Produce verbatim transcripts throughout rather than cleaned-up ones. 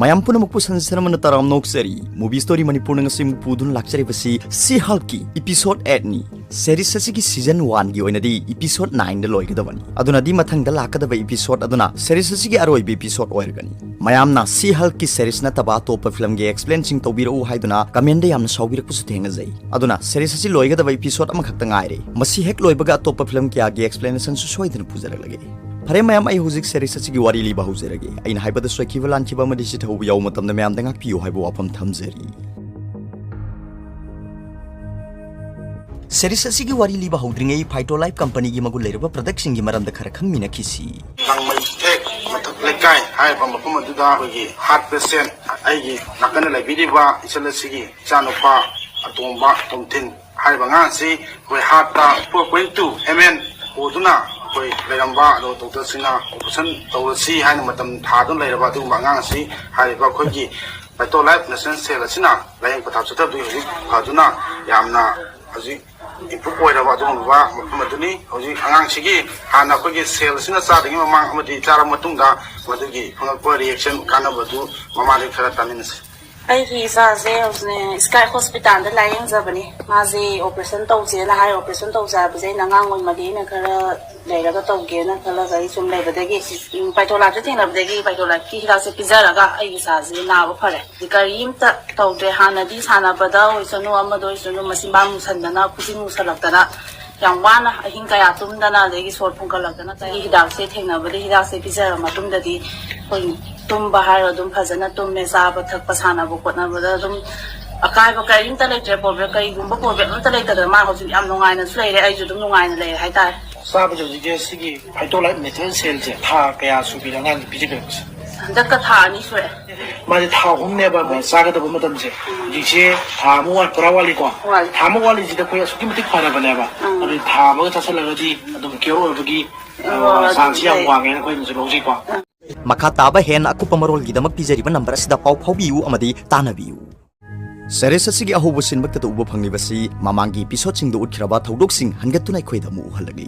ꯃꯌꯥꯝ ꯄꯨꯝꯅꯃꯛꯄꯨ ꯁꯟꯖꯤꯠ ꯁꯅꯥꯃꯅ ꯇꯔꯥꯝꯅ ꯑꯣꯛꯆꯔꯤ꯫ Movie Story ꯃꯅꯤꯄꯨꯔꯅ ꯉꯁꯤ ꯑꯃꯨꯛ ꯄꯨꯗꯨꯅ ꯂꯥꯛꯆꯔꯤꯕꯁꯤ She-Hulk ꯀꯤ episode eight ꯅꯤ꯫ Series ꯑꯁꯤꯒꯤ season one ꯒꯤ ꯑꯣꯏꯅꯗꯤ episode nine ꯗ ꯂꯣꯏꯒꯗꯕꯅꯤ꯫ ꯑꯗꯨꯅꯗꯤ ꯃꯊꯪꯗ ꯂꯥꯛꯀꯗꯕ episode ꯑꯗꯨꯅ series ꯑꯁꯤꯒꯤ ꯑꯔꯣꯏꯕ episode ꯑꯣꯏꯔꯒꯅꯤ꯫ ꯃꯌꯥꯝꯅ She-Hulk ꯀꯤ series ꯅꯠꯇꯕ ꯑꯇꯣꯞꯄ film ꯒꯤ explain ꯁꯤꯡ ꯇꯧꯕꯤꯔꯛꯎ ꯍꯥꯏꯗꯨꯅ comment ꯗ ꯌꯥꯝꯅ ꯁꯥꯎꯕꯤꯔꯛꯄꯁꯨ ꯊꯦꯡꯅꯖꯩ꯫ ꯑꯗꯨꯅ series ꯑꯁꯤ ꯂꯣꯏꯒꯗꯕ episode ꯑꯃꯈꯛꯇ ꯉꯥꯏꯔꯦ꯫ ꯃꯁꯤ ꯍꯦꯛ ꯂꯣꯏꯕꯒ ꯑꯇꯣꯞꯄ film ꯀꯌꯥꯒꯤ explanation ꯁꯨ ꯁꯣꯏꯗꯅ ꯄꯨꯖꯔꯛꯂꯒꯦ꯫ ꯐꯔꯦ ꯃꯌꯥꯝ, ꯑꯩ ꯍꯧꯖꯤꯛ series ꯑꯁꯤꯒꯤ ꯋꯥꯔꯤ ꯂꯤꯕ ꯍꯧꯖꯔꯒꯦ꯫ ꯑꯩꯅ ꯍꯥꯏꯕꯗ ꯁꯣꯏꯈꯤꯕ, ꯂꯥꯟꯈꯤꯕ ꯑꯃꯗꯤ ꯁꯤꯊꯧꯕ ꯌꯥꯎꯕ ꯃꯇꯝꯗ ꯃꯌꯥꯝꯗ ꯉꯥꯛꯄꯤꯌꯨ ꯍꯥꯏꯕ ꯋꯥꯐꯝ ꯊꯝꯖꯔꯤ꯫ Series ꯑꯁꯤꯒꯤ ꯋꯥꯔꯤ ꯂꯤꯕ ꯍꯧꯗ꯭ꯔꯤꯉꯩ Phytolife company ꯒꯤ ꯃꯒꯨꯟ ꯂꯩꯔꯕ product ꯁꯤꯡꯒꯤ ꯃꯔꯝꯗ ꯈꯔ ꯈꯪꯃꯤꯟꯅꯈꯤꯁꯤ꯫ ꯂꯥꯡꯃꯩꯊꯦꯛ ꯃꯊꯛ ꯂꯩꯀꯥꯏ ꯍꯥꯏꯔꯤꯕ ꯃꯐꯝ ꯑꯗꯨꯗ ꯑꯩꯈꯣꯏꯒꯤ heart patient, ꯑꯩꯒꯤ ꯅꯥꯀꯟꯗ ꯂꯩꯕꯤꯔꯤꯕ ꯏꯆꯜ ꯑꯁꯤꯒꯤ ꯏꯆꯥꯅꯨꯄꯥ ꯑꯇꯣꯝꯕ ꯇꯣꯝꯊꯤꯟ ꯍꯥꯏꯔꯤꯕ ꯑꯉꯥꯡ ꯑꯁꯤ ꯑꯩꯈꯣꯏ heart ꯇ four point two M N ꯍꯣꯗꯨꯅ ꯑꯩꯈꯣꯏ ꯂꯩꯔꯝꯕ, ꯑꯗꯨꯒ doctor ꯁꯤꯡꯅ operation ꯇꯧꯔꯁꯤ ꯍꯥꯏꯅ ꯃꯇꯝ ꯊꯥꯗꯨꯅ ꯂꯩꯔꯕ ꯑꯗꯨꯒꯨꯝꯕ ꯑꯉꯥꯡ ꯑꯁꯤ ꯍꯥꯏꯔꯤꯕ ꯑꯩꯈꯣꯏꯒꯤ Phytolife Nutrition Cell ꯑꯁꯤꯅ ꯂꯥꯌꯦꯡ ꯄꯊꯥꯞ ꯆꯠꯊꯕꯗꯒꯤ ꯍꯧꯖꯤꯛ ꯐꯗꯨꯅ ꯌꯥꯝꯅ ꯍꯧꯖꯤꯛ improve ꯑꯣꯏꯔꯕ ꯑꯗꯨꯒꯨꯝꯂꯕ ꯃꯐꯝ ꯑꯗꯨꯅꯤ꯫ ꯍꯧꯖꯤꯛ ꯑꯉꯥꯡꯁꯤꯒꯤ ꯍꯥꯟꯅ ꯑꯩꯈꯣꯏꯒꯤ cell ꯑꯁꯤꯅ ꯆꯥꯗ꯭ꯔꯤꯉꯩ ꯃꯃꯥꯡ ꯑꯃꯗꯤ ꯆꯥꯔꯕ ꯃꯇꯨꯡꯗ ꯃꯗꯨꯒꯤ ꯐꯪꯂꯛꯄ reaction, ꯀꯥꯟꯅꯕꯗꯨ ꯃꯃꯥꯗꯒꯤ ꯈꯔ ꯇꯥꯃꯤꯟꯅꯁꯤ꯫ ꯑꯩꯒꯤ ꯏꯆꯥꯁꯦ ꯍꯧꯖꯤꯛꯅꯦ Sky Hospital ꯗ ꯂꯥꯏꯌꯦꯡꯖꯕꯅꯤ꯫ ꯃꯥꯁꯦ operation ꯇꯧꯁꯦꯅ ꯍꯥꯏ꯫ Operation ꯇꯧꯁꯦ ꯍꯥꯏꯕꯁꯦ ꯑꯩꯅ ꯑꯉꯥꯡ ꯑꯣꯏꯃꯗꯤ ꯑꯩꯅ ꯈꯔ ꯂꯩꯔꯒ ꯇꯧꯒꯦꯅ ꯈꯜꯂꯒ ꯑꯩ ꯁꯨꯝ ꯂꯩꯕꯗꯒꯤ, ꯎꯝ, Phytolife ꯁꯦ ꯊꯦꯡꯅꯕꯗꯒꯤ Phytolife ꯀꯤ ꯍꯤꯗꯥꯛꯁꯦ ꯄꯤꯖꯔꯒ ꯑꯩꯒꯤ ꯏꯆꯥꯁꯦ ꯅꯥꯕ ꯐꯔꯦ꯫ ꯀꯔꯤꯝꯇ ꯇꯧꯗ꯭ꯔꯦ꯫ ꯍꯥꯟꯅꯗꯤ ꯁꯥꯟꯅꯕꯗ ꯑꯣꯏꯁꯅꯨ, ꯑꯃꯗ ꯑꯣꯏꯁꯅꯨ, ꯃꯆꯤꯟꯕꯥꯜ ꯃꯨꯁꯟꯗꯅ, ꯈꯨꯖꯤꯟ ꯃꯨꯁꯜꯂꯛꯇꯅ, ꯌꯥꯝ ꯋꯥꯅ ꯑꯍꯤꯡ ꯀꯌꯥ ꯇꯨꯝꯗꯅ, ꯑꯗꯒꯤ ꯁꯣꯔ ꯐꯨꯟꯒꯠꯂꯛꯇꯅ, ꯑꯩꯒꯤ ꯍꯤꯗꯥꯛꯁꯦ ꯊꯦꯡꯅꯕꯗ, ꯍꯤꯗꯥꯛꯁꯦ ꯄꯤꯖꯔ ꯃꯇꯨꯡꯗꯗꯤ ꯑꯩꯈꯣꯏ ꯇꯨꯝꯕ ꯍꯥꯏꯔꯣ ꯑꯗꯨꯝ ꯐꯖꯅ ꯇꯨꯝꯃꯦ꯫ ꯆꯥꯕ ꯊꯛꯄ, ꯁꯥꯟꯅꯕ ꯈꯣꯠꯅꯕꯗ ꯑꯗꯨꯝ ꯑꯀꯥꯏꯕ ꯀꯔꯤꯝꯇ ꯂꯩꯇ꯭ꯔꯦ꯫ Problem, ꯀꯔꯤꯒꯨꯝꯕ problem ꯑꯝꯇ ꯂꯩꯇꯗꯅ ꯃꯥ ꯍꯧꯖꯤꯛ ꯌꯥꯝ ꯅꯨꯡꯉꯥꯏꯅꯁꯨ ꯂꯩꯔꯦ, ꯑꯩꯁꯨ ꯑꯗꯨꯝ ꯅꯨꯡꯉꯥꯏꯅ ꯂꯩꯔꯦ ꯍꯥꯏꯇꯥꯔꯦ꯫ ꯆꯥꯕꯁꯦ ꯍꯧꯖꯤꯛꯁꯦ ꯁꯤꯒꯤ Phytolife Nutrition Cell ꯁꯦ ꯊꯥ ꯀꯌꯥ ꯁꯨꯕꯤꯔꯦ ꯑꯉꯥꯡꯒꯤ ꯄꯤꯖꯕꯤꯔꯛꯄꯁꯦ? ꯍꯟꯗꯛꯀ ꯊꯥ ꯑꯅꯤ ꯁꯨꯔꯦ꯫ ꯃꯥꯁꯦ ꯊꯥ ꯑꯍꯨꯝꯅꯦꯕ ꯆꯥꯒꯗꯕ ꯃꯇꯝꯁꯦ꯫ ꯍꯧꯖꯤꯛꯁꯦ ꯊꯥ ꯑꯃ ꯋꯥꯠ-, ꯄꯨꯔꯥ ꯋꯥꯠꯂꯤꯀꯣ꯫ ꯋꯥꯠꯂꯤ꯫ ꯊꯥ ꯑꯃ ꯋꯥꯠꯂꯤꯁꯤꯗ ꯑꯩꯈꯣꯏ ꯑꯁꯨꯛꯀꯤ ꯃꯇꯤꯛ ꯐꯔꯕꯅꯦꯕ꯫ ꯑꯗꯨꯗꯤ ꯊꯥ ꯑꯃꯒ ꯆꯥꯁꯤꯜꯂꯒꯗꯤ ꯑꯗꯨꯝ cure ꯑꯣꯏꯕꯒꯤ, ꯑ, ꯑꯣ, chance ꯌꯥꯝ ꯂꯩ꯫ ꯋꯥꯡꯉꯦꯅ ꯑꯩꯈꯣꯏꯅꯁꯨ ꯂꯧꯖꯩꯀꯣ꯫ ꯃꯈꯥ ꯇꯥꯕ ꯍꯦꯟꯅ ꯑꯀꯨꯞꯄ ꯃꯔꯣꯜꯒꯤꯗꯃꯛ ꯄꯤꯖꯔꯤꯕ number ꯑꯁꯤꯗ ꯄꯥꯎ ꯐꯥꯎꯕꯤꯌꯨ ꯑꯃꯗꯤ ꯇꯥꯟꯅꯕꯤꯌꯨ꯫ Series ꯑꯁꯤꯒꯤ ꯑꯍꯧꯕ scene ꯃꯛꯇꯗ ꯎꯕ ꯐꯪꯂꯤꯕꯁꯤ ꯃꯃꯥꯡꯒꯤ episode ꯁꯤꯡꯗ ꯎꯠꯈ꯭ꯔꯕ ꯊꯧꯗꯣꯛꯁꯤꯡ ꯍꯟꯒꯠꯇꯨꯅ ꯑꯩꯈꯣꯏꯗ ꯑꯃꯨꯛ ꯎꯍꯜꯂꯛꯂꯤ꯫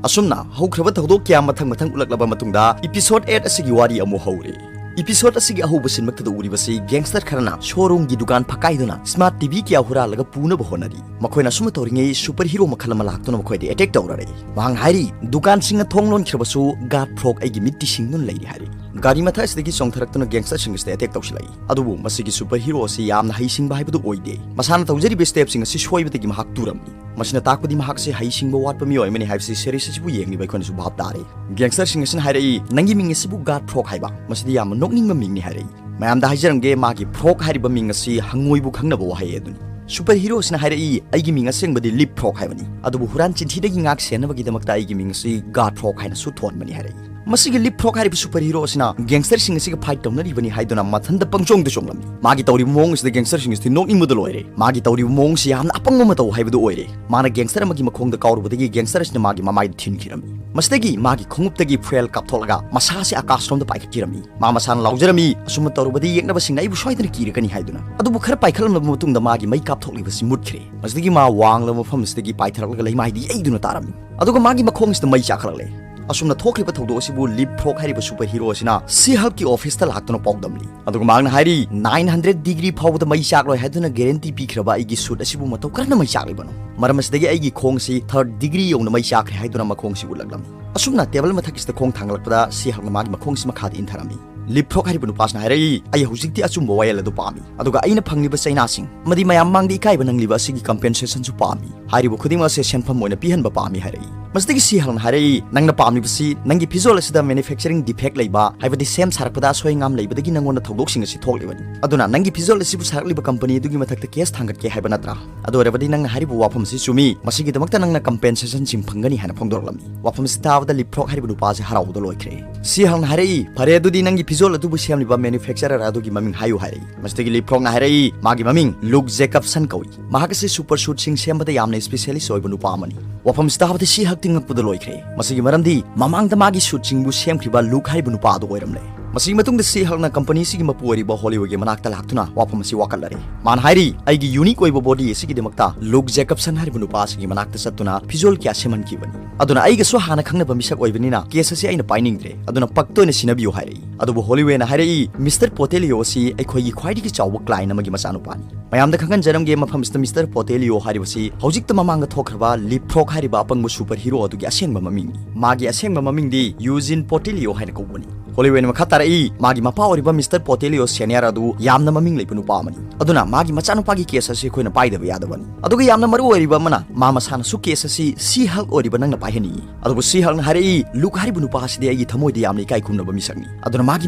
ꯑꯁꯨꯝꯅ ꯍꯧꯈ꯭ꯔꯕ ꯊꯧꯗꯣꯛ ꯀꯌꯥ ꯃꯊꯪ ꯃꯊꯪ ꯎꯠꯂꯛꯂꯕ ꯃꯇꯨꯡꯗ episode eight ꯑꯁꯤꯒꯤ ꯋꯥꯔꯤ ꯑꯃꯨꯛ ꯍꯧꯔꯦ꯫ Episode ꯑꯁꯤꯒꯤ ꯑꯍꯧꯕ ꯁꯤꯟꯃꯛꯇꯗ ꯎꯔꯤꯕꯁꯤ gangster ꯈꯔꯅ showroomꯒꯤ ꯗꯨꯀꯥꯟ ꯐꯛꯀꯥꯏꯗꯨꯅ smart TV ꯀꯌꯥ ꯍꯨꯔꯥꯜꯂꯒ ꯄꯨꯅꯕ ꯍꯣꯠꯅꯔꯤ꯫ ꯃꯈꯣꯏꯅ ꯑꯁꯨꯝꯅ ꯇꯧꯔꯤꯉꯩ super hero ꯃꯈꯜ ꯑꯃ ꯂꯥꯛꯇꯨꯅ ꯃꯈꯣꯏꯗ attack ꯇꯧꯔꯔꯦ꯫ ꯃꯍꯥꯛꯅ ꯍꯥꯏꯔꯤ, "ꯗꯨꯀꯥꯟꯁꯤꯡꯅ ꯊꯣꯡ ꯂꯣꯟꯈ꯭ꯔꯕꯁꯨ guard frog ꯑꯩꯒꯤ ꯃꯤꯠꯇꯤ ꯁꯤꯡꯗꯨꯅ ꯂꯩꯔꯤ" ꯍꯥꯏꯔꯤ꯫ ꯒꯥꯔꯤ ꯃꯊꯛ ꯑꯁꯤꯗꯒꯤ ꯆꯣꯡꯊꯔꯛꯇꯨꯅ gangsterꯁꯤꯡ ꯑꯁꯤꯗ attack ꯇꯧꯁꯤꯜꯂꯛꯏ꯫ ꯑꯗꯨꯕꯨ ꯃꯁꯤꯒꯤ super hero ꯑꯁꯤ ꯌꯥꯝꯅ ꯍꯩꯁꯤꯡꯕ ꯍꯥꯏꯕꯗꯨ ꯑꯣꯏꯗꯦ꯫ ꯃꯁꯥꯅ ꯇꯧꯖꯔꯤꯕ stepꯁꯤꯡ ꯑꯁꯤ ꯁꯣꯏꯕꯗꯒꯤ ꯃꯍꯥꯛ ꯇꯨꯔꯝꯃꯤ꯫ ꯃꯁꯤꯅ ꯇꯥꯛꯄꯗꯤ ꯃꯍꯥꯛꯁꯦ ꯍꯩꯁꯤꯡꯕ ꯋꯥꯠꯄ ꯃꯤꯑꯣꯏ ꯑꯃꯅꯤ ꯍꯥꯏꯕꯁꯤ series ꯑꯁꯤꯕꯨ ꯌꯦꯡꯂꯤꯕ ꯑꯩꯈꯣꯏꯅꯁꯨ ꯚꯥꯞ ꯇꯥꯔꯦ꯫ Gangsterꯁꯤꯡ ꯑꯁꯤꯅ ꯍꯥꯏꯔꯛꯏ, "ꯅꯪꯒꯤ ꯃꯤꯡ ꯑꯁꯤꯕꯨ guard frog ꯍꯥꯏꯕ? ꯃꯁꯤꯗꯤ ꯌꯥꯝꯅ ꯅꯣꯛꯅꯤꯡꯕ ꯃꯤꯡꯅꯤ" ꯍꯥꯏꯔꯛꯏ꯫ ꯃꯌꯥꯝꯗ ꯍꯥꯏꯖꯔꯝꯒꯦ, ꯃꯥꯒꯤ frog ꯍꯥꯏꯔꯤꯕ ꯃꯤꯡ ꯑꯁꯤ ꯍꯪꯉꯣꯏꯕꯨ ꯈꯪꯅꯕ ꯋꯥꯍꯩ ꯑꯗꯨꯅꯤ꯫ Super hero ꯑꯁꯤꯅ ꯍꯥꯏꯔꯛꯏ, "ꯑꯩꯒꯤ ꯃꯤꯡ ꯑꯁꯦꯡꯕꯗꯤ leap frog ꯍꯥꯏꯕꯅꯤ, ꯑꯗꯨꯕꯨ ꯍꯨꯔꯥꯟ ꯆꯤꯟꯊꯤꯗꯒꯤ ꯉꯥꯛ ꯁꯦꯟꯅꯕꯒꯤꯗꯃꯛꯇ ꯑꯩꯒꯤ ꯃꯤꯡ ꯑꯁꯤ guard frog ꯍꯥꯏꯅꯁꯨ ꯊꯣꯟꯕꯅꯤ" ꯍꯥꯏꯔꯛꯏ꯫ ꯃꯁꯤꯒꯤ leap frog ꯍꯥꯏꯔꯤꯕ super hero ꯑꯁꯤꯅ gangsterꯁꯤꯡ ꯑꯁꯤꯒ fight ꯇꯧꯅꯔꯤꯕꯅꯤ ꯍꯥꯏꯗꯨꯅ ꯃꯊꯟꯇ ꯄꯪꯆꯣꯡꯗ ꯆꯣꯡꯂꯝꯃꯤ꯫ ꯃꯥꯒꯤ ꯇꯧꯔꯤꯕ ꯃꯑꯣꯡ ꯑꯁꯤꯗ gangsterꯁꯤꯡ ꯑꯁꯤꯗꯤ ꯅꯣꯛꯅꯤꯡꯕꯗ ꯂꯣꯏꯔꯦ꯫ ꯃꯥꯒꯤ ꯇꯧꯔꯤꯕ ꯃꯑꯣꯡꯁꯤ ꯌꯥꯝꯅ ꯑꯄꯪꯕ ꯃꯇꯧ ꯍꯥꯏꯕꯗꯨ ꯑꯣꯏꯔꯦ꯫ ꯃꯥꯅ gangster ꯑꯃꯒꯤ ꯃꯈꯣꯡꯗ ꯀꯥꯎꯔꯨꯕꯗꯒꯤ gangster ꯑꯁꯤꯅ ꯃꯥꯒꯤ ꯃꯃꯥꯏꯗ ꯊꯤꯟꯈꯤꯔꯝꯃꯤ꯫ ꯃꯁꯤꯗꯒꯤ ꯃꯥꯒꯤ ꯈꯣꯡꯎꯞꯇꯒꯤ fuel ꯀꯥꯞꯊꯣꯛꯂꯒ ꯃꯁꯥꯁꯤ ꯑꯀꯥꯁꯔꯣꯝꯗ ꯄꯥꯏꯈꯠꯈꯤꯔꯝꯃꯤ꯫ ꯃꯥ ꯃꯁꯥꯅ ꯂꯥꯎꯖꯔꯝꯃꯤ, "ꯑꯁꯨꯝꯅ ꯇꯧꯔꯕꯗꯤ ꯌꯦꯛꯅꯕꯁꯤꯡꯅ ꯑꯩꯕꯨ ꯁꯣꯏꯗꯅ ꯀꯤꯔꯒꯅꯤ" ꯍꯥꯏꯗꯨꯅ꯫ ꯑꯗꯨꯕꯨ ꯈꯔ ꯄꯥꯏꯈꯠꯂꯝꯂꯕ ꯃꯇꯨꯡꯗ ꯃꯥꯒꯤ ꯃꯩ ꯀꯥꯞꯊꯣꯛꯂꯤꯕꯁꯤ ꯃꯨꯠꯈ꯭ꯔꯦ꯫ ꯃꯁꯤꯗꯒꯤ ꯃꯥ ꯋꯥꯡꯂꯕ ꯃꯐꯝ ꯑꯁꯤꯗꯒꯤ ꯄꯥꯏꯊꯔꯛꯂꯒ ꯂꯩꯃꯥꯏꯗ ꯌꯩꯗꯨꯅ ꯇꯥꯔꯝꯃꯤ꯫ ꯑꯗꯨꯒ ꯃꯥꯒꯤ ꯃꯈꯣꯡ ꯑꯁꯤꯗ ꯃꯩ ꯆꯥꯛꯈꯠꯂꯛꯂꯦ꯫ ꯑꯁꯨꯝꯅ ꯊꯣꯛꯈ꯭ꯔꯤꯕ ꯊꯧꯗꯣꯛ ꯑꯁꯤꯕꯨ leap frog ꯍꯥꯏꯔꯤꯕ super hero ꯑꯁꯤꯅ She-Hulkꯀꯤ officeꯇ ꯂꯥꯛꯇꯨꯅ ꯄꯥꯎꯗꯝꯂꯤ꯫ ꯑꯗꯨꯒ ꯃꯍꯥꯛꯅ ꯍꯥꯏꯔꯤ, "nine hundred degree ꯐꯥꯎꯕꯗ ꯃꯩ ꯆꯥꯛꯂꯣꯏ ꯍꯥꯏꯗꯨꯅ guarantee ꯄꯤꯈ꯭ꯔꯕ ꯑꯩꯒꯤ suit ꯑꯁꯤꯕꯨ ꯃꯇꯧ ꯀꯔꯝꯅ ꯃꯩ ꯆꯥꯛꯂꯤꯕꯅꯣ?" ꯃꯔꯝ ꯑꯁꯤꯗꯒꯤ ꯑꯩꯒꯤ ꯈꯣꯡ ꯑꯁꯤ third degree ꯌꯧꯅ ꯃꯩ ꯆꯥꯛꯈ꯭ꯔꯦ ꯍꯥꯏꯗꯨꯅ ꯃꯈꯣꯡ ꯑꯁꯤ ꯎꯠꯂꯛꯂꯝꯃꯤ꯫ ꯑꯁꯨꯝꯅ table ꯃꯊꯛꯀꯤꯁꯤꯗ ꯈꯣꯡ ꯊꯥꯡꯒꯠꯂꯛꯄꯗ She-Hulkꯅ ꯃꯥꯒꯤ ꯃꯈꯣꯡ ꯑꯁꯤ ꯃꯈꯥꯗ ꯏꯟꯊꯔꯝꯃꯤ꯫ Leap frog ꯍꯥꯏꯔꯤꯕ ꯅꯨꯄꯥꯁꯤꯅ ꯍꯥꯏꯔꯛꯏ, "ꯑꯩ ꯍꯧꯖꯤꯛꯇꯤ ꯑꯆꯨꯝꯕ ꯋꯥꯌꯦꯜ ꯑꯗꯨ ꯄꯥꯝꯃꯤ, ꯑꯗꯨꯒ ꯑꯩꯅ ꯐꯪꯂꯤꯕ ꯆꯩꯅꯥꯁꯤꯡ ꯑꯃꯗꯤ ꯃꯌꯥꯝ ꯃꯥꯡꯗ ꯏꯀꯥꯏꯕ ꯅꯪꯂꯤꯕ ꯑꯁꯤꯒꯤ compensationꯁꯨ ꯄꯥꯝꯃꯤ꯫ ꯍꯥꯏꯔꯤꯕ ꯈꯨꯗꯤꯡꯃꯛ ꯑꯁꯤ ꯁꯦꯟꯐꯝ ꯑꯣꯏꯅ ꯄꯤꯍꯟꯕ ꯄꯥꯝꯃꯤ" ꯍꯥꯏꯔꯛꯏ꯫ ꯃꯁꯤꯗꯒꯤ She-Hulkꯅ ꯍꯥꯏꯔꯛꯏ, "ꯅꯪꯅ ꯄꯥꯝꯂꯤꯕꯁꯤ ꯅꯪꯒꯤ ꯐꯤꯖꯣꯜ ꯑꯁꯤꯗ manufacturing defect ꯂꯩꯕ, ꯍꯥꯏꯕꯗꯤ ꯁꯦꯝ ꯁꯥꯔꯛꯄꯗ ꯑꯁꯣꯏ ꯑꯉꯥꯝ ꯂꯩꯕꯗꯒꯤ ꯅꯪꯉꯣꯟꯗ ꯊꯧꯗꯣꯛꯁꯤꯡ ꯑꯁꯤ ꯊꯣꯛꯂꯤꯕꯅꯤ꯫ ꯑꯗꯨꯅ ꯅꯪꯒꯤ ꯐꯤꯖꯣꯜ ꯑꯁꯤꯕꯨ ꯁꯥꯔꯛꯂꯤꯕ company ꯑꯗꯨꯒꯤ ꯃꯊꯛꯇ case ꯊꯥꯡꯒꯠꯀꯦ ꯍꯥꯏꯕ ꯅꯠꯇ꯭ꯔꯥ? ꯑꯗꯨ ꯑꯣꯏꯔꯕꯗꯤ ꯅꯪꯅ ꯍꯥꯏꯔꯤꯕ ꯋꯥꯐꯝ ꯑꯁꯤ ꯆꯨꯝꯃꯤ, ꯃꯁꯤꯒꯤꯗꯃꯛꯇ ꯅꯪꯅ compensationꯁꯤꯡ ꯐꯪꯒꯅꯤ" ꯍꯥꯏꯅ ꯐꯣꯡꯗꯣꯔꯛꯂꯝꯃꯤ꯫ ꯋꯥꯐꯝ ꯑꯁꯤ ꯇꯥꯕꯗ Leap frog ꯍꯥꯏꯔꯤꯕ ꯅꯨꯄꯥ ꯑꯁꯤ ꯍꯔꯥꯎꯕꯗ ꯂꯣꯏꯈ꯭ꯔꯦ꯫ She-Hulkꯅ ꯍꯥꯏꯔꯛꯏ, "ꯐꯔꯦ, ꯑꯗꯨꯗꯤ ꯅꯪꯒꯤ ꯐꯤꯖꯣꯜ ꯑꯗꯨꯕꯨ ꯁꯦꯝꯂꯤꯕ manufacturer ꯑꯗꯨꯒꯤ ꯃꯃꯤꯡ ꯍꯥꯏꯌꯨ" ꯍꯥꯏꯔꯛꯏ꯫ ꯃꯁꯤꯗꯒꯤ Leap frogꯅ ꯍꯥꯏꯔꯛꯏ, "ꯃꯥꯒꯤ ꯃꯃꯤꯡ Luke Jacobson ꯀꯧꯏ꯫ ꯃꯍꯥꯛ ꯑꯁꯤ super suitꯁꯤꯡ ꯁꯦꯝꯕꯗ ꯌꯥꯝꯅ specialist ꯑꯣꯏꯕ ꯅꯨꯄꯥ ꯑꯃꯅꯤ"꯫ ꯋꯥꯐꯝ ꯑꯁꯤ ꯇꯥꯕꯗ She-Hulkꯇꯤ ꯉꯛꯄꯗ ꯂꯣꯏꯈ꯭ꯔꯦ꯫ ꯃꯁꯤꯒꯤ ꯃꯔꯝꯗꯤ ꯃꯃꯥꯡꯗ ꯃꯥꯒꯤ suitꯁꯤꯡꯕꯨ ꯁꯦꯝꯈꯤꯕ Luke ꯍꯥꯏꯔꯤꯕ ꯅꯨꯄꯥ ꯑꯗꯨ ꯑꯣꯏꯔꯝꯂꯦ꯫ ꯃꯁꯤꯒꯤ ꯃꯇꯨꯡꯗ She-Hulkꯅ companyꯁꯤꯒꯤ ꯃꯄꯨ ꯑꯣꯏꯔꯤꯕ Hollywoodꯀꯤ ꯃꯅꯥꯛꯇ ꯂꯥꯛꯇꯨꯅ ꯋꯥꯐꯝ ꯑꯁꯤ ꯋꯥꯀꯠꯂꯔꯦ꯫ ꯃꯥꯅ ꯍꯥꯏꯔꯤ, "ꯑꯩꯒꯤ unique ꯑꯣꯏꯕ body ꯑꯁꯤꯒꯤꯗꯃꯛꯇ Luke Jacobson ꯍꯥꯏꯔꯤꯕ ꯅꯨꯄꯥ ꯑꯁꯤꯒꯤ ꯃꯅꯥꯛꯇ ꯆꯠꯇꯨꯅ ꯐꯤꯖꯣꯜ ꯀꯌꯥ ꯁꯦꯝꯍꯟꯈꯤꯕꯅꯤ꯫ ꯑꯗꯨꯅ ꯑꯩꯒꯁꯨ ꯍꯥꯟꯅ ꯈꯪꯅꯕ ꯃꯤꯁꯛ ꯑꯣꯏꯕꯅꯤꯅ case ꯑꯁꯤ ꯑꯩꯅ ꯄꯥꯏꯅꯤꯡꯗ꯭ꯔꯦ꯫ ꯑꯗꯨꯅ ꯄꯛꯇ ꯑꯣꯏꯅ ꯁꯤꯟꯅꯕꯤꯌꯨ" ꯍꯥꯏꯔꯛꯏ꯫ ꯑꯗꯨꯕꯨ ꯍꯣꯂꯤꯋꯦꯅ ꯍꯥꯏꯔꯛꯏ, "ꯃꯤꯁꯇꯔ ꯄꯣꯇꯦꯂꯤꯑꯣ ꯑꯁꯤ ꯑꯩꯈꯣꯏꯒꯤ ꯈ꯭ꯋꯥꯏꯗꯒꯤ ꯆꯥꯎꯕ ꯀ꯭ꯂꯥꯏꯟ ꯑꯃꯒꯤ ꯃꯆꯥꯅꯨꯄꯥꯅꯤ꯫ ꯃꯌꯥꯝꯗ ꯈꯪꯍꯟꯖꯔꯝꯒꯦ, ꯃꯐꯝꯁꯤꯗ ꯃꯤꯁꯇꯔ ꯄꯣꯇꯦꯂꯤꯑꯣ ꯍꯥꯏꯔꯤꯕꯁꯤ ꯍꯧꯖꯤꯛꯇ ꯃꯃꯥꯡꯗ ꯊꯣꯛꯈ꯭ꯔꯕ ꯂꯤꯞꯐ꯭ꯔꯣꯛ ꯍꯥꯏꯔꯤꯕ ꯑꯄꯪꯕ ꯁꯨꯄꯔ ꯍꯤꯔꯣ ꯑꯗꯨꯒꯤ ꯑꯁꯦꯡꯕ ꯃꯃꯤꯡꯅꯤ꯫ ꯃꯥꯒꯤ ꯑꯁꯦꯡꯕ ꯃꯃꯤꯡꯗꯤ ꯌꯨꯖꯤꯟ ꯄꯣꯇꯦꯂꯤꯑꯣ ꯍꯥꯏꯅ ꯀꯧꯕꯅꯤ꯫" ꯍꯣꯂꯤꯋꯦꯅ ꯃꯈꯥ ꯇꯥꯔꯛꯏ, "ꯃꯥꯒꯤ ꯃꯄꯥ ꯑꯣꯏꯔꯤꯕ ꯃꯤꯁꯇꯔ ꯄꯣꯇꯦꯂꯤꯑꯣ ꯁꯦꯅꯤꯌꯔ ꯑꯗꯨ ꯌꯥꯝꯅ ꯃꯃꯤꯡ ꯂꯩꯕ ꯅꯨꯄꯥ ꯑꯃꯅꯤ꯫ ꯑꯗꯨꯅ ꯃꯥꯒꯤ ꯃꯆꯥꯅꯨꯄꯥꯒꯤ ꯀꯦꯁ ꯑꯁꯤ ꯑꯩꯈꯣꯏꯅ ꯄꯥꯏꯗꯕ ꯌꯥꯗꯕꯅꯤ꯫ ꯑꯗꯨꯒ ꯌꯥꯝꯅ ꯃꯔꯨ ꯑꯣꯏꯔꯤꯕ ꯑꯃꯅ, ꯃꯥ ꯃꯁꯥꯅꯁꯨ ꯀꯦꯁ ꯑꯁꯤ ꯁꯤ ꯍꯜꯛ ꯑꯣꯏꯔꯤꯕ ꯅꯪꯅ ꯄꯥꯏꯍꯟꯅꯤꯡꯏ꯫" ꯑꯗꯨꯕꯨ ꯁꯤ ꯍꯜꯛꯅ ꯍꯥꯏꯔꯛꯏ, "ꯂꯨꯛ ꯍꯥꯏꯔꯤꯕ ꯅꯨꯄꯥ ꯑꯁꯤꯗꯤ ꯑꯩꯒꯤ ꯊꯃꯣꯏꯗ ꯌꯥꯝꯅ ꯏꯀꯥꯏ ꯈꯨꯝꯅꯕ ꯃꯤꯁꯛꯅꯤ꯫ ꯑꯗꯨꯅ ꯃꯥꯒꯤ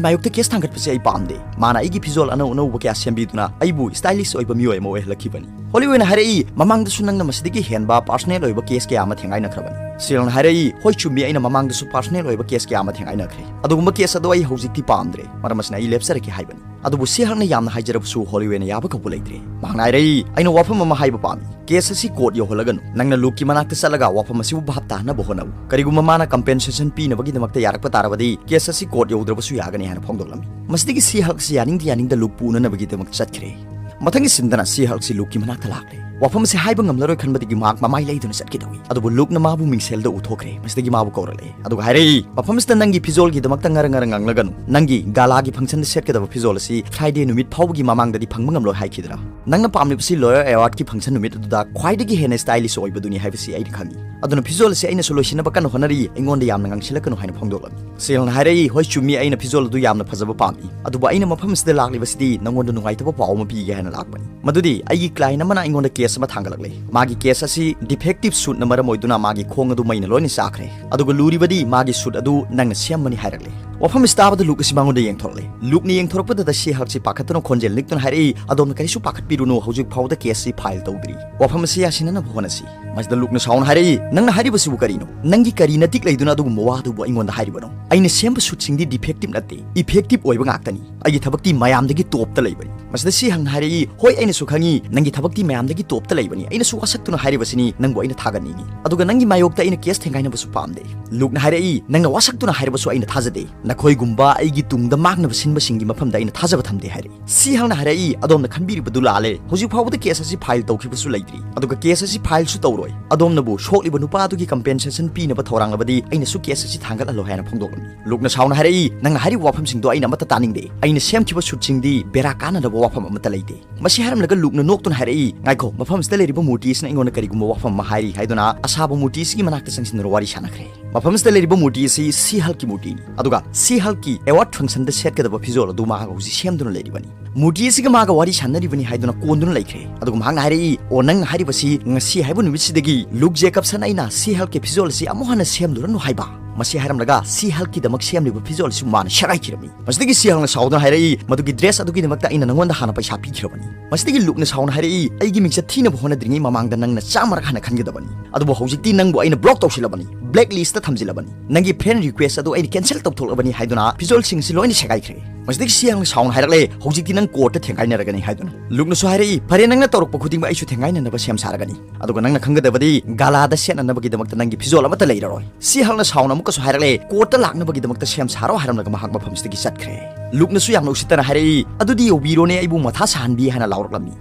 ꯃꯥꯌꯣꯛꯇ ꯀꯦꯁ ꯊꯥꯡꯒꯠꯄꯁꯦ ꯑꯩ ꯄꯥꯝꯗꯦ꯫ ꯃꯥꯅ ꯑꯩꯒꯤ ꯐꯤꯖꯣꯜ ꯑꯅꯧ ꯑꯅꯧꯕ ꯀꯌꯥ ꯁꯦꯝꯕꯤꯗꯨꯅ ꯑꯩꯕꯨ ꯁ꯭ꯇꯥꯏꯂꯤꯁ ꯑꯣꯏꯕ ꯃꯤꯑꯣꯏ ꯑꯃ ꯑꯣꯏꯍꯜꯂꯛꯈꯤꯕꯅꯤ꯫" ꯍꯣꯂꯤꯋꯦꯅ ꯍꯥꯏꯔꯛꯏ, "ꯃꯃꯥꯡꯗꯁꯨ ꯅꯪꯅ ꯃꯁꯤꯗꯒꯤ ꯍꯦꯟꯕ ꯄꯥꯔꯁꯣꯅꯦꯜ ꯑꯣꯏꯕ ꯀꯦꯁ ꯀꯌꯥ ꯑꯃ ꯊꯦꯡꯒꯥꯏꯅꯈ꯭ꯔꯕꯅꯤ꯫" ꯁꯤ ꯍꯜꯛꯅ ꯍꯥꯏꯔꯛꯏ, "ꯍꯣꯏ, ꯆꯨꯝꯃꯤ, ꯑꯩꯅ ꯃꯃꯥꯡꯗꯁꯨ ꯄꯥꯔꯁꯣꯅꯦꯜ ꯑꯣꯏꯕ ꯀꯦꯁ ꯀꯌꯥ ꯑꯃ ꯊꯦꯡꯒꯥꯏꯅꯈ꯭ꯔꯦ꯫ ꯑꯗꯨꯒꯨꯝꯕ ꯀꯦꯁ ꯑꯗꯣ ꯑꯩ ꯍꯧꯖꯤꯛꯇꯤ ꯄꯥꯝꯗ꯭ꯔꯦ꯫ ꯃꯔꯝ ꯑꯁꯤꯅ ꯑꯩ ꯂꯦꯞꯆꯔꯒꯦ" ꯍꯥꯏꯕꯅꯤ꯫ ꯑꯗꯨꯕꯨ ꯁꯤ ꯍꯜꯛꯅ ꯌꯥꯝꯅ ꯍꯥꯏꯖꯔꯕꯁꯨ ꯍꯣꯂꯤꯋꯦꯅ ꯌꯥꯕ ꯀꯧꯕ ꯂꯩꯇ꯭ꯔꯦ꯫ ꯃꯍꯥꯛꯅ ꯍꯥꯏꯔꯛꯏ, "ꯑꯩꯅ ꯋꯥꯐꯝ ꯑꯃ ꯍꯥꯏꯕ ꯄꯥꯝꯃꯤ꯫ ꯀꯦꯁ ꯑꯁꯤ ꯀꯣꯔꯠ ꯌꯧꯍꯜꯂꯒꯅꯨ꯫ ꯅꯪꯅ ꯂꯨꯛꯀꯤ ꯃꯅꯥꯛꯇ ꯆꯠꯂꯒ ꯋꯥꯐꯝ ꯑꯁꯤꯕꯨ ꯚꯥꯞ ꯇꯥꯍꯟꯅꯕ ꯍꯣꯠꯅꯧ꯫ ꯀꯔꯤꯒꯨꯝꯕ ꯃꯥꯅ ꯀꯝꯄꯦꯟꯁꯦꯁꯟ ꯄꯤꯅꯕꯒꯤꯗꯃꯛꯇ ꯌꯥꯔꯛꯄ ꯇꯥꯔꯕꯗꯤ ꯀꯦꯁ ꯑꯁꯤ ꯀꯣꯔꯠ ꯌꯧꯗ꯭ꯔꯕꯁꯨ ꯌꯥꯒꯅꯤ" ꯍꯥꯏꯅ ꯐꯣꯡꯗꯣꯛꯂꯝꯃꯤ꯫ ꯃꯁꯤꯗꯒꯤ ꯁꯤ ꯍꯜꯛꯁꯤ ꯌꯥꯅꯤꯡꯗ ꯌꯥꯅꯤꯡꯗ ꯂꯨꯛꯄꯨ ꯎꯅꯅꯕꯒꯤꯗꯃꯛ ꯆꯠꯈ꯭ꯔꯦ꯫ ꯃꯊꯪꯒꯤ ꯁꯤꯟꯗꯅ ꯁꯤ ꯍꯜꯛꯁꯤ ꯂꯨꯛꯀꯤ ꯃꯅꯥꯛꯇ ꯂꯥꯛꯂꯦ꯫ ꯋꯥꯐꯝ ꯑꯁꯤ ꯍꯥꯏꯕ ꯉꯝꯂꯔꯣꯏ ꯈꯟꯕꯗꯒꯤ ꯃꯍꯥꯛ ꯃꯃꯥꯏ ꯂꯩꯗꯨꯅ ꯆꯠꯀꯦ ꯇꯧꯏ꯫ ꯑꯗꯨꯕꯨ ꯂꯨꯛꯅ ꯃꯥꯕꯨ ꯃꯤꯡꯁꯦꯜꯗ ꯎꯊꯣꯛꯈ꯭ꯔꯦ꯫ ꯃꯁꯤꯗꯒꯤ ꯃꯥꯕꯨ ꯀꯧꯔꯛꯂꯦ꯫ ꯑꯗꯨꯒ ꯍꯥꯏꯔꯛꯏ, "ꯃꯐꯝꯁꯤꯗ ꯅꯪꯒꯤ ꯐꯤꯖꯣꯜꯒꯤꯗꯃꯛꯇ ꯉꯔ ꯉꯔ ꯉꯥꯡꯂꯒꯅꯨ꯫ ꯅꯪꯒꯤ ꯒꯥꯂꯥꯒꯤ ꯐꯪꯁꯟꯗ ꯁꯦꯠꯀꯗꯕ ꯐꯤꯖꯣꯜ ꯑꯁꯤ ꯐ꯭ꯔꯥꯏꯗꯦ ꯅꯨꯃꯤꯠ ꯐꯥꯎꯕꯒꯤ ꯃꯃꯥꯡꯗꯗꯤ ꯐꯪꯕ ꯉꯝꯂꯣꯏ ꯍꯥꯏꯈꯤꯗ꯭ꯔꯥ? ꯅꯪꯅ ꯄꯥꯝꯂꯤꯕꯁꯤ ꯂꯣꯌꯔ ꯑꯦꯋꯥꯔꯗꯀꯤ ꯐꯪꯁꯟ ꯅꯨꯃꯤꯠ ꯑꯗꯨꯗ ꯈ꯭ꯋꯥꯏꯗꯒꯤ ꯍꯦꯟꯅ ꯁ꯭ꯇꯥꯏꯂꯤꯁ ꯑꯣꯏꯕꯗꯨꯅꯤ ꯍꯥꯏꯕꯁꯤ ꯑꯩꯅ ꯈꯪꯏ꯫ ꯑꯗꯨꯅ ꯐꯤꯖꯣꯜ ꯑꯁꯤ ꯑꯩꯅꯁꯨ ꯂꯣꯏꯁꯤꯟꯅꯕ ꯀꯟꯅ ꯍꯣꯠꯅꯔꯤ, ꯑꯩꯉꯣꯟꯗ ꯌꯥꯝꯅ ꯉꯥꯡꯁꯤꯜꯂꯛꯀꯅꯨ" ꯍꯥꯏꯅ ꯐꯣꯡꯗꯣꯛꯂꯝꯃꯤ꯫ ꯁꯤ ꯍꯜꯛꯅ ꯍꯥꯏꯔꯛꯏ, "ꯍꯣꯏ, ꯆꯨꯝꯃꯤ, ꯑꯩꯅ ꯐꯤꯖꯣꯜ ꯑꯗꯨ ꯌꯥꯝꯅ ꯐꯖꯕ ꯄꯥꯝꯃꯤ, ꯑꯗꯨꯕꯨ ꯑꯩꯅ ꯃꯐꯝ ꯑꯁꯤꯗ ꯂꯥꯛꯂꯤꯕꯁꯤꯗꯤ ꯅꯉꯣꯟꯗ ꯅꯨꯡꯉꯥꯏꯇꯕ ꯄꯥꯎ ꯑꯃ ꯄꯤꯒꯦ ꯍꯥꯏꯅ ꯂꯥꯛꯄꯅꯤ꯫ ꯃꯗꯨꯗꯤ ꯑꯩꯒꯤ ꯀ꯭ꯂꯥꯏꯟ ꯑꯃꯅ ꯑꯩꯉꯣꯟꯗ ꯀꯦꯁ ꯑꯃ ꯊꯥꯡꯒꯠꯂꯛꯂꯦ꯫ ꯃꯥꯒꯤ ꯀꯦꯁ ꯑꯁꯤ ꯗꯤꯐꯦꯛꯇꯤꯚ ꯁꯨꯠꯅ ꯃꯔꯝ ꯑꯣꯏꯗꯨꯅ ꯃꯥꯒꯤ ꯈꯣꯡ ꯑꯗꯨ ꯃꯩꯅ ꯂꯣꯏꯅ ꯆꯥꯈ꯭ꯔꯦ꯫ ꯑꯗꯨꯒ ꯂꯨꯔꯤꯕꯗꯤ ꯃꯥꯒꯤ ꯁꯨꯠ ꯑꯗꯨ ꯅꯪꯅ ꯁꯦꯝꯕꯅꯤ" ꯍꯥꯏꯔꯛꯂꯦ꯫ ꯋꯥꯐꯝ ꯑꯁꯤ ꯇꯥꯕꯗ ꯂꯨꯛ ꯑꯁꯤ ꯃꯉꯣꯟꯗ ꯌꯦꯡꯊꯣꯔꯛꯂꯦ꯫ ꯂꯨꯛꯅ ꯌꯦꯡꯊꯣꯔꯛꯄꯗꯨꯗ ꯁꯤ ꯍꯜꯛꯁꯤ ꯄꯥꯈꯠꯇꯨꯅ ꯈꯣꯟꯖꯦꯜ ꯅꯤꯛꯇꯨꯅ ꯍꯥꯏꯔꯛꯏ, "ꯑꯗꯣꯝꯅ ꯀꯔꯤꯁꯨ ꯄꯥꯈꯠꯄꯤꯔꯨꯅꯨ, ꯍꯧꯖꯤꯛ ꯐꯥꯎꯕꯗ ꯀꯦꯁ ꯑꯁꯤ ꯐꯥꯏꯜ ꯇꯧꯗ꯭ꯔꯤ꯫ ꯋꯥꯐꯝ ꯑꯁꯤ ꯌꯥꯁꯤꯟꯅꯅꯕ ꯍꯣꯠꯅꯁꯤ꯫" ꯃꯁꯤꯗ ꯂꯨꯛꯅ ꯁꯥꯎꯅ ꯍꯥꯏꯔꯛꯏ, "ꯅꯪꯅ ꯍꯥꯏꯔꯤꯕꯁꯤꯕꯨ ꯀꯔꯤꯅꯣ? ꯅꯪꯒꯤ ꯀꯔꯤ ꯅꯇꯤꯛ ꯂꯩꯗꯨꯅ ꯑꯗꯨꯒꯨꯝꯕ ꯋꯥ ꯑꯗꯨꯕꯨ ꯑꯩꯉꯣꯟꯗ ꯍꯥꯏꯔꯤꯕꯅꯣ? ꯑꯩꯅ ꯁꯦꯝꯕ ꯁꯨꯠꯁꯤꯡꯗꯤ ꯗꯤꯐꯦꯛꯇꯤꯚ ꯅꯠꯇꯦ, ꯏꯐꯦꯛꯇꯤꯚ ꯑꯣꯏꯕ ꯉꯥꯛꯇꯅꯤ꯫ ꯑꯩꯒꯤ ꯊꯕꯛꯇꯤ ꯃꯌꯥꯝꯗꯒꯤ ꯇꯣꯞꯇ ꯂꯩꯕꯅꯤ꯫" ꯃꯁꯤꯗ ꯁꯤ ꯍꯜꯛꯅ ꯍꯥꯏꯔꯛꯏ, "ꯍꯣꯏ, ꯑꯩꯅꯁꯨ ꯈꯪꯏ, ꯅꯪꯒꯤ ꯊꯕꯛꯇꯤ ꯃꯌꯥꯝꯗꯒꯤ ꯇꯣꯞꯇ ꯂꯩꯕꯅꯤ꯫ ꯑꯩꯅꯁꯨ ꯋꯥꯁꯛꯇꯨꯅ ꯍꯥꯏꯔꯤꯕꯁꯤꯅꯤ, ꯅꯪꯕꯨ ꯑꯩꯅ ꯊꯥꯒꯠꯅꯤꯡꯏ꯫ ꯑꯗꯨꯒ ꯅꯪꯒꯤ ꯃꯥꯌꯣꯛꯇ ꯑꯩꯅ ꯀꯦꯁ ꯊꯦꯡꯒꯥꯏꯅꯕꯁꯨ ꯄꯥꯝꯗꯦ꯫" ꯂꯨꯛꯅ ꯍꯥꯏꯔꯛꯏ, "ꯅꯪꯅ ꯋꯥꯁꯛꯇꯨꯅ ꯍꯥꯏꯔꯕꯁꯨ ꯑꯩꯅ ꯊꯥꯖꯗꯦ꯫ "ꯅꯈꯣꯏꯒꯨꯝꯕ ꯑꯩꯒꯤ ꯇꯨꯡꯗ ꯃꯥꯡꯅꯕ ꯁꯤꯟꯕꯁꯤꯡꯒꯤ ꯃꯐꯝꯗ ꯑꯩꯅ ꯊꯥꯖꯕ ꯊꯝꯗꯦ" ꯍꯥꯏꯔꯛꯏ꯫ ꯁꯤ ꯍꯜꯅ ꯍꯥꯏꯔꯛꯏ, "ꯑꯗꯣꯝꯅ ꯈꯟꯕꯤꯔꯤꯕꯗꯨ ꯂꯥꯜꯂꯦ꯫ ꯍꯧꯖꯤꯛ ꯐꯥꯎꯕꯗ ꯀꯦꯁ ꯑꯁꯤ ꯐꯥꯏꯜ ꯇꯧꯈꯤꯕꯁꯨ ꯂꯩꯇ꯭ꯔꯤ, ꯑꯗꯨꯒ ꯀꯦꯁ ꯑꯁꯤ ꯐꯥꯏꯜꯁꯨ ꯇꯧꯔꯣꯏ꯫ ꯑꯗꯣꯝꯅꯕꯨ ꯁꯣꯛꯂꯤꯕ ꯅꯨꯄꯥ ꯑꯗꯨꯒꯤ ꯀꯝꯄꯦꯟꯁꯦꯁꯟ ꯄꯤꯅꯕ ꯊꯧꯔꯥꯡꯂꯕꯗꯤ ꯑꯩꯅꯁꯨ ꯀꯦꯁ ꯑꯁꯤ ꯊꯥꯡꯒꯠꯍꯜꯂꯣ" ꯍꯥꯏꯅ ꯐꯣꯡꯗꯣꯛꯂꯝꯃꯤ꯫ ꯂꯨꯛꯅ ꯁꯥꯎꯅ ꯍꯥꯏꯔꯛꯏ, "ꯅꯪꯅ ꯍꯥꯏꯔꯤꯕ ꯋꯥꯐꯝꯁꯤꯡꯗꯣ ꯑꯩꯅ ꯑꯃꯠꯇ ꯇꯥꯅꯤꯡꯗꯦ꯫ ꯑꯩꯅ ꯁꯦꯝꯈꯤꯕ ꯁꯨꯠꯁꯤꯡꯗꯤ ꯕꯦꯔꯥ ꯀꯥꯟꯅꯗꯕ ꯋꯥꯐꯝ ꯑꯃꯠꯇ ꯂꯩꯇꯦ"꯫ ꯃꯁꯤ ꯍꯥꯏꯔꯝꯂꯒ ꯂꯨꯛꯅ ꯅꯣꯛꯇꯨꯅ ꯍꯥꯏꯔꯛꯏ, "ꯉꯥꯏꯈꯣ, ꯃꯐꯝꯁꯤꯗ ꯂꯩꯔꯤꯕ ꯃꯨꯔꯇꯤ ꯑꯁꯤꯅ ꯑꯩꯉꯣꯟꯗ ꯀꯔꯤꯒꯨꯝꯕ ꯋꯥꯐꯝ ꯑꯃ ꯍꯥꯏꯔꯤ" ꯍꯥꯏꯗꯨꯅ ꯑꯁꯥꯕ ꯃꯨꯔꯇꯤ ꯑꯁꯤꯒꯤ ꯃꯅꯥꯛꯇ ꯆꯪꯁꯤꯟꯗꯨꯅ ꯋꯥꯔꯤ ꯁꯥꯟꯅꯈ꯭ꯔꯦ꯫ ꯃꯐꯝꯁꯤꯗ ꯂꯩꯔꯤꯕ ꯃꯨꯔꯇꯤ ꯑꯁꯤ ꯁꯤ ꯍꯜꯀꯤ ꯃꯨꯔꯇꯤꯅꯤ, ꯑꯗꯨꯒ ꯁꯤ ꯍꯜꯀꯤ ꯑꯦꯋꯥꯔꯗ ꯐꯪꯁꯟꯗ ꯁꯦꯠꯀꯗꯕ ꯐꯤꯖꯣꯜ ꯑꯗꯨ ꯃꯍꯥꯛ ꯍꯧꯖꯤꯛ ꯁꯦꯝꯗꯨꯅ ꯂꯩꯔꯤꯕꯅꯤ꯫ ꯃꯨꯔꯇꯤ ꯑꯁꯤꯒ ꯃꯥꯒ ꯋꯥꯔꯤ ꯁꯥꯟꯅꯔꯤꯕꯅꯤ ꯍꯥꯏꯗꯨꯅ ꯀꯣꯟꯗꯨꯅ ꯂꯩꯈ꯭ꯔꯦ꯫ ꯑꯗꯨꯒ ꯃꯍꯥꯛꯅ ꯍꯥꯏꯔꯛꯏ, "ꯑꯣ, ꯅꯪꯅ ꯍꯥꯏꯔꯤꯕꯁꯤ ꯉꯁꯤ ꯍꯥꯏꯕ ꯅꯨꯃꯤꯠꯁꯤꯗꯒꯤ ꯂꯨꯛ ꯖꯦꯀꯕꯁꯟ ꯑꯩꯅ ꯁꯤ ꯍꯜꯀꯤ ꯐꯤꯖꯣꯜ ꯑꯁꯤ ꯑꯃꯨꯛ ꯍꯟꯅ ꯁꯦꯝꯂꯨꯔꯅꯨ ꯍꯥꯏꯕ?" ꯃꯁꯤ ꯍꯥꯏꯔꯝꯂꯒ ꯁꯤ ꯍꯜꯀꯤꯗꯃꯛ ꯁꯦꯝꯂꯤꯕ ꯐꯤꯖꯣꯜ ꯑꯁꯤꯁꯨ ꯃꯥꯅ ꯁꯦꯒꯥꯏꯈꯤꯔꯝꯃꯤ꯫ ꯃꯁꯤꯗꯒꯤ ꯁꯤ ꯍꯜꯅ ꯁꯥꯎꯗꯨꯅ ꯍꯥꯏꯔꯛꯏ, "ꯃꯗꯨꯒꯤ ꯗ꯭ꯔꯦꯁ ꯑꯗꯨꯒꯤꯗꯃꯛꯇ ꯑꯩꯅ ꯅꯉꯣꯟꯗ ꯍꯥꯟꯅ ꯄꯩꯁꯥ ꯄꯤꯈ꯭ꯔꯕꯅꯤ"꯫ ꯃꯁꯤꯗꯒꯤ ꯂꯨꯛꯅ ꯁꯥꯎꯅ ꯍꯥꯏꯔꯛꯏ, "ꯑꯩꯒꯤ ꯃꯤꯡꯆꯠ ꯊꯤꯅꯕ ꯍꯣꯠꯅꯗ꯭ꯔꯤꯉꯩ ꯃꯃꯥꯡꯗ ꯅꯪꯅ ꯆꯥꯝꯃꯔꯛ ꯍꯥꯟꯅ ꯈꯟꯒꯗꯕꯅꯤ꯫ ꯑꯗꯨꯕꯨ ꯍꯧꯖꯤꯛꯇꯤ ꯅꯪꯕꯨ ꯑꯩꯅ ꯕ꯭ꯂꯣꯛ ꯇꯧꯁꯤꯜꯂꯕꯅꯤ, ꯕ꯭ꯂꯦꯛ ꯂꯤꯁꯇ ꯊꯝꯖꯤꯜꯂꯕꯅꯤ꯫ ꯅꯪꯒꯤ ꯐ꯭ꯔꯦꯟ ꯔꯤꯀ꯭ꯋꯦꯁ ꯑꯗꯨ ꯑꯩꯅ ꯀꯦꯟꯁꯦꯜ ꯇꯧꯊꯣꯛꯂꯕꯅꯤ" ꯍꯥꯏꯗꯨꯅ ꯐꯤꯖꯣꯜꯁꯤꯡ ꯑꯁꯤ ꯂꯣꯏꯅ ꯁꯦꯒꯥꯏꯈ꯭ꯔꯦ꯫ ꯃꯁꯤꯗꯒꯤ ꯁꯤ ꯍꯜꯅ ꯁꯥꯎꯅ ꯍꯥꯏꯔꯛꯂꯦ, "ꯍꯧꯖꯤꯛꯇꯤ ꯅꯪ ꯀꯣꯔꯠꯇ ꯊꯦꯡꯒꯥꯏꯅꯔꯒꯅꯤ" ꯍꯥꯏꯗꯨꯅ꯫ ꯂꯨꯛꯅꯁꯨ ꯍꯥꯏꯔꯛꯏ, "ꯐꯔꯦ, ꯅꯪꯅ ꯇꯧꯔꯛꯄ ꯈꯨꯗꯤꯡꯃꯛ ꯑꯩꯁꯨ ꯊꯦꯡꯒꯥꯏꯅꯅꯕ ꯁꯦꯝ ꯁꯥꯔꯒꯅꯤ꯫ ꯑꯗꯨꯒ ꯅꯪꯅ ꯈꯪꯒꯗꯕꯗꯤ ꯒꯥꯂꯥꯗ ꯁꯦꯠꯅꯅꯕꯒꯤꯗꯃꯛꯇ ꯅꯪꯒꯤ ꯐꯤꯖꯣꯜ ꯑꯃꯠꯇ ꯂꯩꯔꯔꯣꯏ"꯫ ꯁꯤ ꯍꯜꯅ ꯁꯥꯎꯅ ꯑꯃꯨꯛꯀꯁꯨ ꯍꯥꯏꯔꯛꯂꯦ, "ꯀꯣꯔꯠꯇ ꯂꯥꯛꯅꯕꯒꯤꯗꯃꯛꯇ ꯁꯦꯝ ꯁꯥꯔꯣ" ꯍꯥꯏꯔꯝꯂꯒ ꯃꯍꯥꯛ ꯃꯐꯝꯁꯤꯗꯒꯤ ꯆꯠꯈ꯭ꯔꯦ꯫ ꯂꯨꯛꯅꯁꯨ ꯌꯥꯝꯅ ꯎꯁꯤꯠꯇꯅ ꯍꯥꯏꯔꯛꯏ, "ꯑꯗꯨꯗꯤ ꯌꯧꯕꯤꯔꯣꯅꯦ, ꯑꯩꯕꯨ ꯃꯊꯥ ꯁꯥꯍꯟꯕꯤ" ꯍꯥꯏꯅ ꯂꯥꯎꯔꯛꯂꯝꯃꯤ꯫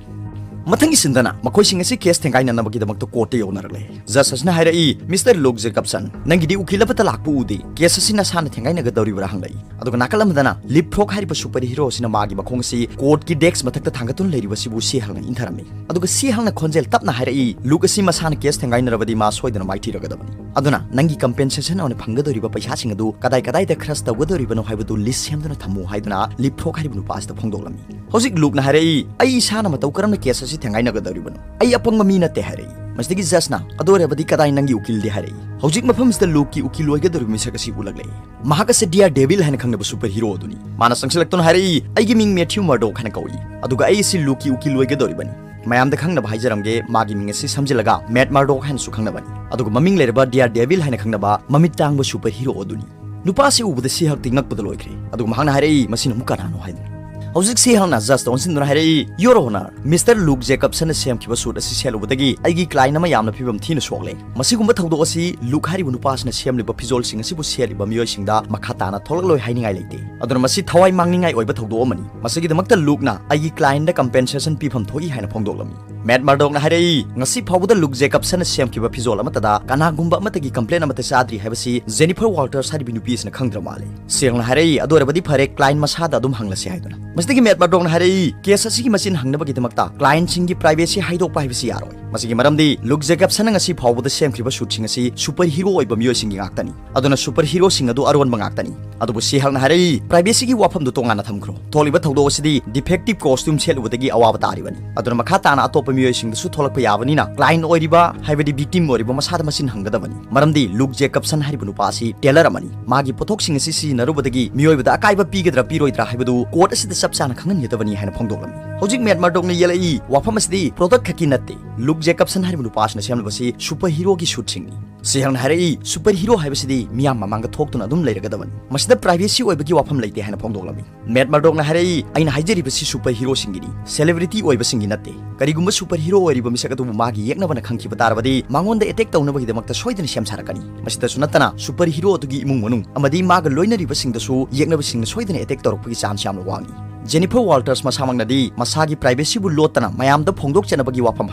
ꯃꯊꯪꯒꯤ ꯁꯤꯟꯗꯅ ꯃꯈꯣꯏꯁꯤꯡ ꯑꯁꯤ ꯀꯦꯁ ꯊꯦꯡꯒꯥꯏꯅꯅꯕꯒꯤꯗꯃꯛꯇ ꯀꯣꯔꯠꯇ ꯌꯧꯅꯔꯛꯂꯦ꯫ ꯖꯁ ꯑꯁꯤꯅ ꯍꯥꯏꯔꯛꯏ, "ꯃꯤꯁꯇꯔ ꯂꯨꯛ ꯖꯦꯀꯕꯁꯟ, ꯅꯪꯒꯤꯗꯤ ꯎꯀꯤꯜ ꯑꯃꯠꯇ ꯂꯥꯛꯄ ꯎꯗꯦ, ꯀꯦꯁ ꯑꯁꯤ ꯅꯁꯥꯅ ꯊꯦꯡꯒꯥꯏꯅꯒꯗꯧꯔꯤꯕ꯭ꯔꯥ?" ꯍꯪꯂꯛꯏ꯫ ꯑꯗꯨꯒ ꯅꯥꯀꯜ ꯑꯃꯗꯅ ꯂꯤꯞꯐ꯭ꯔꯣꯛ ꯍꯥꯏꯔꯤꯕ ꯁꯨꯄꯔ ꯍꯤꯔꯣ ꯑꯁꯤꯅ ꯃꯥꯒꯤ ꯃꯈꯣꯡ ꯑꯁꯤ ꯀꯣꯔꯠꯀꯤ ꯗꯦꯛꯁ ꯃꯊꯛꯇ ꯊꯥꯡꯒꯠꯇꯨꯅ ꯂꯩꯔꯤꯕꯁꯤꯕꯨ ꯁꯤ ꯍꯜꯅ ꯏꯟꯊꯔꯝꯃꯤ꯫ ꯑꯗꯨꯒ ꯁꯤ ꯍꯜꯅ ꯈꯣꯟꯖꯦꯜ ꯇꯞꯅ ꯍꯥꯏꯔꯛꯏ, "ꯂꯨꯛ ꯑꯁꯤ ꯃꯁꯥꯅ ꯀꯦꯁ ꯊꯦꯡꯒꯥꯏꯅꯔꯕꯗꯤ ꯃꯥ ꯁꯣꯏꯗꯅ ꯃꯥꯏꯊꯤꯔꯒꯗꯕꯅꯤ꯫ ꯑꯗꯨꯅ ꯅꯪꯒꯤ ꯀꯝꯄꯦꯟꯁꯦꯁꯟ ꯑꯣꯏꯅ ꯐꯪꯒꯗꯧꯔꯤꯕ ꯄꯩꯁꯥꯁꯤꯡ ꯑꯗꯨ ꯀꯗꯥꯏ ꯀꯗꯥꯏꯗ ꯈꯔꯁ ꯇꯧꯒꯗꯧꯔꯤꯕꯅꯣ ꯍꯥꯏꯕꯗꯨ ꯂꯤꯁ ꯁꯦꯝꯗꯨꯅ ꯊꯝꯃꯨ" ꯍꯥꯏꯗꯨꯅ ꯂꯤꯞꯐ꯭ꯔꯣꯛ ꯍꯥꯏꯔꯤꯕ ꯅꯨꯄꯥ ꯑꯁꯤꯗ ꯐꯣꯡꯗꯣꯛꯂꯝꯃꯤ꯫ ꯍꯧꯖꯤꯛ ꯂꯨꯛꯅ ꯍꯥꯏꯔꯛꯏ, "ꯑꯩ ꯏꯁꯥꯅ ꯃꯇꯧ ꯀꯔꯝꯅ ꯀꯦꯁ ꯑꯁꯤ ꯊꯦꯡꯒꯥꯏꯅꯒꯗꯧꯔꯤꯕꯅꯣ? ꯑꯩ ꯑꯄꯪꯕ ꯃꯤ ꯅꯠꯇꯦ" ꯍꯥꯏꯔꯛꯏ꯫ ꯃꯁꯤꯗꯒꯤ ꯖꯁꯅ, "ꯑꯗꯨ ꯑꯣꯏꯔꯕꯗꯤ ꯀꯗꯥꯏ ꯅꯪꯒꯤ ꯎꯀꯤꯜꯗꯤ?" ꯍꯥꯏꯔꯛꯏ꯫ ꯍꯧꯖꯤꯛ ꯃꯐꯝꯁꯤꯗ ꯂꯨꯛꯀꯤ ꯎꯀꯤꯜ ꯑꯣꯏꯒꯗꯧꯔꯤꯕ ꯃꯤꯁꯛ ꯑꯁꯤ ꯎꯠꯂꯛꯂꯦ꯫ ꯃꯍꯥꯛ ꯑꯁꯤ ꯗꯤꯌꯥꯔ ꯗꯦꯚꯤꯜ ꯍꯥꯏꯅ ꯈꯪꯅꯕ ꯁꯨꯄꯔ ꯍꯤꯔꯣ ꯑꯗꯨꯅꯤ꯫ ꯃꯥꯅ ꯆꯪꯁꯤꯜꯂꯛꯇꯨꯅ ꯍꯥꯏꯔꯛꯏ, "ꯑꯩꯒꯤ ꯃꯤꯡ ꯃꯦꯊ꯭ꯌꯨ ꯃꯔꯗꯣꯛ ꯍꯥꯏꯅ ꯀꯧꯏ, ꯑꯗꯨꯒ ꯑꯩ ꯑꯁꯤ ꯂꯨꯛꯀꯤ ꯎꯀꯤꯜ ꯑꯣꯏꯒꯗꯧꯔꯤꯕꯅꯤ꯫ ꯃꯌꯥꯝꯗ ꯈꯪꯅꯕ ꯍꯥꯏꯖꯔꯝꯒꯦ, ꯃꯥꯒꯤ ꯃꯤꯡ ꯑꯁꯤ ꯁꯝꯖꯤꯜꯂꯒ ꯃꯦꯠ ꯃꯔꯗꯣꯛ ꯍꯥꯏꯅꯁꯨ ꯈꯪꯅꯕꯅꯤ, ꯑꯗꯨꯒ ꯃꯃꯤꯡ ꯂꯩꯔꯕ ꯗꯤꯌꯥꯔ ꯗꯦꯚꯤꯜ ꯍꯥꯏꯅ ꯈꯪꯅꯕ ꯃꯃꯤꯠ ꯇꯥꯡꯕ ꯁꯨꯄꯔ ꯍꯤꯔꯣ ꯑꯗꯨꯅꯤ"꯫ ꯅꯨꯄꯥ ꯑꯁꯤ ꯎꯕꯗ ꯁꯤ ꯍꯜꯗꯤ ꯉꯛꯄꯗ ꯂꯣꯏꯈ꯭ꯔꯦ, ꯑꯗꯨꯒ ꯃꯍꯥꯛꯅ ꯍꯥꯏꯔꯛꯏ, "ꯃꯁꯤꯅ ꯑꯃꯨꯛ ꯀꯅꯥꯅꯣ?" ꯍꯥꯏꯗꯨꯅ꯫ ꯍꯧꯖꯤꯛ ꯁꯤꯍꯪꯅ ꯖꯁꯇ ꯑꯣꯟꯁꯤꯟꯗꯨꯅ ꯍꯥꯏꯔꯛꯏ, "Your Honor, Mister Luke Jacobson-ꯅ ꯁꯦꯝꯈꯤꯕ ꯁꯨꯠ ꯑꯁꯤ ꯁꯦꯠꯂꯨꯕꯗꯒꯤ ꯑꯩꯒꯤ ꯀ꯭ꯂꯥꯏꯟ ꯑꯃ ꯌꯥꯝꯅ ꯐꯤꯕꯝ ꯊꯤꯅ ꯁꯣꯛꯂꯦ꯫ ꯃꯁꯤꯒꯨꯝꯕ ꯊꯧꯗꯣꯛ ꯑꯁꯤ ꯂꯨꯛ ꯍꯥꯏꯔꯤꯕ ꯅꯨꯄꯥ ꯑꯁꯤꯅ ꯁꯦꯝꯂꯤꯕ ꯐꯤꯖꯣꯜꯁꯤꯡ ꯑꯁꯤꯕꯨ ꯁꯦꯠꯂꯤꯕ ꯃꯤꯑꯣꯏꯁꯤꯡꯗ ꯃꯈꯥ ꯇꯥꯅ ꯊꯣꯛꯂꯛꯂꯣꯏ ꯍꯥꯏꯅꯤꯡꯉꯥꯏ ꯂꯩꯇꯦ꯫ ꯑꯗꯨꯅ ꯃꯁꯤ ꯊꯋꯥꯏ ꯃꯥꯡꯅꯤꯡꯉꯥꯏ ꯑꯣꯏꯕ ꯊꯧꯗꯣꯛ ꯑꯃꯅꯤ꯫ ꯃꯁꯤꯒꯤꯗꯃꯛꯇ ꯂꯨꯛꯅ ꯑꯩꯒꯤ ꯀ꯭ꯂꯥꯏꯟꯗ ꯀꯝꯄꯦꯟꯁꯦꯁꯟ ꯄꯤꯐꯝ ꯊꯣꯛꯏ" ꯍꯥꯏꯅ ꯐꯣꯡꯗꯣꯛꯂꯝꯃꯤ꯫ ꯃꯦꯠ ꯃꯔꯗꯣꯛꯅ ꯍꯥꯏꯔꯛꯏ, "ꯉꯁꯤ ꯐꯥꯎꯕꯗ ꯂꯨꯛ ꯖꯦꯀꯕꯁꯟꯅ ꯁꯦꯝꯈꯤꯕ ꯐꯤꯖꯣꯜ ꯑꯃꯠꯇꯗ ꯀꯅꯥꯒꯨꯝꯕ ꯑꯃꯠꯇꯒꯤ ꯀꯝꯄ꯭ꯂꯦꯟ ꯑꯃꯠꯇ ꯆꯥꯗ꯭ꯔꯤ ꯍꯥꯏꯕꯁꯤ ꯖꯦꯅꯤꯐꯔ ꯋꯥꯜꯇꯔꯁ ꯍꯥꯏꯔꯤꯕ ꯅꯨꯄꯤ ꯑꯁꯤꯅ ꯈꯪꯗ꯭ꯔ ꯃꯥꯜꯂꯦ꯫" ꯁꯤꯍꯪꯅ ꯍꯥꯏꯔꯛꯏ, "ꯑꯗꯨ ꯑꯣꯏꯔꯕꯗꯤ ꯐꯔꯦ, ꯀ꯭ꯂꯥꯏꯟ ꯃꯁꯥꯗ ꯑꯗꯨꯝ ꯍꯪꯂꯁꯤ" ꯍꯥꯏꯗꯨꯅ꯫ ꯃꯁꯤꯗꯒꯤ ꯃꯦꯠ ꯃꯔꯗꯣꯛꯅ ꯍꯥꯏꯔꯛꯏ, "ꯀꯦꯁ ꯑꯁꯤꯒꯤ ꯃꯆꯤꯟ ꯍꯪꯅꯕꯒꯤꯗꯃꯛꯇ ꯀ꯭ꯂꯥꯏꯟꯁꯤꯡꯒꯤ ꯄ꯭ꯔꯥꯏꯚꯦꯁꯤ ꯍꯥꯏꯗꯣꯛꯄ ꯍꯥꯏꯕꯁꯤ ꯌꯥꯔꯣꯏ꯫ ꯃꯁꯤꯒꯤ ꯃꯔꯝꯗꯤ ꯂꯨꯛ ꯖꯦꯀꯕꯁꯟꯅ ꯉꯁꯤ ꯐꯥꯎꯕꯗ ꯁꯦꯝꯈꯤꯕ ꯁꯨꯠꯁꯤꯡ ꯑꯁꯤ ꯁꯨꯄꯔ ꯍꯤꯔꯣ ꯑꯣꯏꯕ ꯃꯤꯑꯣꯏꯁꯤꯡꯒꯤ ꯉꯥꯛꯇꯅꯤ꯫ ꯑꯗꯨꯅ ꯁꯨꯄꯔ ꯍꯤꯔꯣꯁꯤꯡ ꯑꯗꯨ ꯑꯔꯣꯟꯕ ꯉꯥꯛꯇꯅꯤ꯫" ꯑꯗꯨꯕꯨ ꯁꯤꯍꯪꯅ ꯍꯥꯏꯔꯛꯏ, "ꯄ꯭ꯔꯥꯏꯚꯦꯁꯤꯒꯤ ꯋꯥꯐꯝꯗꯨ ꯇꯣꯉꯥꯟꯅ ꯊꯝꯈ꯭ꯔꯣ꯫ ꯊꯣꯛꯂꯤꯕ ꯊꯧꯗꯣꯛ ꯑꯁꯤꯗꯤ ꯗꯤꯐꯦꯛꯇꯤꯚ ꯀꯣꯁꯇ꯭ꯌꯨꯝ ꯁꯦꯠꯂꯨꯕꯗꯒꯤ ꯑꯋꯥꯕ ꯇꯥꯔꯤꯕꯅꯤ꯫ ꯑꯗꯨꯅ ꯃꯈꯥ ꯇꯥꯅ ꯑꯇꯣꯞꯄ ꯃꯤꯑꯣꯏꯁꯤꯡꯗꯁꯨ ꯊꯣꯛꯂꯛꯄ ꯌꯥꯕꯅꯤꯅ ꯀ꯭ꯂꯥꯏꯟ ꯑꯣꯏꯔꯤꯕ, ꯍꯥꯏꯕꯗꯤ ꯚꯤꯛꯇꯤꯝ ꯑꯣꯏꯔꯤꯕ ꯃꯁꯥꯗ ꯃꯆꯤꯟ ꯍꯪꯒꯗꯕꯅꯤ꯫ ꯃꯔꯝꯗꯤ ꯂꯨꯛ ꯖꯦꯀꯕꯁꯟ ꯍꯥꯏꯔꯤꯕ ꯅꯨꯄꯥ ꯑꯁꯤ ꯇꯦꯂꯔ ꯑꯃꯅꯤ꯫ ꯃꯥꯒꯤ ꯄꯣꯠꯊꯣꯛꯁꯤꯡ ꯑꯁꯤ ꯁꯤꯖꯤꯟꯅꯔꯨꯕꯗꯒꯤ ꯃꯤꯑꯣꯏꯕꯗ ꯑꯀꯥꯏꯕ ꯄꯤꯒꯗ꯭ꯔꯥ ꯄꯤꯔꯣꯏꯗ꯭ꯔꯥ ꯍꯥꯏꯕꯗꯨ ꯀꯣꯔꯠ ꯑꯁꯤꯗ ꯆꯞ ꯆꯥꯅ ꯈꯪꯍꯟꯒꯗꯕꯅꯤ" ꯍꯥꯏꯅ ꯐꯣꯡꯗꯣꯛꯂꯝꯃꯤ꯫ ꯍꯧꯖꯤꯛ ꯃꯦꯠ ꯃꯔꯗꯣꯛꯅ ꯌꯦꯜꯂꯛꯏ, "ꯋꯥꯐꯝ ꯑꯁꯤꯗꯤ ꯄ꯭ꯔꯣꯗꯛ ꯈꯛꯀꯤ ꯅꯠꯇꯦ꯫ ꯂꯨꯛ ꯖꯦꯀꯕꯁꯟ ꯍꯥꯏꯔꯤꯕ ꯅꯨꯄꯥ ꯑꯁꯤꯅ ꯁꯦꯝꯂꯤꯕꯁꯤ ꯁꯨꯄꯔ ꯍꯤꯔꯣꯒꯤ ꯁꯨꯠꯁꯤꯡꯅꯤ꯫" ꯁꯤꯍꯪꯅ ꯍꯥꯏꯔꯛꯏ, "ꯁꯨꯄꯔ ꯍꯤꯔꯣ ꯍꯥꯏꯕꯁꯤꯗꯤ ꯃꯤꯌꯥꯝ ꯃꯃꯥꯡꯗ ꯊꯣꯛꯇꯨꯅ ꯑꯗꯨꯝ ꯂꯩꯔꯒꯗꯕꯅꯤ꯫ ꯃꯁꯤꯗ ꯄ꯭ꯔꯥꯏꯚꯦꯁꯤ ꯑꯣꯏꯕꯒꯤ ꯋꯥꯐꯝ ꯂꯩꯇꯦ" ꯍꯥꯏꯅ ꯐꯣꯡꯗꯣꯛꯂꯝꯃꯤ꯫ ꯃꯦꯠ ꯃꯔꯗꯣꯛꯅ ꯍꯥꯏꯔꯛꯏ, "ꯑꯩꯅ ꯍꯥꯏꯖꯔꯤꯕꯁꯤ ꯁꯨꯄꯔ ꯍꯤꯔꯣꯁꯤꯡꯒꯤꯅꯤ, ꯁꯦꯂꯦꯕ꯭ꯔꯤꯇꯤ ꯑꯣꯏꯕꯁꯤꯡꯒꯤ ꯅꯠꯇꯦ꯫ ꯀꯔꯤꯒꯨꯝꯕ ꯁꯨꯄꯔ ꯍꯤꯔꯣ ꯑꯣꯏꯔꯤꯕ ꯃꯤꯁꯛ ꯑꯗꯨꯕꯨ ꯃꯥꯒꯤ ꯌꯦꯛꯅꯕꯅ ꯈꯪꯈꯤꯕ ꯇꯥꯔꯕꯗꯤ ꯃꯉꯣꯟꯗ ꯑꯦꯇꯦꯛ ꯇꯧꯅꯕꯒꯤꯗꯃꯛꯇ ꯁꯣꯏꯗꯅ ꯁꯦꯝ ꯁꯥꯔꯛꯀꯅꯤ꯫ ꯃꯁꯤꯗꯁꯨ ꯅꯠꯇꯅ ꯁꯨꯄꯔ ꯍꯤꯔꯣ ꯑꯗꯨꯒꯤ ꯏꯃꯨꯡ ꯃꯅꯨꯡ ꯑꯃꯗꯤ ꯃꯥꯒ ꯂꯣꯏꯅꯔꯤꯕꯁꯤꯡꯗꯁꯨ ꯌꯦꯛꯅꯕꯁꯤꯡꯅ ꯁꯣꯏꯗꯅ ꯑꯦꯇꯦꯛ ꯇꯧꯔꯛꯄꯒꯤ ꯆꯥꯟꯁ ꯌꯥꯝꯅ ꯋꯥꯡꯏ꯫ ꯖꯦꯅꯤꯐꯔ ꯋꯥꯜꯇꯔꯁ ꯃꯁꯥꯃꯛꯅꯗꯤ ꯃꯁꯥꯒꯤ ꯄ꯭ꯔꯥꯏꯚꯦꯁꯤꯕꯨ ꯂꯣꯠꯇꯅ ꯃꯌꯥꯝꯗ ꯐꯣꯡꯗꯣꯛꯆꯅꯕꯒꯤ ꯋꯥꯐꯝ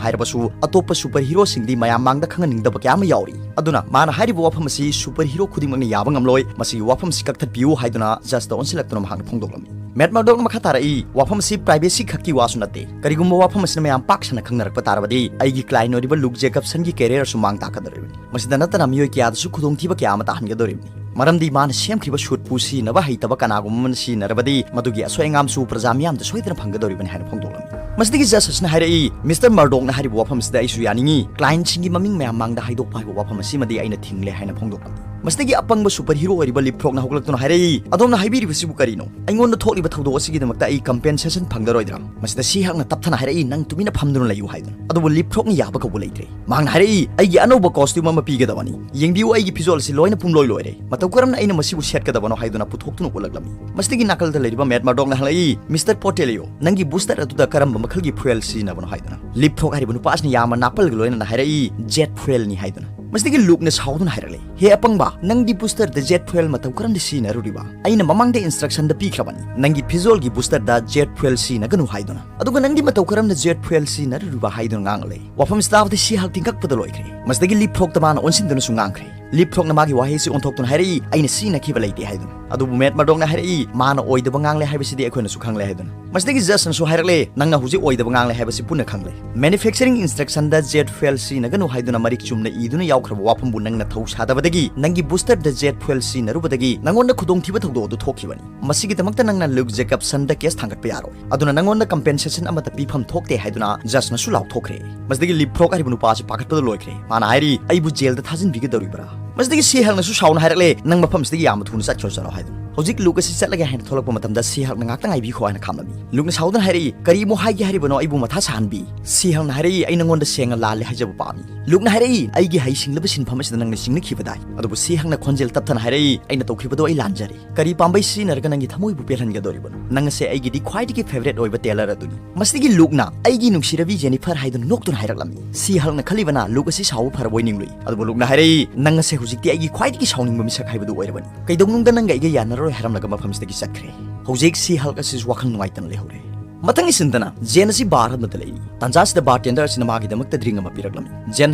ꯍꯥꯏꯔꯕꯁꯨ ꯑꯇꯣꯞꯄ ꯁꯨꯄꯔ ꯍꯤꯔꯣꯁꯤꯡꯗꯤ ꯃꯌꯥꯝ ꯃꯥꯡꯗ ꯈꯪꯍꯟꯅꯤꯡꯗꯕ ꯀꯌꯥ ꯑꯃ ꯌꯥꯎꯔꯤ꯫ ꯑꯗꯨꯅ ꯃꯥꯅ ꯍꯥꯏꯔꯤꯕ ꯋꯥꯐꯝ ꯑꯁꯤ ꯁꯨꯄꯔ ꯍꯤꯔꯣ ꯈꯨꯗꯤꯡꯃꯛꯅ ꯌꯥꯕ ꯉꯝꯂꯣꯏ꯫ ꯃꯁꯤꯒꯤ ꯋꯥꯐꯝ ꯑꯁꯤ ꯀꯛꯊꯠꯄꯤꯌꯨ" ꯍꯥꯏꯗꯨꯅ ꯖꯁꯇ ꯑꯣꯟꯁꯤꯜꯂꯛꯇꯨꯅ ꯃꯍꯥꯛꯅ ꯐꯣꯡꯗꯣꯛꯂꯝꯃꯤ꯫ ꯃꯦꯠ ꯃꯔꯗꯣꯛꯅ ꯃꯈꯥ ꯇꯥꯔꯛꯏ, "ꯋꯥꯐꯝ ꯑꯁꯤ ꯄ꯭ꯔꯥꯏꯚꯦꯁꯤ ꯈꯛꯀꯤ ꯋꯥꯁꯨ ꯅꯠꯇꯦ꯫ ꯀꯔꯤꯒꯨꯝꯕ ꯋꯥꯐꯝ ꯑꯁꯤꯅ ꯃꯌꯥꯝ ꯄꯥꯛ ꯁꯟꯅ ꯈꯪꯅꯔꯛꯄ ꯇꯥꯔꯕꯗꯤ ꯑꯩꯒꯤ ꯀ꯭ꯂꯥꯏꯟ ꯑꯣꯏꯔꯤꯕ ꯂꯨꯛ ꯖꯦꯀꯕꯁꯟꯒꯤ ꯀꯦꯔꯤꯌꯔꯁꯨ ꯃꯥꯡ ꯇꯥꯛꯀꯗꯧꯔꯤꯕꯅꯤ꯫ ꯃꯁꯤꯗ ꯅꯠꯇꯅ ꯃꯤꯑꯣꯏ ꯀꯌꯥꯗꯁꯨ ꯈꯨꯗꯣꯡꯊꯤꯕ ꯀꯌꯥ ꯑꯃ ꯇꯥꯍꯟꯒꯗꯧꯔꯤꯕꯅꯤ꯫ ꯃꯔꯝꯗꯤ ꯃꯥꯅ ꯁꯦꯝꯈꯤꯕ ꯁꯨꯠꯄꯨ ꯁꯤꯖꯤꯟꯅꯕ ꯍꯩꯇꯕ ꯀꯅꯥꯒꯨꯝꯕ ꯑꯃꯅ ꯁꯤꯖꯤꯟꯅꯔꯕꯗꯤ ꯃꯗꯨꯒꯤ ꯑꯁꯣꯏ ꯑꯉꯥꯝꯁꯨ ꯄ꯭ꯔꯖꯥ ꯃꯤꯌꯥꯝꯗ ꯁꯣꯏꯗꯅ ꯐꯪꯒꯗꯧꯔꯤꯕꯅꯤ" ꯍꯥꯏꯅ ꯐꯣꯡꯗꯣꯛꯂꯝꯃꯤ꯫ ꯃꯁꯤꯗꯒꯤ ꯖꯁ ꯑꯁꯤꯅ ꯍꯥꯏꯔꯛꯏ, "ꯃꯤꯁꯇꯔ ꯃꯔꯗꯣꯛꯅ ꯍꯥꯏꯔꯤꯕ ꯋꯥꯐꯝ ꯑꯁꯤꯗ ꯑꯩꯁꯨ ꯌꯥꯅꯤꯡꯏ꯫ ꯀ꯭ꯂꯥꯏꯟꯁꯤꯡꯒꯤ ꯃꯃꯤꯡ ꯃꯌꯥꯝ ꯃꯥꯡꯗ ꯍꯥꯏꯗꯣꯛꯄ ꯍꯥꯏꯕ ꯋꯥꯐꯝ ꯑꯁꯤꯃꯗꯤ ꯑꯩꯅ ꯊꯤꯡꯂꯦ" ꯍꯥꯏꯅ ꯐꯣꯡꯗꯣꯛꯂꯝꯃꯤ꯫ ꯃꯁꯤꯗꯒꯤ ꯑꯄꯪꯕ ꯁꯨꯄꯔ ꯍꯤꯔꯣ ꯑꯣꯏꯔꯤꯕ ꯂꯤꯞꯐ꯭ꯔꯣꯛꯅ ꯍꯧꯒꯠꯂꯛꯇꯨꯅ ꯍꯥꯏꯔꯛꯏ, "ꯑꯗꯣꯝꯅ ꯍꯥꯏꯕꯤꯔꯤꯕꯁꯤꯕꯨ ꯀꯔꯤꯅꯣ? ꯑꯩꯉꯣꯟꯗ ꯊꯣꯛꯂꯤꯕ ꯊꯧꯗꯣꯛ ꯑꯁꯤꯒꯤꯗꯃꯛꯇ ꯑꯩ ꯀꯝꯄꯦꯟꯁꯦꯁꯟ ꯐꯪꯂꯔꯣꯏꯗ꯭ꯔꯥ?" ꯃꯁꯤꯗ ꯁꯤ ꯍꯛꯅ ꯇꯞꯊꯅ ꯍꯥꯏꯔꯛꯏ, "ꯅꯪ ꯇꯨꯃꯤꯟꯅ ꯐꯝꯗꯨꯅ ꯂꯩꯌꯨ" ꯍꯥꯏꯗꯨꯅ꯫ ꯑꯗꯨꯕꯨ ꯂꯤꯞꯐ꯭ꯔꯣꯛꯅ ꯌꯥꯕ ꯀꯧꯕ ꯂꯩꯇ꯭ꯔꯦ꯫ ꯃꯍꯥꯛꯅ ꯍꯥꯏꯔꯛꯏ, "ꯑꯩꯒꯤ ꯑꯅꯧꯕ ꯀꯣꯁꯇ꯭ꯌꯨꯝ ꯑꯃ ꯄꯤꯒꯗꯕꯅꯤ꯫ ꯌꯦꯡꯕꯤꯌꯨ, ꯑꯩꯒꯤ ꯐꯤꯖꯣꯜ ꯑꯁꯤ ꯂꯣꯏꯅ ꯄꯨꯝꯂꯣꯏ ꯂꯣꯏꯔꯦ꯫ ꯃꯇꯧ ꯀꯔꯝꯅ ꯑꯩꯅ ꯃꯁꯤꯕꯨ ꯁꯦꯠꯀꯗꯕꯅꯣ?" ꯍꯥꯏꯗꯨꯅ ꯄꯨꯊꯣꯛꯇꯨꯅ ꯎꯠꯂꯛꯂꯝꯃꯤ꯫ ꯃꯁꯤꯗꯒꯤ ꯅꯥꯀꯜꯗ ꯂꯩꯔꯤꯕ ꯃꯦꯠ ꯃꯔꯗꯣꯛꯅ ꯍꯪꯂꯛꯏ, "ꯃꯤꯁꯇꯔ ꯄꯣꯇꯦꯂꯤꯌꯣ, ꯅꯪꯒꯤ ꯕꯨꯁꯇꯔ ꯑꯗꯨꯗ ꯀꯔꯝꯕ ꯃꯈꯜꯒꯤ ꯐ꯭ꯌꯨꯑꯦꯜ ꯁꯤꯖꯤꯟꯅꯕꯅꯣ?" ꯍꯥꯏꯗꯨꯅ꯫ ꯂꯤꯞꯐ꯭ꯔꯣꯛ ꯍꯥꯏꯔꯤꯕ ꯅꯨꯄꯥ ꯑꯁꯤꯅ ꯌꯥꯝꯅ ꯅꯥꯄꯜꯒ ꯂꯣꯏꯅꯅ ꯍꯥꯏꯔꯛꯏ, "ꯖꯦꯠ ꯐ꯭ꯌꯨꯑꯦꯜꯅꯤ" ꯍꯥꯏꯗꯨꯅ꯫ ꯃꯁꯤꯗꯒꯤ ꯂꯨꯛꯅ ꯁꯥꯎꯗꯨꯅ ꯍꯥꯏꯔꯛꯂꯦ, "ꯍꯦ ꯑꯄꯪꯕ, ꯅꯪꯗꯤ ꯕꯨꯁꯇꯔꯗ ꯖꯦꯠ ꯐ꯭ꯌꯨꯑꯦꯜ ꯃꯇꯧ ꯀꯔꯝꯅ ꯁꯤꯖꯤꯟꯅꯔꯨꯔꯤꯕ? ꯑꯩꯅ ꯃꯃꯥꯡꯗ ꯏꯟꯁꯇ꯭ꯔꯛꯁꯟꯗ ꯄꯤꯈ꯭ꯔꯕꯅꯤ, ꯅꯪꯒꯤ ꯐꯤꯖꯣꯜꯒꯤ ꯕꯨꯁꯇꯔꯗ ꯖꯦꯠ ꯐ꯭ꯌꯨꯑꯦꯜ ꯁꯤꯖꯤꯟꯅꯒꯅꯨ ꯍꯥꯏꯗꯨꯅ꯫ ꯑꯗꯨꯒ ꯅꯪꯗꯤ ꯃꯇꯧ ꯀꯔꯝꯅ ꯖꯦꯠ ꯐ꯭ꯌꯨꯑꯦꯜ ꯁꯤꯖꯤꯟꯅꯔꯨꯔꯤꯕ?" ꯍꯥꯏꯗꯨꯅ ꯉꯥꯡꯂꯦ꯫ ꯋꯥꯐꯝ ꯁꯤ ꯇꯥꯕꯗ ꯁꯤ ꯍꯛ ꯇꯤꯡꯀꯛꯄꯗ ꯂꯣꯏꯈ꯭ꯔꯦ꯫ ꯃꯁꯤꯗꯒꯤ ꯂꯤꯞꯐ꯭ꯔꯣꯛꯇ ꯃꯥꯅ ꯑꯣꯟꯁꯤꯟꯗꯨꯅꯁꯨ ꯉꯥꯡꯈ꯭ꯔꯦ꯫ ꯂꯤꯞꯐ꯭ꯔꯣꯛꯅ ꯃꯥꯒꯤ ꯋꯥꯍꯩ ꯑꯁꯤ ꯑꯣꯟꯊꯣꯛꯇꯨꯅ ꯍꯥꯏꯔꯛꯏ, "ꯑꯩꯅ ꯁꯤꯖꯤꯟꯅꯈꯤꯕ ꯂꯩꯇꯦ" ꯍꯥꯏꯗꯨꯅ꯫ ꯑꯗꯨꯕꯨ ꯃꯦꯠ ꯃꯔꯗꯣꯛꯅ ꯍꯥꯏꯔꯛꯏ, "ꯃꯥꯅ ꯑꯣꯏꯗꯕ ꯉꯥꯡꯂꯦ ꯍꯥꯏꯕꯁꯤꯗꯤ ꯑꯩꯈꯣꯏꯅꯁꯨ ꯈꯪꯂꯦ" ꯍꯥꯏꯗꯨꯅ꯫ ꯃꯁꯤꯗꯒꯤ ꯖꯖꯅꯁꯨ ꯍꯥꯏꯔꯛꯂꯦ, "ꯅꯪꯅ ꯍꯧꯖꯤꯛ ꯑꯣꯏꯗꯕ ꯉꯥꯡꯂꯦ ꯍꯥꯏꯕꯁꯤ ꯄꯨꯟꯅ ꯈꯪꯂꯦ꯫ ꯃꯦꯅꯨꯐꯦꯛꯆꯔꯤꯡ ꯏꯟꯁꯇ꯭ꯔꯛꯁꯟꯗ ꯖꯦꯠ ꯐ꯭ꯌꯨꯑꯦꯜ ꯁꯤꯖꯤꯟꯅꯒꯅꯨ ꯍꯥꯏꯗꯨꯅ ꯃꯔꯤꯛ ꯆꯨꯝꯅ ꯏꯗꯨꯅ ꯌꯥꯎꯈ꯭ꯔꯕ ꯋꯥꯐꯝꯕꯨ ꯅꯪꯅ ꯊꯧ ꯁꯥꯗꯕꯗꯒꯤ ꯅꯪꯒꯤ ꯕꯨꯁꯇꯔꯗ ꯖꯦꯠ ꯐ꯭ꯌꯨꯑꯦꯜ ꯁꯤꯖꯤꯟꯅꯔꯨꯕꯗꯅꯤ ꯅꯪꯉꯣꯟꯗ ꯈꯨꯗꯣꯡꯊꯤꯕ ꯊꯧꯗꯣꯛ ꯑꯗꯨ ꯊꯣꯛꯈꯤꯕꯅꯤ꯫ ꯃꯁꯤꯒꯤꯗꯃꯛꯇ ꯅꯪꯅ ꯂꯨꯛ ꯖꯦꯀꯕꯁꯟꯗ ꯀꯦꯁ ꯊꯥꯡꯒꯠꯄ ꯌꯥꯔꯣꯏ꯫ ꯑꯗꯨꯅ ꯅꯪꯉꯣꯟꯗ ꯀꯝꯄꯦꯟꯁꯦꯁꯟ ꯑꯃꯠꯇ ꯄꯤꯐꯝ ꯊꯣꯛꯇꯦ" ꯍꯥꯏꯗꯨꯅ ꯖꯖꯅꯁꯨ ꯂꯥꯎꯊꯣꯛꯈ꯭ꯔꯦ꯫ ꯃꯁꯤꯗꯒꯤ ꯂꯤꯞꯐ꯭ꯔꯣꯛ ꯍꯥꯏꯔꯤꯕ ꯅꯨꯄꯥ ꯑꯁꯤ ꯄꯥꯈꯠꯄꯗ ꯂꯣꯏꯈ꯭ꯔꯦ꯫ ꯃꯥꯅ ꯍꯥꯏꯔꯤ, "ꯑꯩꯕꯨ ꯖꯦꯜꯗ ꯊꯥꯖꯤꯟꯕꯤꯒꯗꯧꯔꯤꯕ꯭ꯔꯥ?" ꯃꯁꯤꯗꯒꯤ ꯁꯤ ꯍꯛꯅꯁꯨ ꯁꯥꯎꯅ ꯍꯥꯏꯔꯛꯂꯦ, "ꯅꯪ ꯃꯐꯝꯁꯤꯗꯒꯤ ꯌꯥꯝꯅ ꯊꯨꯅ ꯆꯠꯈ꯭ꯔꯣ ꯆꯠꯂꯣ" ꯍꯥꯏꯗꯨꯅ꯫ ꯍꯧꯖꯤꯛ ꯂꯨꯛ ꯑꯁꯤ ꯆꯠꯂꯒꯦ ꯍꯥꯏꯅ ꯊꯣꯛꯂꯛꯄ ꯃꯇꯝꯗ ꯁꯤ ꯍꯛꯅ ꯉꯥꯛꯇ ꯉꯥꯏꯕꯤꯈꯣ ꯍꯥꯏꯅ ꯈꯥꯝꯂꯝꯃꯤ꯫ ꯂꯨꯛꯅ ꯁꯥꯎꯗꯨꯅ ꯍꯥꯏꯔꯛꯏ, "ꯀꯔꯤ ꯑꯃꯨꯛ ꯍꯥꯏꯒꯦ ꯍꯥꯏꯔꯤꯕꯅꯣ? ꯑꯩꯕꯨ ꯃꯊꯥ ꯁꯥꯍꯟꯕꯤ?" ꯁꯤ ꯍꯛꯅ ꯍꯥꯏꯔꯛꯏ, "ꯑꯩ ꯅꯪꯉꯣꯟꯗ ꯁꯦꯡꯅ ꯂꯥꯜꯂꯦ ꯍꯥꯏꯖꯕ ꯄꯥꯝꯃꯤ꯫" ꯂꯨꯛꯅ ꯍꯥꯏꯔꯛꯏ, "ꯑꯩꯒꯤ ꯍꯩꯁꯤꯡꯂꯕ ꯁꯤꯟꯐꯝ ꯑꯁꯤꯗ ꯅꯪꯅ ꯁꯤꯡꯅꯈꯤꯕ ꯇꯥꯏ꯫" ꯑꯗꯨꯕꯨ ꯁꯤ ꯍꯛꯅ ꯈꯣꯟꯖꯦꯜ ꯇꯞꯊꯅ ꯍꯥꯏꯔꯛꯏ, "ꯑꯩꯅ ꯇꯧꯈꯤꯕꯗꯣ ꯑꯩ ꯂꯥꯟꯖꯔꯦ꯫ ꯀꯔꯤ ꯄꯥꯝꯕꯩ ꯁꯤꯖꯤꯟꯅꯔꯒ ꯅꯪꯒꯤ ꯊꯃꯣꯏꯕꯨ ꯄꯦꯜꯍꯟꯒꯗꯧꯔꯤꯕꯅꯣ? ꯅꯪ ꯑꯁꯦ ꯑꯩꯒꯤꯗꯤ ꯈ꯭ꯋꯥꯏꯗꯒꯤ ꯐꯦꯚꯔꯦꯠ ꯑꯣꯏꯕ ꯇꯦꯂꯔ ꯑꯗꯨꯅꯤ꯫" ꯃꯁꯤꯗꯒꯤ ꯂꯨꯛꯅ, "ꯑꯩꯒꯤ ꯅꯨꯡꯁꯤꯔꯕꯤ ꯖꯦꯅꯤꯐꯔ" ꯍꯥꯏꯗꯨꯅ ꯅꯣꯛꯇꯨꯅ ꯍꯥꯏꯔꯛꯂꯝꯃꯤ꯫ ꯁꯤ ꯍꯛꯅ ꯈꯜꯂꯤꯕꯅ ꯂꯨꯛ ꯑꯁꯤ ꯁꯥꯎꯕ ꯐꯔꯕꯣꯏ ꯅꯤꯡꯂꯨꯏ꯫ ꯑꯗꯨꯕꯨ ꯂꯨꯛꯅ ꯍꯥꯏꯔꯛꯏ, "ꯅꯪ ꯑꯁꯦ ꯍꯧꯖꯤꯛꯇꯤ ꯑꯩꯒꯤ ꯈ꯭ꯋꯥꯏꯗꯒꯤ ꯁꯥꯎꯅꯤꯡꯕ ꯃꯤꯁꯛ ꯍꯥꯏꯕꯗꯨ ꯑꯣꯏꯔꯕꯅꯤ꯫ ꯀꯩꯗꯧꯅꯨꯡꯗ ꯅꯪꯒ ꯑꯩꯒ ꯌꯥꯅꯔꯣꯏ" ꯍꯥꯏꯔꯝꯂꯒ ꯃꯐꯝꯁꯤꯗꯒꯤ ꯆꯠꯈ꯭ꯔꯦ꯫ ꯍꯧꯖꯤꯛ ꯁꯤ ꯍꯛ ꯑꯁꯤꯁꯨ ꯋꯥꯈꯜ ꯅꯨꯡꯉꯥꯏꯇꯅ ꯂꯩꯍꯧꯔꯦ꯫ ꯃꯊꯪꯒꯤ ꯁꯤꯟꯗꯅ ꯖꯦꯟ ꯑꯁꯤ ꯕꯥꯔ ꯑꯃꯗ ꯂꯩꯔꯤ꯫ ꯇꯥꯟꯖꯥꯁꯤꯗ ꯕꯥꯔꯇꯦꯟꯗꯔ ꯑꯁꯤꯅ ꯃꯥꯒꯤꯗꯃꯛꯇ ꯗ꯭ꯔꯤꯡ ꯑꯃ ꯄꯤꯔꯛꯂꯝꯃꯤ꯫ ꯖꯦꯟ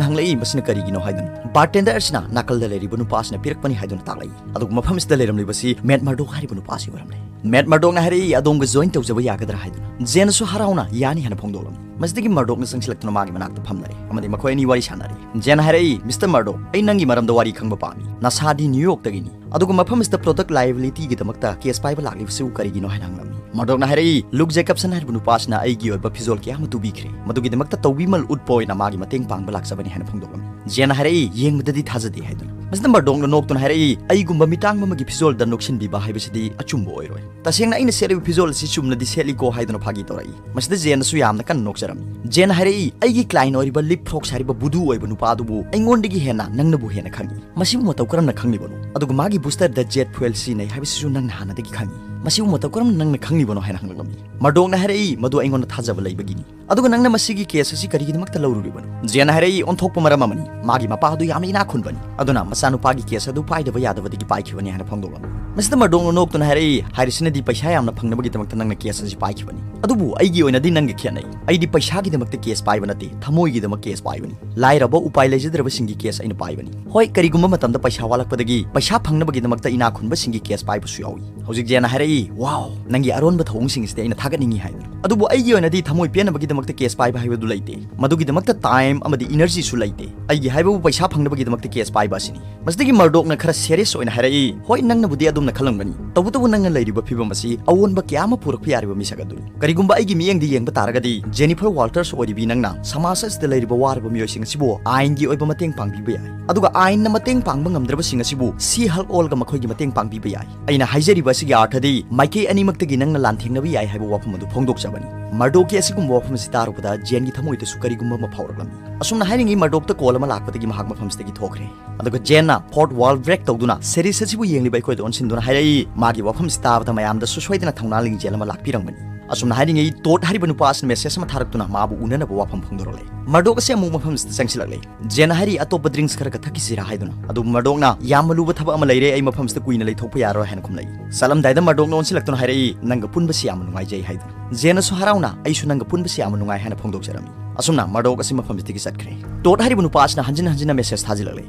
ꯍꯪꯂꯛꯏ, "ꯃꯁꯤꯅ ꯀꯔꯤꯒꯤꯅꯣ?" ꯍꯥꯏꯗꯨꯅ꯫ ꯕꯥꯔꯇꯦꯟꯗꯔ ꯑꯁꯤꯅ ꯅꯥꯀꯜꯗ ꯂꯩꯔꯤꯕ ꯅꯨꯄꯥ ꯑꯁꯤꯅ ꯄꯤꯔꯛꯄꯅꯤ ꯍꯥꯏꯗꯨꯅ ꯇꯥꯛꯂꯛꯏ꯫ ꯑꯗꯨꯒ ꯃꯐꯝ ꯑꯁꯤꯗ ꯂꯩꯔꯝꯂꯤꯕꯁꯤ ꯃꯦꯠ ꯃꯔꯗꯣꯛ ꯍꯥꯏꯔꯤꯕ ꯅꯨꯄꯥ ꯑꯁꯤ ꯑꯣꯏꯔꯝꯂꯦ꯫ ꯃꯦꯠ ꯃꯔꯗꯣꯛꯅ ꯍꯥꯏꯔꯛꯏ, "ꯑꯗꯣꯝꯒ ꯖꯣꯏꯟ ꯇꯧꯖꯕ ꯌꯥꯒꯗ꯭ꯔꯥ?" ꯍꯥꯏꯗꯨꯅ꯫ ꯖꯦꯟꯅꯁꯨ ꯍꯔꯥꯎꯅ ꯌꯥꯅꯤ ꯍꯥꯏꯅ ꯐꯣꯡꯗꯣꯛꯂꯝꯃꯤ꯫ ꯃꯁꯤꯗꯒꯤ ꯃꯔꯗꯣꯛꯅ ꯆꯪꯁꯤꯜꯂꯛꯇꯨꯅ ꯃꯥꯒꯤ ꯃꯅꯥꯛꯇ ꯐꯝꯅꯔꯦ ꯑꯃꯗꯤ ꯃꯈꯣꯏ ꯑꯅꯤ ꯋꯥꯔꯤ ꯁꯥꯟꯅꯔꯦ꯫ ꯖꯦꯟꯅ ꯍꯥꯏꯔꯛꯏ, "ꯃꯤꯁꯇꯔ ꯃꯔꯗꯣꯛ, ꯑꯩ ꯅꯪꯒꯤ ꯃꯔꯝꯗ ꯋꯥꯔꯤ ꯈꯪꯕ ꯄꯥꯝꯃꯤ꯫ ꯅꯁꯥꯗꯤ ꯅ꯭ꯌꯨ ꯌꯣꯔꯛꯇꯒꯤꯅꯤ, ꯑꯗꯨꯒ ꯃꯐꯝ ꯑꯁꯤꯗ ꯄ꯭ꯔꯣꯗꯛ ꯂꯥꯏꯕꯤꯂꯤꯇꯤꯒꯤꯗꯃꯛꯇ ꯀꯦꯁ ꯄꯥꯏꯕ ꯂꯥꯛꯂꯤꯕꯁꯤꯕꯨ ꯀꯔꯤꯒꯤꯅꯣ?" ꯍꯥꯏꯅ ꯍꯪꯂꯝꯃꯤ꯫ ꯃꯔꯗꯣꯛꯅ ꯍꯥꯏꯔꯛꯏ, "ꯂꯨꯛ ꯖꯦꯀꯕꯁꯟ ꯍꯥꯏꯔꯤꯕ ꯅꯨꯄꯥꯁꯤꯅ ꯑꯩꯒꯤ ꯑꯣꯏꯕ ꯐꯤꯖꯣꯜ ꯀꯌꯥ ꯑꯃ ꯇꯨꯕꯤꯈ꯭ꯔꯦ, ꯃꯗꯨꯒꯤꯗꯃꯛꯇ ꯇꯧꯕꯤꯃꯜ ꯎꯠꯄ ꯑꯣꯏꯅ ꯃꯥꯒꯤ ꯃꯇꯦꯡ ꯄꯥꯡꯕ ꯂꯥꯛꯆꯕꯅꯤ" ꯍꯥꯏꯅ ꯐꯣꯡꯗꯣꯛꯂꯝꯃꯤ꯫ ꯖꯦꯟꯅ ꯍꯥꯏꯔꯛꯏ, "ꯌꯦꯡꯕꯗꯗꯤ ꯊꯥꯖꯗꯦ" ꯍꯥꯏꯗꯨꯅ꯫ ꯃꯁꯤꯗ ꯃꯔꯗꯣꯛꯅ ꯅꯣꯛꯇꯨꯅ ꯍꯥꯏꯔꯛꯏ, "ꯑꯩꯒꯨꯝꯕ ꯃꯤꯇꯥꯡꯕ ꯑꯃꯒꯤ ꯐꯤꯖꯣꯜꯗ ꯅꯣꯛꯁꯤꯟꯕꯤꯕ ꯍꯥꯏꯕꯁꯤꯗꯤ ꯑꯆꯨꯝꯕ ꯑꯣꯏꯔꯣꯏ꯫ ꯇꯁꯦꯡꯅ ꯑꯩꯅ ꯁꯦꯠꯂꯤꯕ ꯐꯤꯖꯣꯜ ꯑꯁꯤ ꯆꯨꯝꯅꯗꯤ ꯁꯦꯠꯂꯤꯀꯣ" ꯍꯥꯏꯗꯨꯅ ꯐꯥꯒꯤ ꯇꯧꯔꯛꯏ꯫ ꯃꯁꯤꯗ ꯖꯦꯟꯅꯁꯨ ꯌꯥꯝꯅ ꯀꯟꯅ ꯅꯣꯛꯆꯔꯝꯃꯤ꯫ ꯖꯦꯟꯅ ꯍꯥꯏꯔꯛꯏ, "ꯑꯩꯒꯤ ꯀ꯭ꯂꯥꯏꯟ ꯑꯣꯏꯔꯤꯕ ꯂꯤꯞ ꯐ꯭ꯔꯣꯛꯁ ꯍꯥꯏꯔꯤꯕ ꯕꯨꯗꯨ ꯑꯣꯏꯕ ꯅꯨꯄꯥ ꯑꯗꯨꯕꯨ ꯑꯩꯉꯣꯟꯗꯒꯤ ꯍꯦꯟꯅ ꯅꯪꯅꯕꯨ ꯍꯦꯟꯅ ꯈꯪꯏ꯫ ꯃꯁꯤꯕꯨ ꯃꯇꯧ ꯀꯔꯝꯅ ꯈꯪꯂꯤꯕꯅꯣ? ꯑꯗꯨꯒ ꯃꯥꯒꯤ ꯕꯨꯁꯇꯔꯗ ꯖꯦꯠ ꯐ꯭ꯌꯨꯑꯦꯜ ꯁꯤꯖꯤꯟꯅꯩ ꯍꯥꯏꯕꯁꯤꯁꯨ ꯅꯪꯅ ꯍꯥꯟꯅꯗꯒꯤ ꯈꯪꯏ꯫ ꯃꯁꯤꯕꯨ ꯃꯇꯧ ꯀꯔꯝꯅ ꯅꯪꯅ ꯈꯪꯂꯤꯕꯅꯣ?" ꯍꯥꯏꯅ ꯍꯪꯂꯛꯂꯝꯃꯤ꯫ ꯃꯔꯗꯣꯛꯅ ꯍꯥꯏꯔꯛꯏ, "ꯃꯗꯨ ꯑꯩꯉꯣꯟꯗ ꯊꯥꯖꯕ ꯂꯩꯕꯒꯤꯅꯤ꯫ ꯑꯗꯨꯒ ꯅꯪꯅ ꯃꯁꯤꯒꯤ ꯀꯦꯁ ꯑꯁꯤ ꯀꯔꯤꯒꯤꯗꯃꯛꯇ ꯂꯧꯔꯨꯔꯤꯕꯅꯣ?" ꯖꯦꯟꯅ ꯍꯥꯏꯔꯛꯏ, "ꯑꯣꯟꯊꯣꯛꯄ ꯃꯔꯝ ꯑꯃꯅꯤ꯫ ꯃꯥꯒꯤ ꯃꯄꯥ ꯑꯗꯨ ꯌꯥꯝꯅ ꯏꯅꯥꯛ ꯈꯨꯟꯕꯅꯤ, ꯑꯗꯨꯅ ꯃꯆꯥꯅꯨꯄꯥꯒꯤ ꯀꯦꯁ ꯑꯗꯨ ꯄꯥꯏꯗꯕ ꯌꯥꯗꯕꯗꯒꯤ ꯄꯥꯏꯈꯤꯕꯅꯤ" ꯍꯥꯏꯅ ꯐꯣꯡꯗꯣꯛꯂꯝꯃꯤ꯫ ꯃꯁꯤꯗ ꯃꯔꯗꯣꯛꯅ ꯅꯣꯛꯇꯨꯅ ꯍꯥꯏꯔꯛꯏ, "ꯍꯥꯏꯔꯤꯁꯤꯅꯗꯤ ꯄꯩꯁꯥ ꯌꯥꯝꯅ ꯐꯪꯅꯕꯒꯤꯗꯃꯛꯇ ꯅꯪꯅ ꯀꯦꯁ ꯑꯁꯤ ꯄꯥꯏꯈꯤꯕꯅꯤ꯫ ꯑꯗꯨꯕꯨ ꯑꯩꯒꯤ ꯑꯣꯏꯅꯗꯤ ꯅꯪꯒ ꯈꯦꯠꯅꯩ꯫ ꯑꯩꯗꯤ ꯄꯩꯁꯥꯒꯤꯗꯃꯛꯇ ꯀꯦꯁ ꯄꯥꯏꯕ ꯅꯠꯇꯦ, ꯊꯃꯣꯏꯒꯤꯗꯃꯛ ꯀꯦꯁ ꯄꯥꯏꯕꯅꯤ꯫ ꯂꯥꯏꯔꯕ, ꯎꯄꯥꯏ ꯂꯩꯖꯗ꯭ꯔꯕꯁꯤꯡꯒꯤ ꯀꯦꯁ ꯑꯩꯅ ꯄꯥꯏꯕꯅꯤ꯫ ꯍꯣꯏ, ꯀꯔꯤꯒꯨꯝꯕ ꯃꯇꯝꯗ ꯄꯩꯁꯥ ꯋꯥꯠꯂꯛꯄꯗꯒꯤ ꯄꯩꯁꯥ ꯐꯪꯅꯕꯒꯤꯗꯃꯛꯇ ꯏꯅꯥꯛ ꯈꯨꯟꯕꯁꯤꯡꯒꯤ ꯀꯦꯁ ꯄꯥꯏꯕꯁꯨ ꯌꯥꯎꯏ꯫" ꯍꯧꯖꯤꯛ ꯖꯦꯟꯅ ꯍꯥꯏꯔꯛꯏ, "ꯋꯥꯎ, ꯅꯪꯒꯤ ꯑꯔꯣꯟꯕ ꯊꯧꯑꯣꯡꯁꯤꯡꯁꯤꯗꯤ ꯑꯩꯅ ꯊꯥꯒꯠꯅꯤꯡꯏ" ꯍꯥꯏꯗꯨꯅ꯫ "ꯑꯗꯨꯕꯨ ꯑꯩꯒꯤ ꯑꯣꯏꯅꯗꯤ ꯊꯃꯣꯏ ꯄꯦꯟꯅꯕꯒꯤꯗꯃꯛꯇ ꯀꯦꯁ ꯄꯥꯏꯕ ꯍꯥꯏꯕꯗꯨ ꯂꯩꯇꯦ꯫ ꯃꯗꯨꯒꯤꯗꯃꯛꯇ ꯇꯥꯏꯝ ꯑꯃꯗꯤ ꯏꯅꯔꯖꯤꯁꯨ ꯂꯩꯇꯦ꯫ ꯑꯩꯒꯤ ꯍꯥꯏꯕꯕꯨ ꯄꯩꯁꯥ ꯐꯪꯅꯕꯒꯤꯗꯃꯛꯇ ꯀꯦꯁ ꯄꯥꯏꯕ ꯑꯁꯤꯅꯤ꯫" ꯃꯁꯤꯗꯒꯤ ꯃꯔꯗꯣꯛꯅ ꯈꯔ ꯁꯦꯔꯤꯌꯁ ꯑꯣꯏꯅ ꯍꯥꯏꯔꯛꯏ, "ꯍꯣꯏ, ꯅꯪꯅꯕꯨꯗꯤ ꯑꯗꯨꯝꯅ ꯈꯜꯂꯝꯒꯅꯤ, ꯇꯧꯕꯇꯕꯨ ꯅꯪꯅ ꯂꯩꯔꯤꯕ ꯐꯤꯕꯝ ꯑꯁꯤ ꯑꯑꯣꯟꯕ ꯀꯌꯥ ꯑꯃ ꯄꯨꯔꯛꯄ ꯌꯥꯔꯤꯕ ꯃꯤꯁꯛ ꯑꯗꯨꯅꯤ꯫ ꯀꯔꯤꯒꯨꯝꯕ ꯑꯩꯒꯤ ꯃꯤꯠꯌꯦꯡꯗ ꯌꯦꯡꯕ ꯇꯥꯔꯒꯗꯤ ꯖꯦꯅꯤꯐꯔ ꯋꯥꯜꯇꯔꯁ ꯑꯣꯏꯔꯤꯕꯤ ꯅꯪꯅ ꯁꯃꯥꯖ ꯑꯁꯤꯗ ꯂꯩꯔꯤꯕ ꯋꯥꯔꯕ ꯃꯤꯑꯣꯏꯁꯤꯡ ꯑꯁꯤꯕꯨ ꯑꯥꯏꯟꯒꯤ ꯑꯣꯏꯕ ꯃꯇꯦꯡ ꯄꯥꯡꯕꯤꯕ ꯌꯥꯏ, ꯑꯗꯨꯒ ꯑꯥꯏꯟꯅ ꯃꯇꯦꯡ ꯄꯥꯡꯕ ꯉꯝꯗ꯭ꯔꯕꯁꯤꯡ ꯑꯁꯤꯕꯨ ꯁꯤ ꯍꯜꯛ ꯑꯣꯜꯒ ꯃꯈꯣꯏꯒꯤ ꯃꯇꯦꯡ ꯄꯥꯡꯕꯤꯕ ꯌꯥꯏ꯫ ꯑꯩꯅ ꯍꯥꯏꯖꯔꯤꯕ ꯑꯁꯤꯒꯤ ꯑꯥꯔꯊꯗꯤ ꯃꯥꯏꯀꯩ ꯑꯅꯤꯃꯛꯇꯒꯤ ꯅꯪꯅ ꯂꯥꯟꯊꯦꯡꯅꯕ ꯌꯥꯏ ꯍꯥꯏꯕ ꯋꯥꯐꯝ ꯑꯗꯨ ꯐꯣꯡꯗꯣꯛꯆꯕꯅꯤ꯫" ꯃꯔꯗꯣꯛꯀꯤ ꯑꯁꯤꯒꯨꯝꯕ ꯋꯥꯐꯝ ꯑꯁꯤ ꯇꯥꯔꯨꯕꯗ ꯖꯦꯟꯒꯤ ꯊꯃꯣꯏꯗꯁꯨ ꯀꯔꯤꯒꯨꯝꯕ ꯑꯃ ꯐꯥꯎꯔꯛꯂꯝꯃꯤ꯫ ꯑꯁꯨꯝꯅ ꯍꯥꯏꯔꯤꯉꯩ ꯃꯔꯗꯣꯛꯇ ꯀꯣꯜ ꯑꯃ ꯂꯥꯛꯄꯗꯒꯤ ꯃꯍꯥꯛ ꯃꯐꯝꯁꯤꯗꯒꯤ ꯊꯣꯛꯈ꯭ꯔꯦ꯫ ꯑꯗꯨꯒ ꯖꯦꯟꯅ ꯐꯣꯔꯠ ꯋꯥꯜ ꯕ꯭ꯔꯦꯛ ꯇꯧꯗꯨꯅ ꯁꯦꯔꯤꯁ ꯑꯁꯤꯕꯨ ꯌꯦꯡꯂꯤꯕ ꯑꯩꯈꯣꯏꯗ ꯑꯣꯟꯁꯤꯟꯗꯨꯅ ꯍꯥꯏꯔꯛꯏ, ꯃꯥꯒꯤ ꯋꯥꯐꯝꯁꯤ ꯇꯥꯕꯗ ꯃꯌꯥꯝꯗꯁꯨ ꯁꯣꯏꯗꯅ ꯊꯧꯅꯥ ꯂꯤꯡꯖꯦꯜ ꯑꯃ ꯂꯥꯛꯄꯤꯔꯝꯒꯅꯤ꯫ ꯑꯁꯨꯝꯅ ꯍꯥꯏꯔꯤꯉꯩ ꯇꯣꯠ ꯍꯥꯏꯔꯤꯕ ꯅꯨꯄꯥ ꯑꯁꯤꯅ ꯃꯦꯁꯦꯖ ꯑꯃ ꯊꯥꯔꯛꯇꯨꯅ ꯃꯥꯕꯨ ꯎꯅꯅꯕ ꯋꯥꯐꯝ ꯐꯣꯡꯗꯣꯔꯛꯂꯦ꯫ ꯃꯔꯗꯣꯛ ꯑꯁꯤ ꯑꯃꯨꯛ ꯃꯐꯝꯁꯤꯗ ꯆꯪꯁꯤꯜꯂꯛꯂꯦ꯫ ꯖꯦꯟꯅ ꯍꯥꯏꯔꯤ, "ꯑꯇꯣꯞꯄ ꯗ꯭ꯔꯤꯡꯛꯁ ꯈꯔꯒ ꯊꯛꯈꯤꯁꯤꯔꯥ?" ꯍꯥꯏꯗꯨꯅ꯫ ꯑꯗꯨꯕꯨ ꯃꯔꯗꯣꯛꯅ, "ꯌꯥꯝꯅ ꯂꯨꯕ ꯊꯕꯛ ꯑꯃ ꯂꯩꯔꯦ, ꯑꯩ ꯃꯐꯝꯁꯤꯗ ꯀꯨꯏꯅ ꯂꯩꯊꯣꯛꯄ ꯌꯥꯔꯣꯏ" ꯍꯥꯏꯅ ꯈꯨꯝꯂꯛꯏ꯫ ꯆꯠꯂꯝꯗꯥꯏꯗ ꯃꯔꯗꯣꯛꯅ ꯑꯣꯟꯁꯤꯜꯂꯛꯇꯨꯅ ꯍꯥꯏꯔꯛꯏ, "ꯅꯪꯒ ꯄꯨꯟꯕꯁꯤ ꯌꯥꯝꯅ ꯅꯨꯡꯉꯥꯏꯖꯩ" ꯍꯥꯏꯗꯨꯅ꯫ ꯖꯦꯟꯅꯁꯨ ꯍꯔꯥꯎꯅ, "ꯑꯩꯁꯨ ꯅꯪꯒ ꯄꯨꯟꯕꯁꯤ ꯌꯥꯝꯅ ꯅꯨꯡꯉꯥꯏ" ꯍꯥꯏꯅ ꯐꯣꯡꯗꯣꯛꯆꯔꯝꯃꯤ꯫ ꯑꯁꯨꯝꯅ ꯃꯔꯗꯣꯛ ꯑꯁꯤ ꯃꯐꯝꯁꯤꯗꯒꯤ ꯆꯠꯈ꯭ꯔꯦ꯫ ꯇꯣꯠ ꯍꯥꯏꯔꯤꯕ ꯅꯨꯄꯥ ꯑꯁꯤꯅ ꯍꯟꯖꯤꯟ ꯍꯟꯖꯤꯟꯅ ꯃꯦꯁꯦꯖ ꯊꯥꯖꯤꯜꯂꯛꯂꯦ꯫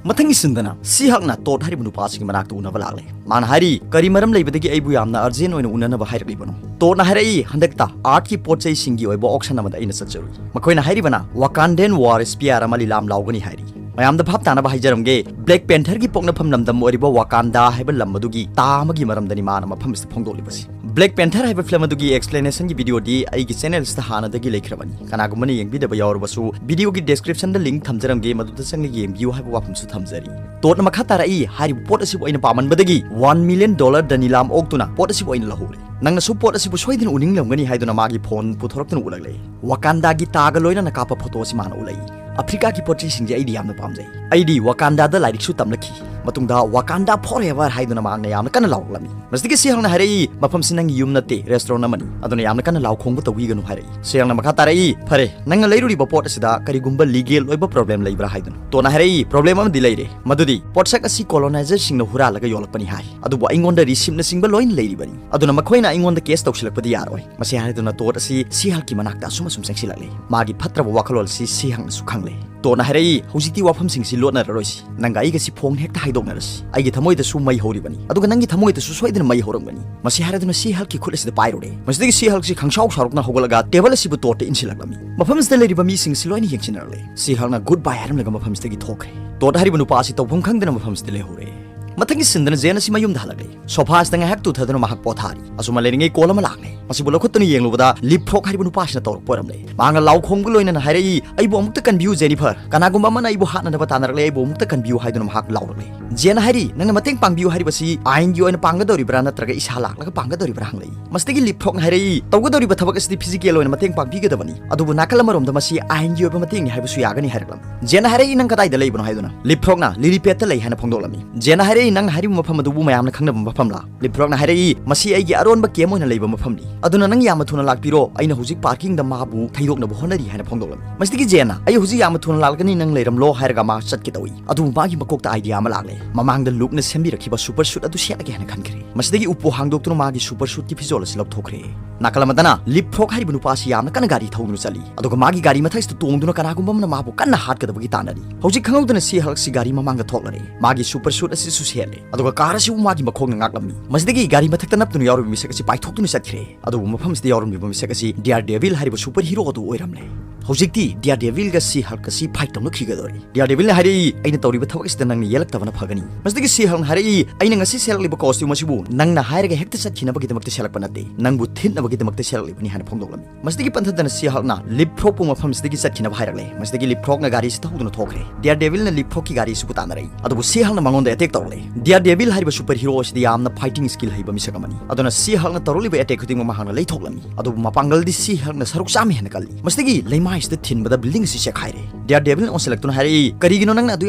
ꯃꯊꯪꯒꯤ ꯁꯤꯟꯗꯅ ꯁꯤ ꯍꯛꯅ ꯇꯣꯠ ꯍꯥꯏꯔꯤꯕ ꯅꯨꯄꯥꯁꯤꯒꯤ ꯃꯅꯥꯛꯇ ꯎꯅꯕ ꯂꯥꯛꯂꯦ꯫ ꯃꯥꯅ ꯍꯥꯏꯔꯤ, "ꯀꯔꯤ ꯃꯔꯝ ꯂꯩꯕꯗꯒꯤ ꯑꯩꯕꯨ ꯌꯥꯝꯅ urgent ꯑꯣꯏꯅ ꯎꯅꯅꯕ ꯍꯥꯏꯔꯛꯂꯤꯕꯅꯣ?" ꯇꯣꯠꯅ ꯍꯥꯏꯔꯛꯏ, "ꯍꯟꯗꯛꯇ ꯑꯥꯔꯠꯀꯤ ꯄꯣꯠ ꯆꯩꯁꯤꯡꯒꯤ ꯑꯣꯏꯕ auction ꯑꯃꯗ ꯑꯩꯅ ꯆꯠꯆꯔꯨꯏ꯫ ꯃꯈꯣꯏꯅ ꯍꯥꯏꯔꯤꯕꯅ Wakandan War Spear ꯑꯃ ꯂꯤꯂꯥꯝ ꯂꯥꯎꯒꯅꯤ ꯍꯥꯏꯔꯤ꯫ ꯃꯌꯥꯝꯗ ꯚꯥꯞ ꯇꯥꯅꯕ ꯍꯥꯏꯖꯔꯝꯒꯦ, Black Pantherꯒꯤ ꯄꯣꯛꯅꯐꯝ ꯂꯝꯗꯝ ꯑꯣꯏꯔꯤꯕ ꯋꯥꯀꯥꯟꯗꯥ ꯍꯥꯏꯕ ꯂꯝ ꯑꯗꯨꯒꯤ ꯇꯥ ꯑꯃꯒꯤ ꯃꯔꯝꯗꯅꯤ ꯃꯥꯅ ꯃꯐꯝ ꯑꯁꯤꯗ ꯐꯣꯡꯗꯣꯛꯂꯤꯕꯁꯤ꯫ Black Panther ꯍꯥꯏꯕ film ꯑꯗꯨꯒꯤ explanationꯒꯤ videoꯗꯤ ꯑꯩꯒꯤ channelꯁꯤꯗ ꯍꯥꯟꯅꯗꯒꯤ ꯂꯩꯈ꯭ꯔꯕꯅꯤ꯫ ꯀꯅꯥꯒꯨꯝꯕꯅ ꯌꯦꯡꯕꯤꯗꯕ ꯌꯥꯎꯔꯕꯁꯨ videoꯒꯤ descriptionꯗ link ꯊꯝꯖꯔꯝꯒꯦ, ꯃꯗꯨꯗ ꯆꯪꯂꯒ ꯌꯦꯡꯕꯤꯌꯨ ꯍꯥꯏꯕ ꯋꯥꯐꯝꯁꯨ ꯊꯝꯖꯔꯤ꯫ ꯇꯣꯠꯅ ꯃꯈꯥ ꯇꯥꯔꯛꯏ, "ꯍꯥꯏꯔꯤꯕ ꯄꯣꯠ ꯑꯁꯤꯕꯨ ꯑꯩꯅ ꯄꯥꯝꯃꯟꯕꯗꯒꯤ one million dollar ꯗꯅꯤꯂꯥꯝ ꯑꯣꯛꯇꯨꯅ ꯄꯣꯠ ꯑꯁꯤꯕꯨ ꯑꯩꯅ ꯂꯧꯍꯧꯔꯦ꯫ ꯅꯪꯅꯁꯨ ꯄꯣꯠ ꯑꯁꯤꯕꯨ ꯁꯣꯏꯗꯅ ꯎꯅꯤꯡꯂꯝꯒꯅꯤ" ꯍꯥꯏꯗꯨꯅ ꯃꯥꯒꯤ phone ꯄꯨꯊꯣꯔꯛꯇꯨꯅ ꯎꯠꯂꯛꯂꯦ꯫ ꯋꯥꯀꯥꯟꯗꯥꯒꯤ ꯇꯥꯒ ꯂꯣꯏꯅꯅ ꯀꯥꯞꯄ photo ꯑꯁꯤ ꯃꯥꯅ ꯎꯠꯂꯛꯏ꯫ "ꯑꯐ꯭ꯔꯤꯀꯥꯒꯤ ꯄꯣꯠ ꯆꯩꯁꯤꯡꯁꯦ ꯑꯩꯗꯤ ꯌꯥꯝꯅ ꯄꯥꯝꯖꯩ꯫ ꯑꯩꯗꯤ ꯋꯥꯀꯥꯟꯗꯥꯗ ꯂꯥꯏꯔꯤꯛꯁꯨ ꯇꯝꯂꯛꯈꯤ꯫ ꯃꯇꯨꯡꯗ Wakanda forever" ꯍꯥꯏꯗꯨꯅ ꯃꯍꯥꯛꯅ ꯌꯥꯝꯅ ꯀꯟꯅ ꯂꯥꯎꯔꯛꯂꯝꯃꯤ꯫ ꯃꯁꯤꯗꯒꯤ ꯁꯤ ꯍꯛꯅ ꯍꯥꯏꯔꯛꯏ, "ꯃꯐꯝꯁꯤ ꯅꯪꯒꯤ ꯌꯨꯝ ꯅꯠꯇꯦ, restaurant ꯑꯃꯅꯤ꯫ ꯑꯗꯨꯅ ꯌꯥꯝꯅ ꯀꯟꯅ ꯂꯥꯎ ꯈꯣꯡꯕ ꯇꯧꯕꯤꯒꯅꯨ" ꯍꯥꯏꯔꯛꯏ꯫ ꯁꯤ ꯍꯛꯅ ꯃꯈꯥ ꯇꯥꯔꯛꯏ, "ꯐꯔꯦ, ꯅꯪꯅ ꯂꯩꯔꯨꯔꯤꯕ ꯄꯣꯠ ꯑꯁꯤꯗ ꯀꯔꯤꯒꯨꯝꯕ legal ꯑꯣꯏꯕ problem ꯂꯩꯕ꯭ꯔꯥ?" ꯍꯥꯏꯗꯨꯅ꯫ ꯇꯣꯠꯅ ꯍꯥꯏꯔꯛꯏ, "Problem ꯑꯃꯗꯤ ꯂꯩꯔꯦ꯫ ꯃꯗꯨꯗꯤ ꯄꯣꯠꯁꯛ ꯑꯁꯤ colonizerꯁꯤꯡꯅ ꯍꯨꯔꯥꯜꯂꯒ ꯌꯣꯜꯂꯛꯄꯅꯤ ꯍꯥꯏ꯫ ꯑꯗꯨꯕꯨ ꯑꯩꯉꯣꯟꯗ receiptꯅꯆꯤꯡꯕ ꯂꯣꯏꯅ ꯂꯩꯔꯤꯕꯅꯤ꯫ ꯑꯗꯨꯅ ꯃꯈꯣꯏꯅ ꯑꯩꯉꯣꯟꯗ case ꯇꯧꯁꯤꯜꯂꯛꯄꯗꯤ ꯌꯥꯔꯣꯏ꯫" ꯃꯁꯤ ꯍꯥꯏꯗꯨꯅ ꯇꯣꯠ ꯑꯁꯤ ꯁꯤ ꯍꯛꯀꯤ ꯃꯅꯥꯛꯇ ꯑꯁꯨꯝ ꯑꯁꯨꯝ ꯆꯪꯁꯤꯜꯂꯛꯂꯦ꯫ ꯃꯥꯒꯤ ꯐꯠꯇ꯭ꯔꯕ ꯋꯥꯈꯜꯂꯣꯟ ꯑꯁꯤ ꯁꯤ ꯍꯛꯅꯁꯨ ꯈꯪꯂꯦ꯫ ꯇꯣꯠꯅ ꯍꯥꯏꯔꯛꯏ, "ꯍꯧꯖꯤꯛꯇꯤ ꯋꯥꯐꯝꯁꯤꯡꯁꯤ ꯂꯣꯠꯅꯔꯔꯣꯏꯁꯤ꯫ ꯅꯪꯒ ꯑꯩꯒꯁꯤ ꯐꯣꯡꯅ ꯍꯦꯛꯇ ꯍꯥꯏꯗꯣꯛꯅꯔꯁꯤ꯫ ꯑꯩꯒꯤ ꯊꯃꯣꯏꯗꯁꯨ ꯃꯩ ꯍꯧꯔꯤꯕꯅꯤ, ꯑꯗꯨꯒ ꯅꯪꯒꯤ ꯊꯃꯣꯏꯗꯁꯨ ꯁꯣꯏꯗꯅ ꯃꯩ ꯍꯧꯔꯝꯒꯅꯤ꯫" ꯃꯁꯤ ꯍꯥꯏꯔꯗꯨꯅ ꯁꯤ ꯍꯛꯀꯤ ꯈꯨꯠ ꯑꯁꯤꯗ ꯄꯥꯏꯔꯨꯔꯦ꯫ ꯃꯁꯤꯗꯒꯤ ꯁꯤ ꯍꯛꯁꯤ ꯈꯪꯁꯥꯎ ꯁꯥꯎꯔꯛꯇꯨꯅ ꯍꯧꯒꯠꯂꯒ table ꯑꯁꯤꯕꯨ ꯇꯣꯠꯇ ꯏꯟꯁꯤꯜꯂꯛꯂꯝꯃꯤ꯫ ꯃꯐꯝ ꯑꯁꯤꯗ ꯂꯩꯔꯤꯕ ꯃꯤꯁꯤꯡꯁꯤ ꯂꯣꯏꯅ ꯌꯦꯡꯁꯤꯟꯅꯔꯛꯂꯦ꯫ ꯁꯤ ꯍꯛꯅ goodbye ꯍꯥꯏꯔꯝꯂꯒ ꯃꯐꯝ ꯑꯁꯤꯗꯒꯤ ꯊꯣꯛꯈ꯭ꯔꯦ꯫ ꯇꯣꯠ ꯍꯥꯏꯔꯤꯕ ꯅꯨꯄꯥ ꯑꯁꯤ ꯇꯧꯐꯝ ꯈꯪꯗꯅ ꯃꯐꯝ ꯑꯁꯤꯗ ꯂꯩꯍꯧꯔꯦ꯫ ꯃꯊꯪꯒꯤ ꯁꯤꯟꯗꯅ ꯖꯦꯟ ꯑꯁꯤ ꯃꯌꯨꯝꯗ ꯍꯜꯂꯛꯂꯦ꯫ Sofa ꯑꯁꯤꯗ ꯉꯥꯏꯍꯥꯛ ꯇꯨꯊꯗꯨꯅ ꯃꯍꯥꯛ ꯄꯣꯊꯥꯔꯤ꯫ ꯑꯁꯨꯝꯅ ꯂꯩꯔꯤꯉꯩ call ꯑꯃ ꯂꯥꯛꯂꯦ꯫ ꯃꯁꯤꯕꯨ ꯂꯧꯈꯠꯇꯨꯅ ꯌꯦꯡꯂꯨꯕꯗ ꯂꯤꯞꯐ꯭ꯔꯣꯛ ꯍꯥꯏꯔꯤꯕ ꯅꯨꯄꯥꯁꯤꯅ ꯇꯧꯔꯛꯄ ꯑꯣꯏꯔꯝꯂꯦ꯫ ꯃꯍꯥꯛꯅ ꯂꯥꯎ ꯈꯣꯡꯕꯒ ꯂꯣꯏꯅꯅ ꯍꯥꯏꯔꯛꯏ, "ꯑꯩꯕꯨ ꯑꯃꯨꯛꯇ ꯀꯟꯕꯤꯌꯨ ꯖꯦꯅꯤꯐꯔ꯫ ꯀꯅꯥꯒꯨꯝꯕ ꯑꯃꯅ ꯑꯩꯕꯨ ꯍꯥꯠꯅꯅꯕ ꯇꯥꯟꯅꯔꯛꯂꯦ, ꯑꯩꯕꯨ ꯑꯃꯨꯛꯇ ꯀꯟꯕꯤꯌꯨ" ꯍꯥꯏꯗꯨꯅ ꯃꯍꯥꯛ ꯂꯥꯎꯔꯛꯂꯦ꯫ ꯖꯦꯟꯅ ꯍꯥꯏꯔꯤ, "ꯅꯪꯅ ꯃꯇꯦꯡ ꯄꯥꯡꯕꯤꯌꯨ ꯍꯥꯏꯔꯤꯕꯁꯤ ꯑꯥꯏꯟꯒꯤ ꯑꯣꯏꯅ ꯄꯥꯡꯒꯗꯧꯔꯤꯕ꯭ꯔꯥ ꯅꯠꯇ꯭ꯔꯒ ꯏꯁꯥ ꯂꯥꯛꯂꯒ ꯄꯥꯡꯒꯗꯧꯔꯤꯕ꯭ꯔꯥ?" ꯍꯪꯂꯛꯏ꯫ ꯃꯁꯤꯗꯒꯤ ꯂꯤꯞꯐ꯭ꯔꯣꯛꯅ ꯍꯥꯏꯔꯛꯏ, "ꯇꯧꯒꯗꯧꯔꯤꯕ ꯊꯕꯛ ꯑꯁꯤꯗꯤ physical ꯑꯣꯏꯅ ꯃꯇꯦꯡ ꯄꯥꯡꯕꯤꯒꯗꯕꯅꯤ, ꯑꯗꯨꯕꯨ ꯅꯥꯀꯜ ꯑꯃꯔꯣꯝꯗ ꯃꯁꯤ ꯑꯥꯏꯟꯒꯤ ꯑꯣꯏꯕ ꯃꯇꯦꯡꯅꯤ ꯍꯥꯏꯕꯁꯨ ꯌꯥꯒꯅꯤ" ꯍꯥꯏꯔꯛꯂꯝꯃꯤ꯫ ꯖꯦꯟꯅ ꯍꯥꯏꯔꯛꯏ, "ꯅꯪ ꯀꯗꯥꯏꯗ ꯂꯩꯕꯅꯣ?" ꯍꯥꯏꯗꯨꯅ꯫ ꯂꯤꯞꯐ꯭ꯔꯣꯛꯅ ꯂꯤꯂꯤꯄꯦꯠꯇ ꯂꯩ ꯍꯥꯏꯅ ꯐꯣꯡꯗꯣꯛꯂꯝꯃꯤ꯫ ꯖꯦꯟꯅ ꯍꯥꯏꯔꯛꯏ, "ꯅꯪꯅ ꯍꯥꯏꯔꯤꯕ ꯃꯐꯝ ꯑꯗꯨꯕꯨ ꯃꯌꯥꯝꯅ ꯈꯪꯅꯕ ꯃꯐꯝꯂꯥ?" ꯂꯤꯞꯐ꯭ꯔꯣꯛꯅ ꯍꯥꯏꯔꯛꯏ, "ꯃꯁꯤ ꯑꯩꯒꯤ ꯑꯔꯣꯟꯕ camp ꯑꯣꯏꯅ ꯂꯩꯕ ꯃꯐꯝꯅꯤ, ꯑꯗꯨꯅ ꯅꯪ ꯌꯥꯝꯅ ꯊꯨꯅ ꯂꯥꯛꯄꯤꯔꯣ, ꯑꯩꯅ ꯍꯧꯖꯤꯛ parkingꯗ ꯃꯥꯕꯨ ꯊꯩꯗꯣꯛꯅꯕ ꯍꯣꯠꯅꯔꯤ" ꯍꯥꯏꯅ ꯐꯣꯡꯗꯣꯛꯂꯝꯃꯤ꯫ ꯃꯁꯤꯗꯒꯤ ꯖꯦꯟꯅ, "ꯑꯩ ꯍꯧꯖꯤꯛ ꯌꯥꯝꯅ ꯊꯨꯅ ꯂꯥꯛꯂꯒꯅꯤ, ꯅꯪ ꯂꯩꯔꯝꯂꯣ" ꯍꯥꯏꯔꯒ ꯃꯥ ꯆꯠꯀꯦ ꯇꯧꯏ꯫ ꯑꯗꯨꯕꯨ ꯃꯥꯒꯤ ꯃꯀꯣꯛꯇ idea ꯑꯃ ꯂꯥꯛꯂꯦ꯫ ꯃꯃꯥꯡꯗ ꯂꯨꯛꯅ ꯁꯦꯝꯕꯤꯔꯛꯈꯤꯕ super suit ꯑꯗꯨ ꯁꯦꯠꯂꯒꯦ ꯍꯥꯏꯅ ꯈꯟꯈ꯭ꯔꯦ꯫ ꯃꯁꯤꯗꯒꯤ ꯎꯄꯨ ꯍꯥꯡꯗꯣꯛꯇꯨꯅ ꯃꯥꯒꯤ super suitꯀꯤ ꯐꯤꯖꯣꯜ ꯑꯁꯤ ꯂꯧꯊꯣꯛꯈ꯭ꯔꯦ꯫ ꯅꯥꯀꯜ ꯑꯃꯗꯅ ꯂꯤꯞ ꯐ꯭ꯔꯣꯛ ꯍꯥꯏꯔꯤꯕ ꯅꯨꯄꯥꯁꯤ ꯌꯥꯝꯅ ꯀꯟꯅ ꯒꯥꯔꯤ ꯊꯧꯗꯨꯅ ꯆꯠꯂꯤ, ꯑꯗꯨꯒ ꯃꯥꯒꯤ ꯒꯥꯔꯤ ꯃꯊꯛꯁꯤꯗ ꯇꯣꯡꯗꯨꯅ ꯀꯅꯥꯒꯨꯝꯕ ꯑꯃꯅ ꯃꯥꯕꯨ ꯀꯟꯅ ꯍꯥꯠꯀꯗꯕꯒꯤ ꯇꯥꯟꯅꯔꯤ꯫ ꯍꯧꯖꯤꯛ ꯈꯪꯍꯧꯗꯅ ꯁꯤ ꯍꯜꯛꯁꯤ ꯒꯥꯔꯤ ꯃꯃꯥꯡꯗ ꯊꯣꯛꯂꯔꯦ꯫ ꯃꯥꯒꯤ ꯁꯨꯄꯔ ꯁꯨꯠ ꯑꯁꯤꯁꯨ ꯁꯦꯠꯂꯦ, ꯑꯗꯨꯒ ꯀꯥꯔ ꯑꯁꯤꯕꯨ ꯃꯥꯒꯤ ꯃꯈꯣꯡꯅ ꯉꯥꯛꯂꯝꯃꯤ꯫ ꯃꯁꯤꯗꯒꯤ ꯒꯥꯔꯤ ꯃꯊꯛꯇ ꯅꯞꯇꯨꯅ ꯌꯥꯎꯔꯤꯕ ꯃꯤꯁꯛ ꯑꯁꯤ ꯄꯥꯏꯊꯣꯛꯇꯨꯅ ꯆꯠꯈ꯭ꯔꯦ꯫ ꯑꯗꯨꯕꯨ ꯃꯐꯝꯁꯤꯗ ꯌꯥꯎꯔꯝꯂꯤꯕ ꯃꯤꯁꯛ ꯑꯁꯤ ꯗꯤꯌꯥꯔ ꯗꯦꯚꯤꯜ ꯍꯥꯏꯔꯤꯕ ꯁꯨꯄꯔ ꯍꯤꯔꯣ ꯑꯗꯨ ꯑꯣꯏꯔꯝꯂꯦ꯫ ꯍꯧꯖꯤꯛꯇꯤ ꯗꯤꯌꯥꯔ ꯗꯦꯚꯤꯜꯒ ꯁꯤ ꯍꯜꯛ ꯑꯁꯤ ꯐꯥꯏꯠ ꯇꯧꯅꯈꯤꯒꯗꯧꯔꯤ꯫ ꯗꯤꯌꯥꯔ ꯗꯦꯚꯤꯜꯅ ꯍꯥꯏꯔꯛꯏ, "ꯑꯩꯅ ꯇꯧꯔꯤꯕ ꯊꯕꯛ ꯑꯁꯤꯗ ꯅꯪꯅ ꯌꯦꯜꯂꯛꯇꯕꯅ ꯐꯒꯅꯤ꯫" ꯃꯁꯤꯗꯒꯤ ꯁꯤ ꯍꯜꯛꯅ ꯍꯥꯏꯔꯛꯏ, "ꯑꯩꯅ ꯉꯁꯤ ꯁꯦꯠꯂꯛꯂꯤꯕ ꯀꯣꯁꯇ꯭ꯌꯨꯝ ꯑꯁꯤꯕꯨ ꯅꯪꯅ ꯍꯥꯏꯔꯒ ꯍꯦꯛꯇ ꯆꯠꯈꯤꯅꯕꯒꯤꯗꯃꯛꯇ ꯁꯦꯠꯂꯛꯄ ꯅꯠꯇꯦ, ꯅꯪꯕꯨ ꯊꯤꯠꯅꯕꯒꯤꯗꯃꯛꯇ ꯁꯦꯠꯂꯛꯂꯤꯕꯅꯤ" ꯍꯥꯏꯅ ꯐꯣꯡꯗꯣꯛꯂꯝꯃꯤ꯫ ꯃꯁꯤꯗꯒꯤ ꯄꯟꯊꯗꯅ ꯁꯤ ꯍꯜꯛꯅ ꯂꯤꯞ ꯐ꯭ꯔꯣꯛꯄꯨ ꯃꯐꯝꯁꯤꯗꯒꯤ ꯆꯠꯈꯤꯅꯕ ꯍꯥꯏꯔꯛꯂꯦ꯫ ꯃꯁꯤꯗꯒꯤ ꯂꯤꯞ ꯐ꯭ꯔꯣꯛꯅ ꯒꯥꯔꯤ ꯑꯁꯤ ꯊꯧꯗꯨꯅ ꯊꯣꯛꯈ꯭ꯔꯦ꯫ ꯗꯤꯌꯥꯔ ꯗꯦꯚꯤꯜꯅ ꯂꯤꯞ ꯐ꯭ꯔꯣꯛꯀꯤ ꯒꯥꯔꯤ ꯑꯁꯤꯕꯨ ꯇꯥꯟꯅꯔꯛꯏ, ꯑꯗꯨꯕꯨ ꯁꯤ ꯍꯜꯛꯅ ꯃꯉꯣꯟꯗ ꯑꯦꯇꯦꯛ ꯇꯧꯔꯛꯂꯦ꯫ ꯗꯤꯌꯥꯔ ꯗꯦꯚꯤꯜ ꯍꯥꯏꯔꯤꯕ ꯁꯨꯄꯔ ꯍꯤꯔꯣ ꯑꯁꯤꯗꯤ ꯌꯥꯝꯅ ꯐꯥꯏꯇꯤꯡ ꯁ꯭ꯀꯤꯜ ꯍꯩꯕ ꯃꯤꯁꯛ ꯑꯃꯅꯤ꯫ ꯑꯗꯨꯅ ꯁꯤ ꯍꯜꯛꯅ ꯇꯧꯔꯛꯂꯤꯕ ꯑꯦꯇꯦꯛ ꯈꯨꯗꯤꯡꯃꯛ ꯃꯍꯥꯛꯅ ꯂꯩꯊꯣꯛꯂꯝꯃꯤ꯫ ꯑꯗꯨꯕꯨ ꯃꯄꯥꯡꯒꯜꯗꯤ ꯁꯤ ꯍꯜꯛꯅ ꯁꯔꯨꯛ ꯆꯥꯝꯃ ꯍꯦꯟꯅ ꯀꯜꯂꯤ꯫ ꯃꯁꯤꯗꯒꯤ ꯂꯩꯃꯥꯏꯁꯤꯗ ꯊꯤꯟꯕꯗ ꯕꯤꯜꯗꯤꯡ ꯑꯁꯤ ꯆꯦꯛꯈꯥꯏꯔꯦ꯫ ꯗꯤꯌꯥꯔ ꯗꯦꯚꯤꯜꯅ ꯑꯣꯟꯁꯤꯜꯂꯛꯇꯨꯅ ꯍꯥꯏꯔꯛꯏ, "ꯀꯔꯤꯒꯤꯅꯣ ꯅꯪꯅ ꯑꯗꯨ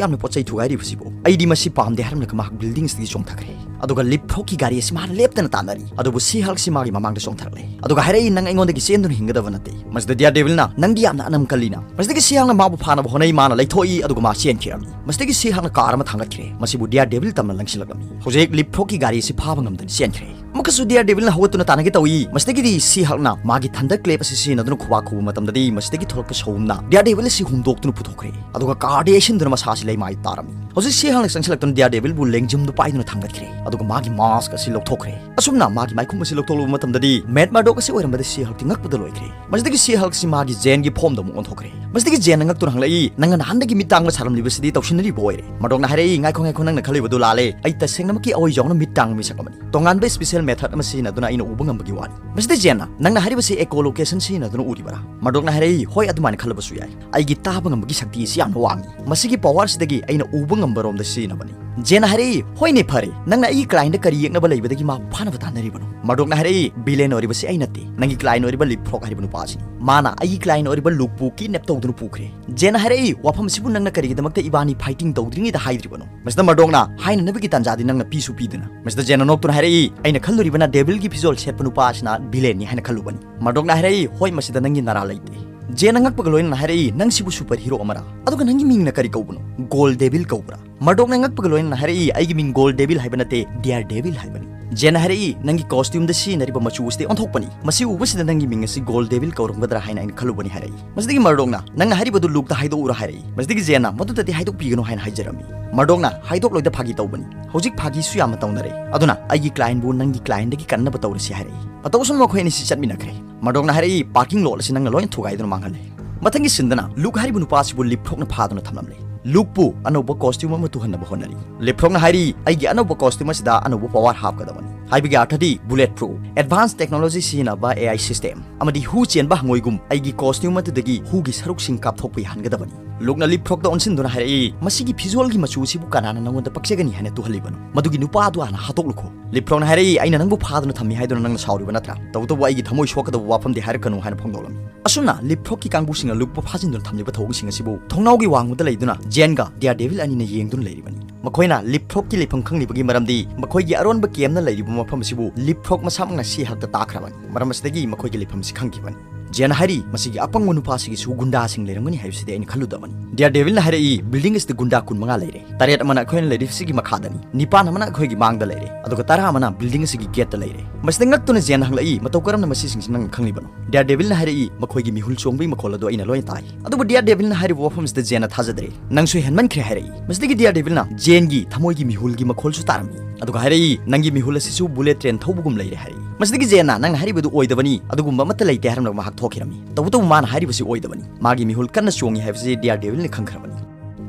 ꯌꯥꯝꯅ ꯄꯣꯠ ꯆꯩ ꯊꯨꯒꯥꯏꯔꯤꯕꯁꯤꯕꯨ? ꯑꯩꯗꯤ ꯃꯁꯤ ꯄꯥꯝꯗꯦ" ꯍꯥꯏꯔꯝꯂꯒ ꯃꯍꯥꯛ ꯕꯤꯜꯗꯤꯡ ꯑꯁꯤꯗꯒꯤ ꯆꯣꯡꯊꯈ꯭ꯔꯦ꯫ ꯑꯗꯨꯒ ꯂꯤꯞ ꯐ꯭ꯔꯣꯛꯀꯤ ꯒꯥꯔꯤ ꯑꯁꯤ ꯃꯥꯅ ꯂꯦꯞꯇꯅ ꯇꯥꯟꯅꯔꯤ꯫ ꯑꯗꯨꯕꯨ ꯁꯤ ꯍꯜꯛꯁꯤ ꯃꯥꯒꯤ ꯃꯃꯥꯡꯗ ꯆꯣꯡꯊꯔꯛꯂꯦ꯫ ꯑꯗꯨꯒ ꯍꯥꯏꯔꯛꯏ, "ꯅꯪ ꯑꯩꯉꯣꯟꯗꯒꯤ ꯆꯦꯟꯗꯨꯅ ꯍꯤꯡꯒꯗꯕ ꯅꯠꯇꯦ꯫" ꯃꯁꯤꯗ ꯗꯤꯌꯥꯔ ꯗꯦꯚꯤꯜꯅ, "ꯅꯪꯗꯤ ꯌꯥꯝꯅ ꯑꯅꯝ ꯀꯜꯂꯤꯅ꯫" ꯃꯁꯤꯗꯒꯤ ꯁꯤ ꯍꯜꯛꯅ ꯃꯥꯕꯨ ꯐꯥꯅꯕ ꯍꯣꯠꯅꯩ, ꯃꯥꯅ ꯂꯩꯊꯣꯛꯏ, ꯑꯗꯨꯒ ꯃꯥ ꯆꯦꯟꯈꯤꯔꯝꯃꯤ꯫ ꯃꯁꯤꯗꯒꯤ ꯁꯤ ꯍꯜꯛꯅ ꯀꯥꯔ ꯑꯃ ꯊꯥꯡꯒꯠꯈ꯭ꯔꯦ꯫ ꯃꯁꯤꯕꯨ ꯗꯤꯌꯥꯔ ꯗꯦꯚꯤꯜ ꯇꯝꯅ ꯂꯪꯁꯤꯜꯂꯛꯂꯝꯃꯤ꯫ ꯍꯧꯖꯤꯛ ꯂꯤꯞ ꯐ꯭ꯔꯣꯛꯀꯤ ꯒꯥꯔꯤ ꯑꯁꯤ ꯐꯥꯕ ꯉꯝꯗꯅ ꯆꯦꯟꯈ꯭ꯔꯦ꯫ ꯑꯃꯨꯛꯀꯁꯨ ꯗꯤꯌꯥꯔ ꯗꯦꯚꯤꯜꯅ ꯍꯧꯒꯠꯇꯨꯅ ꯇꯥꯟꯅꯒꯦ ꯇꯧꯏ꯫ ꯃꯁꯤꯗꯒꯤꯗꯤ ꯁꯤ ꯍꯜꯛꯅ ꯃꯥꯒꯤ ꯊꯟꯗꯔ ꯀ꯭ꯂꯦꯞ ꯑꯁꯤ ꯁꯤꯖꯤꯟꯅꯗꯨꯅ ꯈꯨꯕꯥꯛ ꯈꯨꯕ ꯃꯇꯝꯗꯗꯤ ꯃꯁꯤꯗꯒꯤ ꯊꯣꯛꯂꯛꯄ ꯁꯍꯨꯝꯅ ꯗꯤꯌꯥꯔ ꯗꯦꯚꯤꯜ ꯑꯁꯤ ꯍꯨꯝꯗꯣꯛꯇꯨꯅ ꯄꯨꯊꯣꯛꯈ꯭ꯔꯦ꯫ ꯑꯗꯨꯒ ꯀꯥꯔꯗ ꯌꯩꯁꯤꯟꯗꯨꯅ ꯃꯁꯥꯁꯤ ꯂꯩꯃꯥꯏ ꯇꯥꯔꯝꯃꯤ꯫ ꯍꯧꯖꯤꯛ ꯁꯤ ꯍꯜꯛꯅ ꯆꯪꯁꯤꯜꯂꯛꯇꯨꯅ ꯗꯤꯌꯥꯔ ꯗꯦꯚꯤꯜꯕꯨ ꯂꯦꯡꯖꯨꯝꯗꯨ ꯄꯥꯏꯗꯨꯅ ꯊꯥꯡꯒꯠꯈ꯭ꯔꯦ꯫ ꯑꯗꯨꯒ ꯃꯥꯒꯤ ꯃꯥꯁꯛ ꯑꯁꯤ ꯂꯧꯊꯣꯛꯈ꯭ꯔꯦ꯫ ꯑꯁꯨꯝꯅ ꯃꯥꯒꯤ ꯃꯥꯏꯈꯨꯝ ꯑꯁꯤ ꯂꯧꯊꯣꯛꯂꯕ ꯃꯇꯝꯗꯗꯤ ꯃꯦꯠ ꯃꯥꯔꯗꯣꯛ ꯑꯁꯤ ꯑꯣꯏꯔꯝꯕꯗꯤ ꯁꯤ ꯍꯜꯛꯇꯤ ꯉꯛꯄꯗ ꯂꯣꯏꯈ꯭ꯔꯦ꯫ ꯃꯁꯤꯗꯒꯤ ꯁꯤ ꯍꯜꯛꯁꯤ ꯃꯥꯒꯤ ꯖꯦꯟꯒꯤ ꯐꯣꯝꯗ ꯑꯃꯨꯛ ꯑꯣꯟꯊꯣꯛꯈ꯭ꯔꯦ꯫ ꯃꯁꯤꯗꯒꯤ ꯖꯦꯟꯅ ꯉꯛꯇꯨꯅ ꯍꯪꯂꯛꯏ, "ꯅꯪꯅ ꯅꯍꯥꯟꯗꯒꯤ ꯃꯤꯠ ꯇꯥꯡꯕ ꯁꯥꯔꯝꯂꯤꯕꯁꯤꯗꯤ ꯇꯧꯁꯤꯟꯅꯔꯤꯕ ꯑꯣꯏꯔꯦ?" ꯃꯥꯔꯗꯣꯛꯅ ꯍꯥꯏꯔꯛꯏ, "ꯉꯥꯏꯈꯣ, ꯉꯥꯏꯈꯣ, ꯅꯪꯅ ꯈꯜꯂꯤꯕꯗꯨ ꯂꯥꯜꯂꯦ꯫ ꯑꯩ ꯇꯁꯦꯡꯅꯃꯛꯀꯤ ꯑꯋꯥꯏꯖꯥꯎꯅ ꯃꯤꯠ ꯇꯥꯡꯕ ꯃꯤꯁꯛ ꯑꯃꯅꯤ꯫ ꯇꯣꯉꯥꯟꯕ ꯁ꯭ꯄꯦꯁꯤꯌꯦꯜ ꯃꯦꯊꯗ ꯑꯃ ꯁꯤꯖꯤꯟꯅꯗꯨꯅ ꯑꯩꯅ ꯎꯕ ꯉꯝꯕꯒꯤ ꯋꯥꯅꯤ꯫" ꯃꯁꯤꯗ ꯖꯦꯟꯅ, "ꯅꯪꯅ ꯍꯥꯏꯔꯤꯕꯁꯤ ꯏꯀꯣ ꯂꯣꯀꯦꯁꯟ ꯁꯤꯖꯤꯟꯅꯗꯨꯅ ꯎꯔꯤꯕꯔꯥ?" ꯃꯥꯔꯗꯣꯛꯅ ꯍꯥꯏꯔꯛꯏ, "ꯍꯣꯏ, ꯑꯗꯨꯃꯥꯏꯅ ꯈꯜꯂꯕꯁꯨ ꯌꯥꯏ꯫ ꯑꯩꯒꯤ ꯇꯥꯕ ꯉꯝꯕꯒꯤ ꯁꯛꯇꯤ ꯑꯁꯤ ꯌꯥꯝꯅ ꯋꯥꯡꯏ꯫ ꯃꯁꯤꯒꯤ ꯄꯋꯥꯔꯁꯤꯗꯒꯤ ꯑꯩꯅ ꯎꯕ ꯉꯝꯕ ꯔꯣꯝꯗ ꯁꯤꯖꯤꯟꯅꯕꯅꯤ꯫" ꯖꯦꯟꯅ ꯍꯥꯏꯔꯛꯏ, "ꯍꯣꯏꯅꯦ, ꯐꯔꯦ꯫ ꯅꯪꯅ ꯑꯩꯒꯤ ꯀ꯭ꯂꯥꯏꯟꯗ ꯀꯔꯤ ꯌꯦꯛꯅꯕ ꯂꯩꯕꯗꯒꯤ ꯃꯥꯕꯨ ꯐꯥꯅꯕ ꯇꯥꯟꯅꯔꯤꯕꯅꯣ?" ꯃꯥꯔꯗꯣꯛꯅ ꯍꯥꯏꯔꯛꯏ, "ꯚꯤꯂꯦꯟ ꯑꯣꯏꯔꯤꯕꯁꯤ ꯑꯩ ꯅꯠꯇꯦ, ꯅꯪꯒꯤ ꯀ꯭ꯂꯥꯏꯟ ꯑꯣꯏꯔꯤꯕ ꯂꯤꯞ ꯐ꯭ꯔꯣꯛ ꯍꯥꯏꯔꯤꯕ ꯅꯨꯄꯥ ꯑꯁꯤꯅꯤ꯫ ꯃꯥꯅ ꯑꯩꯒꯤ ꯀ꯭ꯂꯥꯏꯟ ꯑꯣꯏꯔꯤꯕ ꯂꯨꯛꯄꯨ ꯀꯤꯗꯅꯦꯞ ꯇꯧꯗꯨꯅ ꯄꯨꯈ꯭ꯔꯦ꯫" ꯖꯦꯟꯅ ꯍꯥꯏꯔꯛꯏ, "ꯋꯥꯐꯝ ꯑꯁꯤꯕꯨ ꯅꯪꯅ ꯀꯔꯤꯒꯤꯗꯃꯛꯇ ꯏꯕꯥꯅꯤ ꯐꯥꯏꯇꯤꯡ ꯇꯧꯗ꯭ꯔꯤꯉꯩꯗ ꯍꯥꯏꯗ꯭ꯔꯤꯕꯅꯣ?" ꯃꯁꯤꯗ ꯃꯥꯔꯗꯣꯛꯅ, "ꯍꯥꯏꯅꯅꯕꯒꯤ ꯇꯥꯟꯖꯥꯗꯤ ꯅꯪꯅ ꯄꯤꯁꯨ ꯄꯤꯗꯅ꯫" ꯃꯁꯤꯗ ꯖꯦꯟꯅ ꯅꯣꯛꯇꯨꯅ ꯍꯥꯏꯔꯛꯏ, "ꯑꯩꯅ ꯈꯜꯂꯨꯔꯤꯕꯅ ꯗꯦꯚꯤꯜꯒꯤ ꯐꯤꯖꯣꯜ ꯁꯦꯠꯄ ꯅꯨꯄꯥ ꯑꯁꯤꯅ ꯚꯤꯂꯦꯟꯅꯤ ꯍꯥꯏꯅ ꯈꯜꯂꯨꯕꯅꯤ꯫" ꯃꯥꯔꯗꯣꯛꯅ ꯍꯥꯏꯔꯛꯏ, "ꯍꯣꯏ, ꯃꯁꯤꯗ ꯅꯪꯒꯤ ꯅꯔꯥ ꯂꯩꯇꯦ꯫" ꯖꯦꯟꯅ ꯉꯛꯄꯒ ꯂꯣꯏꯅꯅ ꯍꯥꯏꯔꯛꯏ, "ꯅꯪꯁꯤꯕꯨ ꯁꯨꯄꯔ ꯍꯤꯔꯣ ꯑꯃꯔꯥ? ꯑꯗꯨꯒ ꯅꯪꯒꯤ ꯃꯤꯡꯅ ꯀꯔꯤ ꯀꯧꯕꯅꯣ? ꯒꯣꯜ ꯗꯦꯚꯤꯜ ꯀꯧꯕ꯭ꯔꯥ?" ꯃꯥꯔꯗꯣꯛꯅ ꯉꯛꯄꯒ ꯂꯣꯏꯅꯅ ꯍꯥꯏꯔꯛꯏ, "ꯑꯩꯒꯤ ꯃꯤꯡ ꯒꯣꯜ ꯗꯦꯚꯤꯜ ꯍꯥꯏꯕ ꯅꯠꯇꯦ, ꯗꯤꯌꯥꯔ ꯗꯦꯚꯤꯜ ꯍꯥꯏꯕꯅꯤ꯫" ꯖꯦꯟꯅ ꯍꯥꯏꯔꯛꯏ, "ꯅꯪꯒꯤ costumeꯗ ꯁꯤꯖꯤꯟꯅꯔꯤꯕ ꯃꯆꯨ ꯑꯁꯤꯗꯤ ꯑꯣꯟꯊꯣꯛꯄꯅꯤ꯫ ꯃꯁꯤ ꯎꯕꯁꯤꯗ ꯅꯪꯒꯤ ꯃꯤꯡ ꯑꯁꯤ Gold Devil ꯀꯧꯔꯝꯒꯗ꯭ꯔꯥ ꯍꯥꯏꯅ ꯑꯩꯅ ꯈꯜꯂꯨꯕꯅꯤ" ꯍꯥꯏꯔꯛꯏ꯫ ꯃꯁꯤꯗꯒꯤ ꯃꯔꯗꯣꯛꯅ, "ꯅꯪꯅ ꯍꯥꯏꯔꯤꯕꯗꯨ ꯂꯨꯛꯇ ꯍꯥꯏꯗꯣꯛꯎꯔꯥ?" ꯍꯥꯏꯔꯛꯏ꯫ ꯃꯁꯤꯗꯒꯤ ꯖꯦꯟꯅ, "ꯃꯗꯨꯗꯗꯤ ꯍꯥꯏꯗꯣꯛꯄꯤꯒꯅꯨ" ꯍꯥꯏꯅ ꯍꯥꯏꯖꯔꯝꯃꯤ꯫ ꯃꯔꯗꯣꯛꯅ, "ꯍꯥꯏꯗꯣꯛꯂꯣꯏꯗ, ꯐꯥꯒꯤ ꯇꯧꯕꯅꯤ꯫ ꯍꯧꯖꯤꯛ ꯐꯥꯒꯤꯁꯨ ꯌꯥꯝꯅ ꯇꯧꯅꯔꯦ꯫ ꯑꯗꯨꯅ ꯑꯩꯒꯤ clientꯕꯨ ꯅꯪꯒꯤ clientꯗꯒꯤ ꯀꯟꯅꯕ ꯇꯧꯔꯁꯤ" ꯍꯥꯏꯔꯛꯏ꯫ ꯃꯇꯧ ꯑꯁꯨꯝꯅ ꯃꯈꯣꯏ ꯑꯅꯤꯁꯤ ꯆꯠꯃꯤꯟꯅꯈ꯭ꯔꯦ꯫ ꯃꯔꯗꯣꯛꯅ ꯍꯥꯏꯔꯛꯏ, "Parking lot ꯑꯁꯤ ꯅꯪꯅ ꯂꯣꯏꯅ ꯊꯨꯒꯥꯏꯗꯨꯅ ꯃꯥꯡꯍꯜꯂꯦ"꯫ ꯃꯊꯪꯒꯤ sceneꯗꯅ ꯂꯨꯛ ꯍꯥꯏꯔꯤꯕ ꯅꯨꯄꯥ ꯑꯁꯤꯕꯨ ꯂꯤꯞꯐ꯭ꯔꯣꯛꯅ ꯐꯥꯗꯨꯅ ꯊꯝꯂꯝꯂꯦ꯫ ꯂꯨꯛꯄꯨ ꯑꯅꯧꯕ costume ꯑꯃ ꯇꯨꯍꯟꯅꯕ ꯍꯣꯠꯅꯔꯤ꯫ ꯂꯤꯞꯐ꯭ꯔꯣꯛꯅ ꯍꯥꯏꯔꯤ, "ꯑꯩꯒꯤ ꯑꯅꯧꯕ costume ꯑꯁꯤꯗ ꯑꯅꯧꯕ power ꯍꯥꯞꯀꯗꯕꯅꯤ"꯫ ꯍꯥꯏꯕꯒꯤ ꯑꯔꯊꯗꯤ bullet proof, advanced technology ꯁꯤꯖꯤꯟꯅꯕ AI system ꯑꯃꯗꯤ ꯍꯨ ꯆꯦꯟꯕ ꯍꯪꯉꯣꯏꯒꯨꯝ ꯑꯩꯒꯤ costume ꯑꯗꯨꯗꯒꯤ ꯍꯨꯒꯤ ꯁꯔꯨꯛꯁꯤꯡ ꯀꯥꯞꯊꯣꯛꯄ ꯌꯥꯍꯟꯒꯗꯕꯅꯤ꯫ ꯂꯨꯛꯅ ꯂꯤꯞꯐ꯭ꯔꯣꯛꯇ ꯑꯣꯟꯁꯤꯟꯗꯨꯅ ꯍꯥꯏꯔꯛꯏ, "ꯃꯁꯤꯒꯤ ꯐꯤꯖꯣꯜꯒꯤ ꯃꯆꯨ ꯑꯁꯤꯕꯨ ꯀꯅꯥꯅ ꯅꯉꯣꯟꯗ ꯄꯛꯆꯒꯅꯤ ꯍꯥꯏꯅ ꯇꯨꯍꯜꯂꯤꯕꯅꯣ? ꯃꯗꯨꯒꯤ ꯅꯨꯄꯥ ꯑꯗꯨ ꯍꯥꯟꯅ ꯍꯥꯠꯇꯣꯛꯂꯨꯈꯣ"꯫ ꯂꯤꯞꯐ꯭ꯔꯣꯛꯅ ꯍꯥꯏꯔꯛꯏ, "ꯑꯩꯅ ꯅꯪꯕꯨ ꯐꯥꯗꯨꯅ ꯊꯝꯃꯤ ꯍꯥꯏꯗꯨꯅ ꯅꯪꯅ ꯁꯥꯎꯔꯤꯕ ꯅꯠꯇ꯭ꯔꯥ? ꯇꯧꯕꯇꯕꯨ ꯑꯩꯒꯤ ꯊꯃꯣꯏ ꯁꯣꯛꯀꯗꯕ ꯋꯥꯐꯝꯗꯤ ꯍꯥꯏꯔꯛꯀꯅꯨ" ꯍꯥꯏꯅ ꯐꯣꯡꯗꯣꯛꯂꯝꯃꯤ꯫ ꯑꯁꯨꯝꯅ ꯂꯤꯞꯐ꯭ꯔꯣꯛꯀꯤ ꯀꯥꯡꯕꯨꯁꯤꯡꯅ ꯂꯨꯛꯄꯨ ꯐꯥꯖꯤꯟꯗꯨꯅ ꯊꯝꯂꯤꯕ ꯊꯧꯑꯣꯡꯁꯤꯡ ꯑꯁꯤꯕꯨ ꯊꯣꯡꯅꯥꯎꯒꯤ ꯋꯥꯡꯃꯗ ꯂꯩꯗꯨꯅ ꯖꯦꯟꯒ Daredevil ꯑꯅꯤꯅ ꯌꯦꯡꯗꯨꯅ ꯂꯩꯔꯤꯕꯅꯤ꯫ ꯃꯈꯣꯏꯅ ꯂꯤꯞꯐ꯭ꯔꯣꯛꯀꯤ ꯂꯩꯐꯝ ꯈꯪꯂꯤꯕꯒꯤ ꯃꯔꯝꯗꯤ ꯃꯈꯣꯏꯒꯤ ꯑꯔꯣꯟꯕ campꯅ ꯂꯩꯔꯤꯕ ꯃꯐꯝ ꯑꯁꯤꯕꯨ ꯂꯤꯞꯐ꯭ꯔꯣꯛ ꯃꯁꯥꯃꯛꯅ She-Hulkꯇ ꯇꯥꯛꯈ꯭ꯔꯕꯅꯤ꯫ ꯃꯔꯝ ꯑꯁꯤꯗꯒꯤ ꯃꯈꯣꯏꯒꯤ ꯂꯩꯐꯝ ꯑꯁꯤ ꯈꯪꯈꯤꯕꯅꯤ꯫ ꯖꯦꯟꯅ ꯍꯥꯏꯔꯤ, "ꯃꯁꯤꯒꯤ ꯑꯄꯪꯕ ꯅꯨꯄꯥꯁꯤꯒꯤꯁꯨ ꯒꯨꯟꯗꯥꯁꯤꯡ ꯂꯩꯔꯝꯒꯅꯤ ꯍꯥꯏꯕꯁꯤꯗꯤ ꯑꯩꯅ ꯈꯜꯂꯨꯗꯕꯅꯤ"꯫ Daredevilꯅ ꯍꯥꯏꯔꯛꯏ, "Building ꯑꯁꯤꯗ ꯒꯨꯟꯗꯥ ꯀꯨꯟꯃꯉꯥ ꯂꯩꯔꯦ꯫ ꯇꯔꯦꯠ ꯑꯃꯅ ꯑꯩꯈꯣꯏꯅ ꯂꯩꯔꯤꯕꯁꯤꯒꯤ ꯃꯈꯥꯗꯅꯤ, ꯅꯤꯄꯥꯟ ꯑꯃꯅ ꯑꯩꯈꯣꯏꯒꯤ ꯃꯥꯡꯗ ꯂꯩꯔꯦ, ꯑꯗꯨꯒ ꯇꯔꯥ ꯑꯃꯅ building ꯑꯁꯤꯒꯤ gateꯇ ꯂꯩꯔꯦ"꯫ ꯃꯁꯤꯗ ꯉꯛꯇꯨꯅ ꯖꯦꯟꯅ ꯍꯪꯂꯛꯏ, "ꯃꯇꯧ ꯀꯔꯝꯅ ꯃꯁꯤꯁꯤꯡꯁꯤ ꯅꯪꯅ ꯈꯪꯂꯤꯕꯅꯣ?" Daredevilꯅ ꯍꯥꯏꯔꯛꯏ, "ꯃꯈꯣꯏꯒꯤ ꯃꯤꯍꯨꯜ ꯆꯣꯡꯕꯒꯤ ꯃꯈꯣꯜ ꯑꯗꯨ ꯑꯩꯅ ꯂꯣꯏꯅ ꯇꯥꯏ"꯫ ꯑꯗꯨꯕꯨ Daredevilꯅ ꯍꯥꯏꯔꯤꯕ ꯋꯥꯐꯝꯁꯤꯗ ꯖꯦꯟꯅ ꯊꯥꯖꯗ꯭ꯔꯦ꯫ "ꯅꯪꯁꯨ ꯍꯦꯟꯃꯟꯈ꯭ꯔꯦ" ꯍꯥꯏꯔꯛꯏ꯫ ꯃꯁꯤꯗꯒꯤ Daredevilꯅ ꯖꯦꯟꯒꯤ ꯊꯃꯣꯏꯒꯤ ꯃꯤꯍꯨꯜꯒꯤ ꯃꯈꯣꯜꯁꯨ ꯇꯥꯔꯝꯃꯤ꯫ ꯑꯗꯨꯒ ꯍꯥꯏꯔꯛꯏ, "ꯅꯪꯒꯤ ꯃꯤꯍꯨꯜ ꯑꯁꯤꯁꯨ bullet train ꯊꯧꯕꯒꯨꯝ ꯂꯩꯔꯦ" ꯍꯥꯏꯔꯛꯏ꯫ ꯃꯁꯤꯗꯒꯤ ꯖꯦꯟꯅ, "ꯅꯪꯅ ꯍꯥꯏꯔꯤꯕꯗꯨ ꯑꯣꯏꯗꯕꯅꯤ, ꯑꯗꯨꯒꯨꯝꯕ ꯑꯃꯠꯇ ꯂꯩꯇꯦ" ꯍꯥꯏꯔꯝꯂꯒ ꯃꯍꯥꯛ ꯊꯣꯛꯈꯤꯔꯝꯃꯤ꯫ ꯇꯧꯕꯇꯕꯨ ꯃꯥꯅ ꯍꯥꯏꯔꯤꯕꯁꯤ ꯑꯣꯏꯗꯕꯅꯤ꯫ ꯃꯥꯒꯤ ꯃꯤꯍꯨꯜ ꯀꯟꯅ ꯆꯣꯡꯉꯤ ꯍꯥꯏꯕꯁꯤ Daredevilꯅ ꯈꯪꯈ꯭ꯔꯕꯅꯤ꯫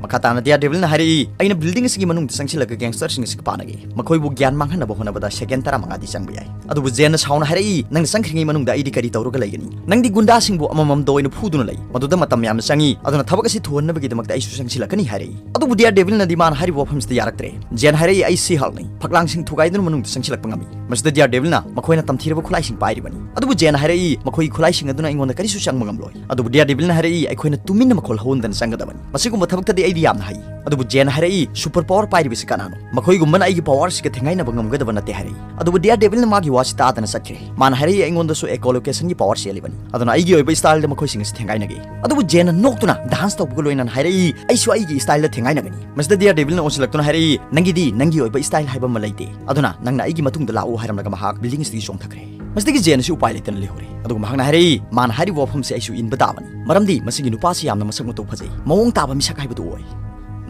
ꯃꯈꯥ ꯇꯥꯅ Daredevilꯅ ꯍꯥꯏꯔꯛꯏ, "ꯑꯩꯅ building ꯑꯁꯤꯒꯤ ꯃꯅꯨꯡꯗ ꯆꯪꯁꯤꯜꯂꯒ gangsterꯁꯤꯡ ꯑꯁꯤꯒ ꯄꯥꯅꯒꯦ꯫ ꯃꯈꯣꯏꯕꯨ ꯒ꯭ꯌꯥꯟ ꯃꯥꯡꯍꯟꯅꯕ ꯍꯣꯠꯅꯕꯗ second ꯇꯔꯥꯃꯉꯥꯗꯤ ꯆꯪꯕ ꯌꯥꯏ"꯫ ꯑꯗꯨꯕꯨ ꯖꯦꯟꯅ ꯁꯥꯎꯅ ꯍꯥꯏꯔꯛꯏ, "ꯅꯪꯅ ꯆꯪꯈ꯭ꯔꯤꯉꯩ ꯃꯅꯨꯡꯗ ꯑꯩꯗꯤ ꯀꯔꯤ ꯇꯧꯔꯒ ꯂꯩꯒꯅꯤ? ꯅꯪꯗꯤ ꯒꯨꯟꯗꯥꯁꯤꯡꯕꯨ ꯑꯃꯃꯝꯗ ꯑꯣꯏꯅ ꯐꯨꯗꯨꯅ ꯂꯩ꯫ ꯃꯗꯨꯗ ꯃꯇꯝ ꯌꯥꯝꯅ ꯆꯪꯏ, ꯑꯗꯨꯅ ꯊꯕꯛ ꯑꯁꯤ ꯊꯨꯍꯟꯅꯕꯒꯤꯗꯃꯛꯇ ꯑꯩꯁꯨ ꯆꯪꯁꯤꯜꯂꯛꯀꯅꯤ" ꯍꯥꯏꯔꯛꯏ꯫ ꯑꯗꯨꯕꯨ Daredevilꯅꯗꯤ ꯃꯥꯅ ꯍꯥꯏꯔꯤꯕ ꯋꯥꯐꯝꯁꯤꯗ ꯌꯥꯔꯛꯇ꯭ꯔꯦ꯫ ꯖꯦꯟ ꯍꯥꯏꯔꯛꯏ, "ꯑꯩ She-Hulkꯅꯤ, ꯐꯛꯂꯥꯡꯁꯤꯡ ꯊꯨꯒꯥꯏꯗꯨꯅ ꯃꯅꯨꯡꯗ ꯆꯪꯁꯤꯜꯂꯛꯄ ꯉꯝꯃꯤ"꯫ ꯃꯁꯤꯗ Daredevilꯅ, "ꯃꯈꯣꯏꯅ ꯇꯝꯊꯤꯔꯕ ꯈꯨꯠꯂꯥꯏꯁꯤꯡ ꯄꯥꯏꯔꯤꯕꯅꯤ"꯫ ꯑꯗꯨꯕꯨ ꯖꯦꯟꯅ ꯍꯥꯏꯔꯛꯏ, "ꯃꯈꯣꯏꯒꯤ ꯈꯨꯠꯂꯥꯏꯁꯤꯡ ꯑꯗꯨꯅ ꯑꯩꯉꯣꯟꯗ ꯀꯔꯤꯁꯨ ꯆꯪꯕ ꯉꯝꯂꯣꯏ"꯫ ꯑꯗꯨꯕꯨ Daredevilꯅ ꯍꯥꯏꯔꯛꯏ, "ꯑꯩꯈꯣꯏꯅ ꯇꯨꯃꯤꯟꯅ ꯃꯈꯣꯜ ꯍꯧꯍꯟꯗꯅ ꯆꯪꯒꯗꯕꯅꯤ꯫ ꯃꯁꯤꯒꯨꯝꯕ ꯊꯕꯛꯇꯗꯤ ꯑꯩꯗꯤ ꯌꯥꯝꯅ ꯍꯩ꯫ ꯑꯗꯨꯕꯨ ꯖꯦꯟꯅ ꯍꯥꯏꯔꯛꯏ, "ꯁꯨꯄꯔ ꯄꯥꯋꯔ ꯄꯥꯏꯔꯤꯕꯁꯤ ꯀꯅꯥꯅꯣ? ꯃꯈꯣꯏꯒꯨꯝꯕꯅ ꯑꯩꯒꯤ ꯄꯥꯋꯔꯁꯤꯒ ꯊꯦꯡꯒꯥꯏꯅꯕ ꯉꯝꯒꯗꯕ ꯅꯠꯇꯦ" ꯍꯥꯏꯔꯛꯏ꯫ ꯑꯗꯨꯕꯨ ꯗꯤꯌꯥꯔ ꯗꯦꯚꯤꯜꯅ ꯃꯥꯒꯤ ꯋꯥꯁꯤ ꯇꯥꯗꯅ ꯆꯠꯈ꯭ꯔꯦ꯫ ꯃꯥꯅ ꯍꯥꯏꯔꯛꯏ, "ꯑꯩꯉꯣꯟꯗꯁꯨ ꯏꯀꯣꯂꯣꯀꯦꯁꯟꯒꯤ ꯄꯥꯋꯔ ꯆꯦꯜꯂꯤꯕꯅꯤ, ꯑꯗꯨꯅ ꯑꯩꯒꯤ ꯑꯣꯏꯕ ꯁ꯭ꯇꯥꯏꯜꯗ ꯃꯈꯣꯏꯁꯤꯡ ꯑꯁꯤ ꯊꯦꯡꯒꯥꯏꯅꯒꯦ"꯫ ꯑꯗꯨꯕꯨ ꯖꯦꯟꯅ ꯅꯣꯛꯇꯨꯅ ꯗꯥꯟꯁ ꯇꯧꯕꯒ ꯂꯣꯏꯅꯅ ꯍꯥꯏꯔꯛꯏ, "ꯑꯩꯁꯨ ꯑꯩꯒꯤ ꯁ꯭ꯇꯥꯏꯜꯗ ꯊꯦꯡꯒꯥꯏꯅꯒꯅꯤ"꯫ ꯃꯁꯤꯗ ꯗꯤꯌꯥꯔ ꯗꯦꯚꯤꯜꯅ ꯑꯣꯟꯁꯤꯜꯂꯛꯇꯨꯅ ꯍꯥꯏꯔꯛꯏ, "ꯅꯪꯒꯤꯗꯤ ꯅꯪꯒꯤ ꯑꯣꯏꯕ ꯁ꯭ꯇꯥꯏꯜ ꯍꯥꯏꯕ ꯑꯃ ꯂꯩꯇꯦ, ꯑꯗꯨꯅ ꯅꯪꯅ ꯑꯩꯒꯤ ꯃꯇꯨꯡꯗ ꯂꯥꯛꯎ" ꯍꯥꯏꯔꯝꯂꯒ ꯃꯍꯥꯛ ꯕꯤꯜꯗꯤꯡ ꯑꯁꯤꯗꯒꯤ ꯆꯣꯡꯊꯈ꯭ꯔꯦ꯫ ꯃꯁꯤꯗꯒꯤ ꯖꯦꯟ ꯑꯁꯤ ꯎꯄꯥꯏ ꯂꯩꯇꯅ ꯂꯩꯍꯧꯔꯦ꯫ ꯑꯗꯨꯒ ꯃꯍꯥꯛꯅ ꯍꯥꯏꯔꯛꯏ, "ꯃꯥꯅ ꯍꯥꯏꯔꯤꯕ ꯋꯥꯐꯝꯁꯦ ꯑꯩꯁꯨ ꯏꯟꯕ ꯇꯥꯕꯅꯤ, ꯃꯔꯝꯗꯤ ꯃꯁꯤꯒꯤ ꯅꯨꯄꯥꯁꯤ ꯌꯥꯝꯅ ꯃꯁꯛ ꯃꯇꯧ ꯐꯖꯩ, ꯃꯑꯣꯡ ꯇꯥꯕ ꯃꯤꯁꯛ ꯍꯥꯏꯕꯗꯨ ꯑꯣꯏ"꯫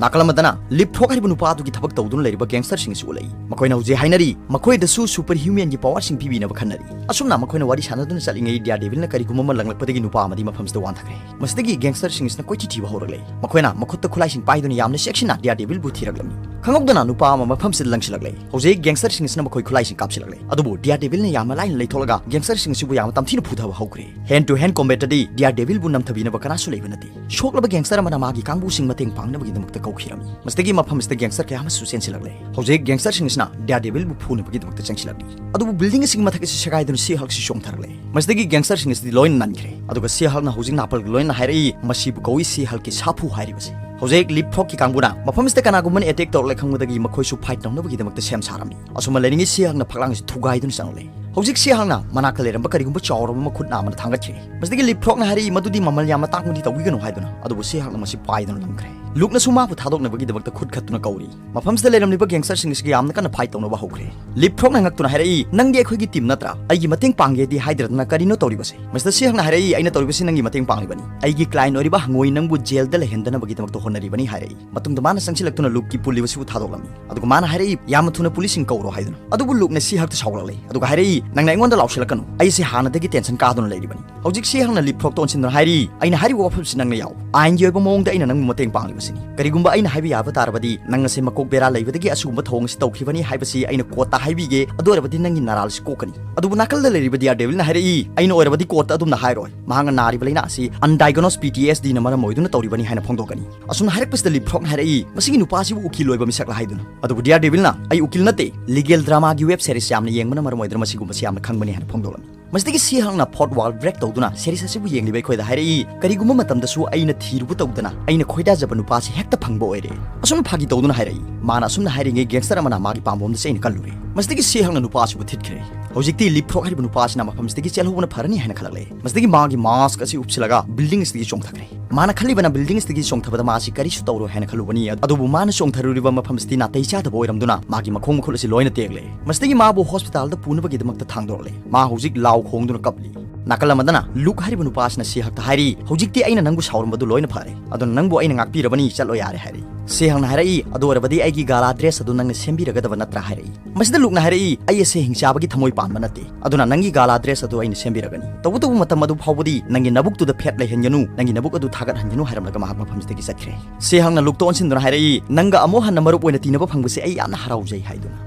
ꯅꯥꯀꯜ ꯑꯃꯗꯅ ꯂꯤꯞ ꯐ꯭ꯔꯣꯛ ꯍꯥꯏꯔꯤꯕ ꯅꯨꯄꯥ ꯑꯗꯨꯒꯤ ꯊꯕꯛ ꯇꯧꯗꯨꯅ ꯂꯩꯔꯤꯕ ꯒꯦꯡꯁꯇꯔꯁꯤꯡ ꯑꯁꯤ ꯎꯠꯂꯛꯏ꯫ ꯃꯈꯣꯏꯅ ꯍꯧꯖꯤꯛ ꯍꯥꯏꯅꯔꯤ, ꯃꯈꯣꯏꯗꯁꯨ ꯁꯨꯄꯔ ꯍ꯭ꯌꯨꯃꯦꯟꯒꯤ ꯄꯥꯋꯔꯁꯤꯡ ꯄꯤꯕꯤꯅꯕ ꯈꯟꯅꯔꯤ꯫ ꯑꯁꯨꯝꯅ ꯃꯈꯣꯏꯅ ꯋꯥꯔꯤ ꯁꯥꯟꯅꯗꯨꯅ ꯆꯠꯂꯤꯉꯩ, ꯗꯤꯌꯥꯔ ꯗꯦꯚꯤꯜꯅ ꯀꯔꯤꯒꯨꯝꯕ ꯑꯃ ꯂꯪꯂꯛꯄꯗꯒꯤ ꯅꯨꯄꯥ ꯑꯃꯗꯤ ꯃꯐꯝꯁꯤꯗ ꯋꯥꯟꯊꯈ꯭ꯔꯦ꯫ ꯃꯁꯤꯗꯒꯤ ꯒꯦꯡꯁꯇꯔꯁꯤꯡ ꯑꯁꯤꯅ ꯀꯣꯏꯊꯤ ꯊꯤꯕ ꯍꯧꯔꯛꯂꯦ꯫ ꯃꯈꯣꯏꯅ ꯃꯈꯨꯠꯇ ꯈꯨꯠꯂꯥꯏꯁꯤꯡ ꯄꯥꯏꯗꯨꯅ ꯌꯥꯝꯅ ꯆꯦꯛꯁꯤꯟꯅ ꯗꯤꯌꯥꯔ ꯗꯦꯚꯤꯜꯕꯨ ꯊꯤꯔꯛꯂꯝꯃꯤ꯫ ꯈꯪꯍꯧꯗꯅ ꯅꯨꯄꯥ ꯑꯃ ꯃꯐꯝꯁꯤꯗ ꯂꯪꯁꯤꯜꯂꯛꯂꯦ꯫ ꯍꯧꯖꯤꯛ ꯒꯦꯡꯁꯇꯔꯁꯤꯡ ꯑꯁꯤꯅ ꯃꯈꯣꯏ ꯈꯨꯠꯂꯥꯏꯁꯤꯡ ꯀꯥꯞꯁꯤꯜꯂꯛꯂꯦ꯫ ꯑꯗꯨꯕꯨ ꯗꯤꯌꯥꯔ ꯗꯦꯚꯤꯜꯅ ꯌꯥꯝꯅ ꯂꯥꯏꯅ ꯂꯩꯊꯣꯛꯂꯒ ꯒꯦꯡꯁꯇꯔꯁꯤꯡ ꯑꯁꯤꯕꯨ ꯌꯥꯝꯅ ꯇꯝꯊꯤꯅ ꯐꯨꯊꯕ ꯍꯧꯈ꯭ꯔꯦ꯫ ꯍꯦꯟ ꯇꯨ ꯍꯦꯟ ꯀꯣꯝꯕꯦꯠꯇꯗꯤ ꯗꯤꯌꯥꯔ ꯗꯦꯚꯤꯜꯕꯨ ꯅꯝꯊꯕꯤꯅꯕ ꯀꯅꯥꯁꯨ ꯂꯩꯕ ꯅꯠꯇꯦ꯫ ꯁꯣꯛꯂꯕ ꯒꯦꯡꯁꯇꯔ ꯑꯃꯅ ꯃꯥꯒꯤ ꯀꯥꯡꯕꯨꯁꯤꯡ ꯃꯇꯦꯡ ꯄꯥꯡꯅꯕꯒꯤꯗꯃꯛꯇ ꯀꯧꯈꯤꯔꯝꯃꯤ꯫ ꯃꯁꯤꯗꯒꯤ ꯃꯐꯝ ꯑꯁꯤꯗ ꯒꯦꯡꯁꯇꯔ ꯀꯌꯥ ꯑꯃꯁꯨ ꯆꯦꯟꯁꯤꯜꯂꯛꯂꯦ꯫ ꯍꯧꯖꯤꯛ ꯒꯦꯡꯁꯇꯔꯁꯤꯡ ꯑꯁꯤꯅ ꯗꯤꯌꯥꯔ ꯗꯦꯚꯤꯜꯕꯨ ꯐꯨꯅꯕꯒꯤꯗꯃꯛꯇ ꯆꯪꯁꯤꯜꯂꯛꯂꯤ꯫ ꯑꯗꯨꯕꯨ ꯕꯤꯜꯗꯤꯡ ꯑꯁꯤꯒꯤ ꯃꯊꯛ ꯑꯁꯤ ꯁꯦꯒꯥꯏꯗꯨꯅ ꯁꯤ ꯍꯜꯛꯁꯤ ꯆꯣꯡꯊꯔꯛꯂꯦ꯫ ꯃꯁꯤꯗꯒꯤ ꯒꯦꯡꯁꯇꯔꯁꯤꯡ ꯑꯁꯤꯗꯤ ꯂꯣꯏꯅ ꯅꯟꯈ꯭ꯔꯦ꯫ ꯑꯗꯨꯒ ꯁꯤ ꯍꯜꯛꯅ ꯍꯧꯖꯤꯛ ꯅꯥꯄꯜꯒ ꯂꯣꯏꯅꯅ ꯍꯥꯏꯔꯛꯏ, "ꯃꯁꯤꯕꯨ ꯀꯧꯏ ꯁꯤ ꯍꯜꯛꯀꯤ ꯁꯥꯐꯨ ꯍꯥꯏꯔꯤꯕꯁꯤ"꯫ ꯍꯧꯖꯤꯛ ꯂꯤꯞ ꯐ꯭ꯔꯣꯛꯀꯤ ꯀꯥꯡꯕꯨꯅ ꯃꯐꯝ ꯑꯁꯤꯗ ꯀꯅꯥꯒꯨꯝꯕꯅ ꯑꯦꯇꯦꯛ ꯇꯧꯔꯛꯂꯦ ꯈꯪꯕꯗꯒꯤ ꯃꯈꯣꯏꯁꯨ ꯐꯥꯏꯠ ꯇꯧꯅꯕꯒꯤꯗꯃꯛꯇ ꯁꯦꯝ ꯁꯥꯔꯝꯃꯤ꯫ ꯑꯁꯨꯝꯅ ꯂꯩꯔꯤꯉꯩ ꯁꯤ ꯍꯜꯛꯅ ꯐꯛꯂꯥꯡ ꯑꯁꯤ ꯊꯨꯒꯥꯏꯗꯨꯅ ꯆꯪꯂꯛꯂꯦ꯫ ꯍꯧꯖꯤꯛ ꯁꯤ ꯍꯜꯛꯅ ꯃꯅꯥꯛꯇ ꯂꯩꯔꯝꯕ ꯀꯔꯤꯒꯨꯝꯕ ꯆꯥꯎꯔꯕ ꯃꯈꯨꯠ ꯅꯥꯝꯃꯅ ꯊꯥꯡꯒꯠꯈ꯭ꯔꯦ꯫ ꯃꯁꯤꯗꯒꯤ ꯂꯤꯞ ꯐ꯭ꯔꯣꯛꯅ ꯍꯥꯏꯔꯛꯏ, "ꯃꯗꯨꯗꯤ ꯃꯃꯜ ꯌꯥꯝꯅ ꯇꯥꯡꯕꯅꯤ, ꯇꯧꯕꯤꯒꯅꯨ" ꯍꯥꯏꯗꯨꯅ꯫ ꯑꯗꯨꯕꯨ ꯁꯤ ꯍꯜꯛꯅ ꯃꯁꯤ ꯄꯥꯏꯗꯨꯅ ꯂꯪꯈ꯭ꯔꯦ꯫ ꯂꯨꯛꯅꯁꯨ ꯃꯥꯕꯨ ꯊꯥꯗꯣꯛꯅꯕꯒꯤꯗꯃꯛꯇ ꯈꯨꯠ ꯈꯠꯇꯨꯅ ꯀꯧꯔꯤ꯫ ꯃꯐꯝꯁꯤꯗ ꯂꯩꯔꯝꯂꯤꯕ ꯒꯦꯡꯁꯇꯔꯁꯤꯡ ꯑꯁꯤꯒ ꯌꯥꯝꯅ ꯀꯟꯅ ꯐꯥꯏꯠ ꯇꯧꯅꯕ ꯍꯧꯈ꯭ꯔꯦ꯫ ꯂꯤꯞ ꯐ꯭ꯔꯣꯛꯅ ꯉꯛꯇꯨꯅ ꯍꯥꯏꯔꯛꯏ, "ꯅꯪꯗꯤ ꯑꯩꯈꯣꯏꯒꯤ ꯇꯤꯝ ꯅꯠꯇ꯭ꯔꯥ? ꯑꯩꯒꯤ ꯃꯇꯦꯡ ꯄꯥꯡꯒꯦꯗꯤ ꯍꯥꯏꯗ꯭ꯔꯗꯅ ꯀꯔꯤꯅꯣ ꯇꯧꯔꯤꯕꯁꯦ?" ꯃꯁꯤꯗ ꯁꯤ ꯍꯜꯛꯅ ꯍꯥꯏꯔꯛꯏ, "ꯑꯩꯅ ꯇꯧꯔꯤꯕꯁꯤ ꯅꯪꯒꯤ ꯃꯇꯦꯡ ꯄꯥꯡꯂꯤꯕꯅꯤ꯫ ꯑꯩꯒꯤ ꯀ꯭ꯂꯥꯏꯟ ꯑꯣꯏꯔꯤꯕ ꯍꯪꯉꯣꯏ ꯅꯪꯕꯨ ꯖꯦꯜꯗ ꯂꯩꯍꯟꯗꯅꯕꯒꯤꯗꯃꯛꯇ ꯍꯣꯠꯅꯔꯤꯕꯅꯤ" ꯍꯥꯏꯔꯛꯏ꯫ ꯃꯇꯨꯡꯗ ꯃꯥꯅ ꯆꯪꯁꯤꯜꯂꯛꯇꯨꯅ ꯂꯨꯛꯀꯤ ꯄꯨꯜꯂꯤꯕꯁꯤꯕꯨ ꯊꯥꯗꯣꯛꯂꯝꯃꯤ꯫ ꯑꯗꯨꯒ ꯃꯥꯅ ꯍꯥꯏꯔꯛꯏ, "ꯌꯥꯝꯅ ꯊꯨꯅ ꯄꯨꯂꯤꯁꯁꯤꯡ ꯀꯧꯔꯣ" ꯍꯥꯏꯗꯨꯅ꯫ ꯑꯗꯨꯕꯨ ꯂꯨꯛꯅ ꯁꯤ ꯍꯜꯛꯇ ꯁꯥꯎꯒꯠꯂꯛꯂꯦ꯫ ꯑꯗꯨꯒ ꯍꯥꯏꯔꯛꯏ, "ꯅꯪꯅ ꯑꯩꯉꯣꯟꯗ ꯂꯥꯎꯁꯤꯜꯂꯛꯀꯅꯨ꯫ ꯑꯩꯁꯦ ꯍꯥꯟꯅꯗꯒꯤ ꯇꯦꯟꯁꯟ ꯀꯥꯗꯨꯅ ꯂꯩꯔꯤꯕꯅꯤ"꯫ ꯍꯧꯖꯤꯛ ꯁꯤ ꯍꯜꯛꯅ ꯂꯤꯞ ꯐ꯭ꯔꯣꯛꯇ ꯑꯣꯟꯁꯤꯟꯗꯨꯅ ꯍꯥꯏꯔꯤ, "ꯑꯩꯅ ꯍꯥꯏꯔꯤꯕ ꯋꯥꯐꯝꯁꯤ ꯅꯪꯅ ꯌꯥꯎ꯫ ꯑꯥꯏꯟꯒꯤ ꯑꯣꯏꯕ ꯃꯑꯣꯡꯗ ꯑꯩꯅ ꯅꯪꯕꯨ ꯃꯇꯦꯡ ꯄꯥꯡꯂꯤꯕꯁꯤꯅꯤ꯫ ꯀꯔꯤꯒꯨꯝꯕ ꯑꯩꯅ ꯍꯥꯏꯕ ꯌꯥꯕ ꯇꯥꯔꯕꯗꯤ, ꯅꯪ ꯑꯁꯦ ꯃꯀꯣꯛ ꯕꯦꯔꯥ ꯂꯩꯕꯗꯒꯤ ꯑꯁꯤꯒꯨꯝꯕ ꯊꯧꯑꯣꯡ ꯑꯁꯤ ꯇꯧꯈꯤꯕꯅꯤ ꯍꯥꯏꯕꯁꯤ ꯑꯩꯅ ꯀꯣꯔꯠꯇ ꯍꯥꯏꯕꯤꯒꯦ꯫ ꯑꯗꯨ ꯑꯣꯏꯔꯕꯗꯤ ꯅꯪꯒꯤ ꯅꯔꯥꯜ ꯑꯁꯤ ꯀꯣꯛꯀꯅꯤ"꯫ ꯑꯗꯨꯕꯨ ꯅꯥꯀꯜꯗ ꯂꯩꯔꯤꯕ ꯗꯤꯌꯥꯔ ꯗꯦꯚꯤꯜꯅ ꯍꯥꯏꯔꯛꯏ, "ꯑꯩꯅ ꯑꯣꯏꯔꯕꯗꯤ ꯀꯣꯔꯠꯇ ꯑꯗꯨꯝꯅ ꯍꯥꯏꯔꯣꯏ꯫ ꯃꯍꯥꯛꯅ ꯅꯥꯔꯤꯕ ꯂꯥꯏꯅꯥ ꯑꯁꯤ undiagnosed P T S Dꯅ ꯃꯔꯝ ꯑꯣꯏꯗꯨꯅ ꯇꯧꯔꯤꯕꯅꯤ" ꯍꯥꯏꯅ ꯐꯣꯡꯗꯣꯛꯀꯅꯤ꯫ ꯑꯁꯨꯝꯅ ꯍꯥꯏꯔꯛꯄꯁꯤꯗ ꯂꯤꯞ ꯐ꯭ꯔꯣꯛꯅ ꯍꯥꯏꯔꯛꯏ, "ꯃꯁꯤꯒꯤ ꯅꯨꯄꯥꯁꯤꯕꯨ ꯎꯀꯤꯜ ꯑꯣꯏꯕ ꯃꯤꯁꯛꯂ?" ꯍꯥꯏꯗꯨꯅ꯫ ꯑꯗꯨꯕꯨ ꯗꯤꯌꯥꯔ ꯗꯦꯚꯤꯜꯅ, "ꯑꯩ ꯎꯀꯤꯜ ꯅꯠꯇꯦ, ꯂꯤꯒꯦꯜ ꯗ꯭ꯔꯃꯥꯒꯤ ꯋꯦꯕ ꯁꯦꯔꯤꯁ ꯌꯥꯝꯅ ꯌꯦꯡꯕꯅ ꯃꯔꯝ ꯑꯣꯏꯗꯨꯅ ꯃꯁꯤꯒꯨꯝꯕꯁꯤ ꯌꯥꯝꯅ ꯈꯪꯕꯅꯤ" ꯍꯥꯏꯅ ꯐꯣꯡꯗꯣꯛꯂꯝꯃꯤ꯫ ꯃꯁꯤꯗꯒꯤ ꯁꯤ ꯍꯪꯅ fourth wall break ꯇꯧꯗꯨꯅ series ꯑꯁꯤꯕꯨ ꯌꯦꯡꯂꯤꯕ ꯑꯩꯈꯣꯏꯗ ꯍꯥꯏꯔꯛꯏ, "ꯀꯔꯤꯒꯨꯝꯕ ꯃꯇꯝꯗꯁꯨ ꯑꯩꯅ ꯊꯤꯔꯨꯕ ꯇꯧꯗꯅ ꯑꯩꯅ ꯈꯣꯏꯗꯥꯖꯕ ꯅꯨꯄꯥꯁꯤ ꯍꯦꯛꯇ ꯐꯪꯕ ꯑꯣꯏꯔꯦ"꯫ ꯑꯁꯨꯝꯅ ꯐꯥꯒꯤ ꯇꯧꯗꯨꯅ ꯍꯥꯏꯔꯛꯏ꯫ ꯃꯥꯅ ꯑꯁꯨꯝꯅ ꯍꯥꯏꯔꯤꯉꯩ gangster ꯑꯃꯅ ꯃꯥꯒꯤ ꯄꯥꯝꯕꯣꯝꯗ ꯆꯩꯅ ꯀꯜꯂꯨꯔꯦ꯫ ꯃꯁꯤꯗꯒꯤ ꯁꯤ ꯍꯪꯅ ꯅꯨꯄꯥ ꯑꯁꯤꯕꯨ ꯊꯤꯠꯈ꯭ꯔꯦ꯫ ꯍꯧꯖꯤꯛꯇꯤ Leapfrog ꯍꯥꯏꯔꯤꯕ ꯅꯨꯄꯥ ꯑꯁꯤꯅ ꯃꯐꯝꯁꯤꯗꯒꯤ ꯆꯦꯜꯍꯧꯕꯅ ꯐꯔꯅꯤ ꯍꯥꯏꯅ ꯈꯜꯂꯛꯂꯦ꯫ ꯃꯁꯤꯗꯒꯤ ꯃꯥꯒꯤ mask ꯑꯁꯤ ꯎꯞꯁꯤꯜꯂꯒ building ꯑꯁꯤꯗꯒꯤ ꯆꯣꯡꯊꯈ꯭ꯔꯦ꯫ ꯃꯥꯅ ꯈꯜꯂꯤꯕꯅ building ꯑꯁꯤꯗꯒꯤ ꯆꯣꯡꯊꯕꯗ ꯃꯥꯁꯤ ꯀꯔꯤꯁꯨ ꯇꯧꯔꯣꯏ ꯍꯥꯏꯅ ꯈꯜꯂꯨꯕꯅꯤ, ꯑꯗꯨꯕꯨ ꯃꯥꯅ ꯆꯣꯡꯊꯔꯨꯔꯤꯕ ꯃꯐꯝ ꯑꯁꯤꯗꯤ ꯅꯥꯇꯩ ꯆꯥꯗꯕ ꯑꯣꯏꯔꯝꯗꯨꯅ ꯃꯥꯒꯤ ꯃꯈꯣꯡ ꯃꯈꯨꯠ ꯑꯁꯤ ꯂꯣꯏꯅ ꯇꯦꯛꯂꯦ꯫ ꯃꯁꯤꯗꯒꯤ ꯃꯥꯕꯨ hospitalꯗ ꯄꯨꯅꯕꯒꯤꯗꯃꯛꯇ ꯊꯥꯡꯗꯣꯔꯛꯂꯦ꯫ ꯃꯥ ꯍꯧꯖꯤꯛ ꯂꯥꯎ ꯈꯣꯡꯗꯨꯅ ꯀꯞꯂꯤ꯫ ꯅꯥꯀꯜ ꯑꯃꯗꯅ Luke ꯍꯥꯏꯔꯤꯕ ꯅꯨꯄꯥ ꯑꯁꯤꯅ ꯁꯤ ꯍꯛꯇ ꯍꯥꯏꯔꯤ, "ꯍꯧꯖꯤꯛꯇꯤ ꯑꯩꯅ ꯅꯪꯕꯨ ꯁꯥꯎꯔꯝꯕꯗꯨ ꯂꯣꯏꯅ ꯐꯔꯦ, ꯑꯗꯨꯅ ꯅꯪꯕꯨ ꯑꯩꯅ ꯉꯥꯛꯄꯤꯔꯕꯅꯤ, ꯆꯠꯂꯣ ꯌꯥꯔꯦ" ꯍꯥꯏꯔꯤ꯫ ꯁꯤ ꯍꯪꯅ ꯍꯥꯏꯔꯛꯏ, "ꯑꯗꯨ ꯑꯣꯏꯔꯕꯗꯤ ꯑꯩꯒꯤ gala dress ꯑꯗꯨ ꯅꯪꯅ ꯁꯦꯝꯕꯤꯔꯒꯗꯕ ꯅꯠꯇ꯭ꯔꯥ?" ꯍꯥꯏꯔꯛꯏ꯫ ꯃꯁꯤꯗ Lukeꯅ ꯍꯥꯏꯔꯛꯏ, "ꯑꯩ ꯑꯁꯦ ꯍꯤꯡꯆꯥꯕꯒꯤ ꯊꯃꯣꯏ ꯄꯥꯟꯕ ꯅꯠꯇꯦ, ꯑꯗꯨꯅ ꯅꯪꯒꯤ gala dress ꯑꯗꯨ ꯑꯩꯅ ꯁꯦꯝꯕꯤꯔꯒꯅꯤ꯫ ꯇꯧꯕꯇꯕꯨ ꯃꯇꯝ ꯑꯗꯨ ꯐꯥꯎꯕꯗꯤ ꯅꯪꯒꯤ ꯅꯕꯨꯛꯇꯨꯗ fat ꯂꯩꯍꯟꯒꯅꯨ, ꯅꯪꯒꯤ ꯅꯕꯨꯛ ꯑꯗꯨ ꯊꯥꯒꯠꯍꯟꯒꯅꯨ" ꯍꯥꯏꯔꯝꯂꯒ ꯃꯍꯥꯛ ꯃꯐꯝꯁꯤꯗꯒꯤ ꯆꯠꯈ꯭ꯔꯦ꯫ ꯁꯤ ꯍꯪꯅ Lukeꯇ ꯑꯣꯟꯁꯤꯟꯗꯨꯅ ꯍꯥꯏꯔꯛꯏ, "ꯅꯪꯒ ꯑꯃꯨꯛ ꯍꯟꯅ ꯃꯔꯨꯞ ꯑꯣꯏꯅ ꯇꯤꯟꯅꯕ ꯐꯪꯕꯁꯦ ꯑꯩ ꯌꯥꯝꯅ ꯍꯔꯥꯎꯖꯩ" ꯍꯥꯏꯗꯨꯅ꯫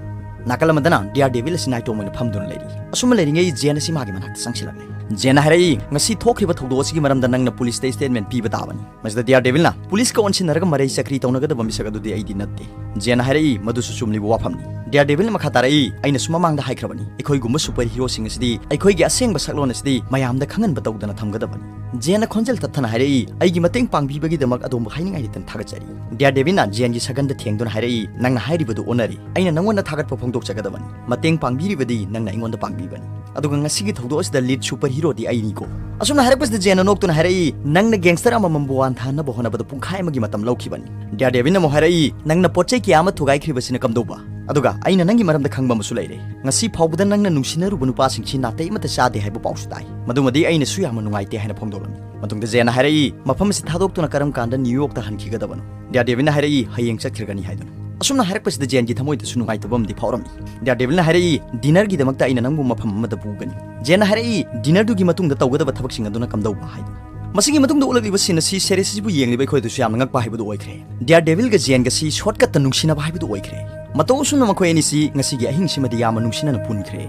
ꯅꯥꯀꯜ ꯑꯃꯗꯅ Daredevil ꯑꯁꯤ ꯅꯥꯏꯇꯣꯝ ꯑꯣꯏꯅ ꯐꯝꯗꯨꯅ ꯂꯩꯔꯤ꯫ ꯑꯁꯨꯝꯅ ꯂꯩꯔꯤꯉꯩ Jane ꯑꯁꯤ ꯃꯥꯒꯤ ꯃꯅꯥꯛꯇ ꯆꯪꯁꯤꯜꯂꯛꯂꯦ꯫ Janeꯅ ꯍꯥꯏꯔꯛꯏ, "ꯉꯁꯤ ꯊꯣꯛꯈ꯭ꯔꯤꯕ ꯊꯧꯗꯣꯛ ꯑꯁꯤꯒꯤ ꯃꯔꯝꯗ ꯅꯪꯅ policeꯇ statement ꯄꯤꯕ ꯇꯥꯕꯅꯤ"꯫ ꯃꯁꯤꯗ Daredevilꯅ, "Policeꯀ ꯑꯣꯟꯁꯤꯟꯅꯔꯒ ꯃꯔꯩ ꯆꯀ꯭ꯔꯤ ꯇꯧꯅꯒꯗꯕ ꯃꯤꯁꯛ ꯑꯗꯨꯗꯤ ꯑꯩꯗꯤ ꯅꯠꯇꯦ"꯫ Janeꯅ ꯍꯥꯏꯔꯛꯏ, "ꯃꯗꯨꯁꯨ ꯆꯨꯝꯂꯤꯕ ꯋꯥꯐꯝꯅꯤ"꯫ Daredevilꯅ ꯃꯈꯥ ꯇꯥꯔꯛꯏ, "ꯑꯩꯅꯁꯨ ꯃꯃꯥꯡꯗ ꯍꯥꯏꯈ꯭ꯔꯕꯅꯤ, ꯑꯩꯈꯣꯏꯒꯨꯝꯕ superheroꯁꯤꯡ ꯑꯁꯤꯗꯤ ꯑꯩꯈꯣꯏꯒꯤ ꯑꯁꯦꯡꯕ ꯁꯛꯂꯣꯟ ꯑꯁꯤꯗꯤ ꯃꯌꯥꯝꯗ ꯈꯪꯍꯟꯕ ꯇꯧꯗꯅ ꯊꯝꯒꯗꯕꯅꯤ"꯫ Janeꯅ ꯈꯣꯟꯖꯦꯜ ꯇꯞꯊꯅ ꯍꯥꯏꯔꯛꯏ, "ꯑꯩꯒꯤ ꯃꯇꯦꯡ ꯄꯥꯡꯕꯤꯕꯒꯤꯗꯃꯛ ꯑꯗꯣꯝꯕꯨ ꯍꯥꯏꯅꯤꯡꯉꯥꯏ ꯂꯩꯇꯅ ꯊꯥꯒꯠꯆꯔꯤ"꯫ Daredevilꯅ Janeꯒꯤ ꯁꯒꯟꯗ ꯊꯦꯡꯗꯨꯅ ꯍꯥꯏꯔꯛꯏ, "ꯅꯪꯅ ꯍꯥꯏꯔꯤꯕꯗꯨ ꯑꯣꯟꯅꯔꯤ꯫ ꯑꯩꯅ ꯅꯪꯉꯣꯟꯗ ꯊꯥꯒꯠꯄ ꯐꯣꯡꯗꯣꯛꯆꯒꯗꯕꯅꯤ꯫ ꯃꯇꯦꯡ ꯄꯥꯡꯕꯤꯔꯤꯕꯗꯤ ꯅꯪꯅ ꯑꯩꯉꯣꯟꯗ ꯄꯥꯡꯕꯤꯕꯅꯤ꯫ ꯑꯗꯨꯒ ꯉꯁꯤꯒꯤ ꯊꯧꯗꯣꯛ ꯑꯁꯤꯗ lead superheroꯗꯤ ꯑꯩꯅꯤꯀꯣ"꯫ ꯑꯁꯨꯝꯅ ꯍꯥꯏꯔꯛꯄꯁꯤꯗ Janeꯅ ꯅꯣꯛꯇꯨꯅ ꯍꯥꯏꯔꯛꯏ, "ꯅꯪꯅ gangster ꯑꯃꯃꯝꯕꯨ ꯋꯥꯟꯊꯍꯟꯅꯕ ꯍꯣꯠꯅꯕꯗ ꯄꯨꯡꯈꯥꯏ ꯑꯃꯒꯤ ꯃꯇꯝ ꯂꯧꯈꯤꯕꯅꯤ"꯫ Daredevilꯅ ꯑꯃꯨꯛ ꯍꯥꯏꯔꯛꯏ, "ꯅꯪꯅ ꯄꯣꯠ ꯆꯩ ꯀꯌꯥ ꯑꯃ ꯊꯨꯒꯥꯏꯈ꯭ꯔꯤꯕꯁꯤꯅ ꯀꯝꯗꯧꯕ? ꯑꯗꯨꯒ ꯑꯩꯅ ꯅꯪꯒꯤ ꯃꯔꯝꯗ ꯈꯪꯕ ꯑꯃꯁꯨ ꯂꯩꯔꯦ꯫ ꯉꯁꯤ ꯐꯥꯎꯕꯗ ꯅꯪꯅ ꯅꯨꯡꯁꯤꯅꯔꯨꯕ ꯅꯨꯄꯥꯁꯤꯡꯁꯤ ꯅꯥꯇꯩ ꯑꯃꯠꯇ ꯆꯥꯗꯦ ꯍꯥꯏꯕ ꯄꯥꯎꯁꯨ ꯇꯥꯏ꯫ ꯃꯗꯨꯃꯗꯤ ꯑꯩꯅꯁꯨ ꯌꯥꯝꯅ ꯅꯨꯡꯉꯥꯏꯇꯦ" ꯍꯥꯏꯅ ꯐꯣꯡꯗꯣꯛꯂꯝꯃꯤ꯫ ꯃꯇꯨꯡꯗ Janeꯅ ꯍꯥꯏꯔꯛꯏ, "ꯃꯐꯝ ꯑꯁꯤ ꯊꯥꯗꯣꯛꯇꯨꯅ ꯀꯔꯝ ꯀꯥꯟꯗ New Yorkꯇ ꯍꯟꯈꯤꯒꯗꯕꯅꯣ?" Daredevilꯅ ꯍꯥꯏꯔꯛꯏ, "ꯍꯌꯦꯡ ꯆꯠꯈ꯭ꯔꯒꯅꯤ" ꯍꯥꯏꯗꯨꯅ꯫ ꯑꯁꯨꯝꯅ ꯍꯥꯏꯔꯛꯄꯁꯤꯗ Janeꯒꯤ ꯊꯃꯣꯏꯗꯁꯨ ꯅꯨꯡꯉꯥꯏꯇꯕ ꯑꯃꯗꯤ ꯐꯥꯎꯔꯝꯃꯤ꯫ Daredevilꯅ ꯍꯥꯏꯔꯛꯏ, "Dinnerꯒꯤꯗꯃꯛꯇ ꯑꯩꯅ ꯅꯪꯕꯨ ꯃꯐꯝ ꯑꯃꯗ ꯄꯨꯒꯅꯤ"꯫ Janeꯅ ꯍꯥꯏꯔꯛꯏ, "Dinnerꯗꯨꯒꯤ ꯃꯇꯨꯡꯗ ꯇꯧꯒꯗꯕ ꯊꯕꯛꯁꯤꯡ ꯑꯗꯨꯅ ꯀꯝꯗꯧꯕ?" ꯍꯥꯏꯗꯨꯅ꯫ ꯃꯁꯤꯒꯤ ꯃꯇꯨꯡꯗ ꯎꯠꯂꯛꯂꯤꯕ scene ꯑꯁꯤ series ꯑꯁꯤꯕꯨ ꯌꯦꯡꯂꯤꯕ ꯑꯩꯈꯣꯏꯗꯁꯨ ꯌꯥꯝꯅ ꯉꯛꯄ ꯍꯥꯏꯕꯗꯨ ꯑꯣꯏꯈ꯭ꯔꯦ꯫ Daredevilꯒ Janeꯒꯁꯤ shortcutꯇ ꯅꯨꯡꯁꯤꯅꯕ ꯍꯥꯏꯕꯗꯨ ꯑꯣꯏꯈ꯭ꯔꯦ꯫ ꯃꯇꯧ ꯑꯁꯨꯝꯅ ꯃꯈꯣꯏ ꯑꯅꯤꯁꯤ ꯉꯁꯤꯒꯤ ꯑꯍꯤꯡꯁꯤꯃꯗꯤ ꯌꯥꯝꯅ ꯅꯨꯡꯁꯤꯅꯅ ꯄꯨꯟꯈ꯭ꯔꯦ꯫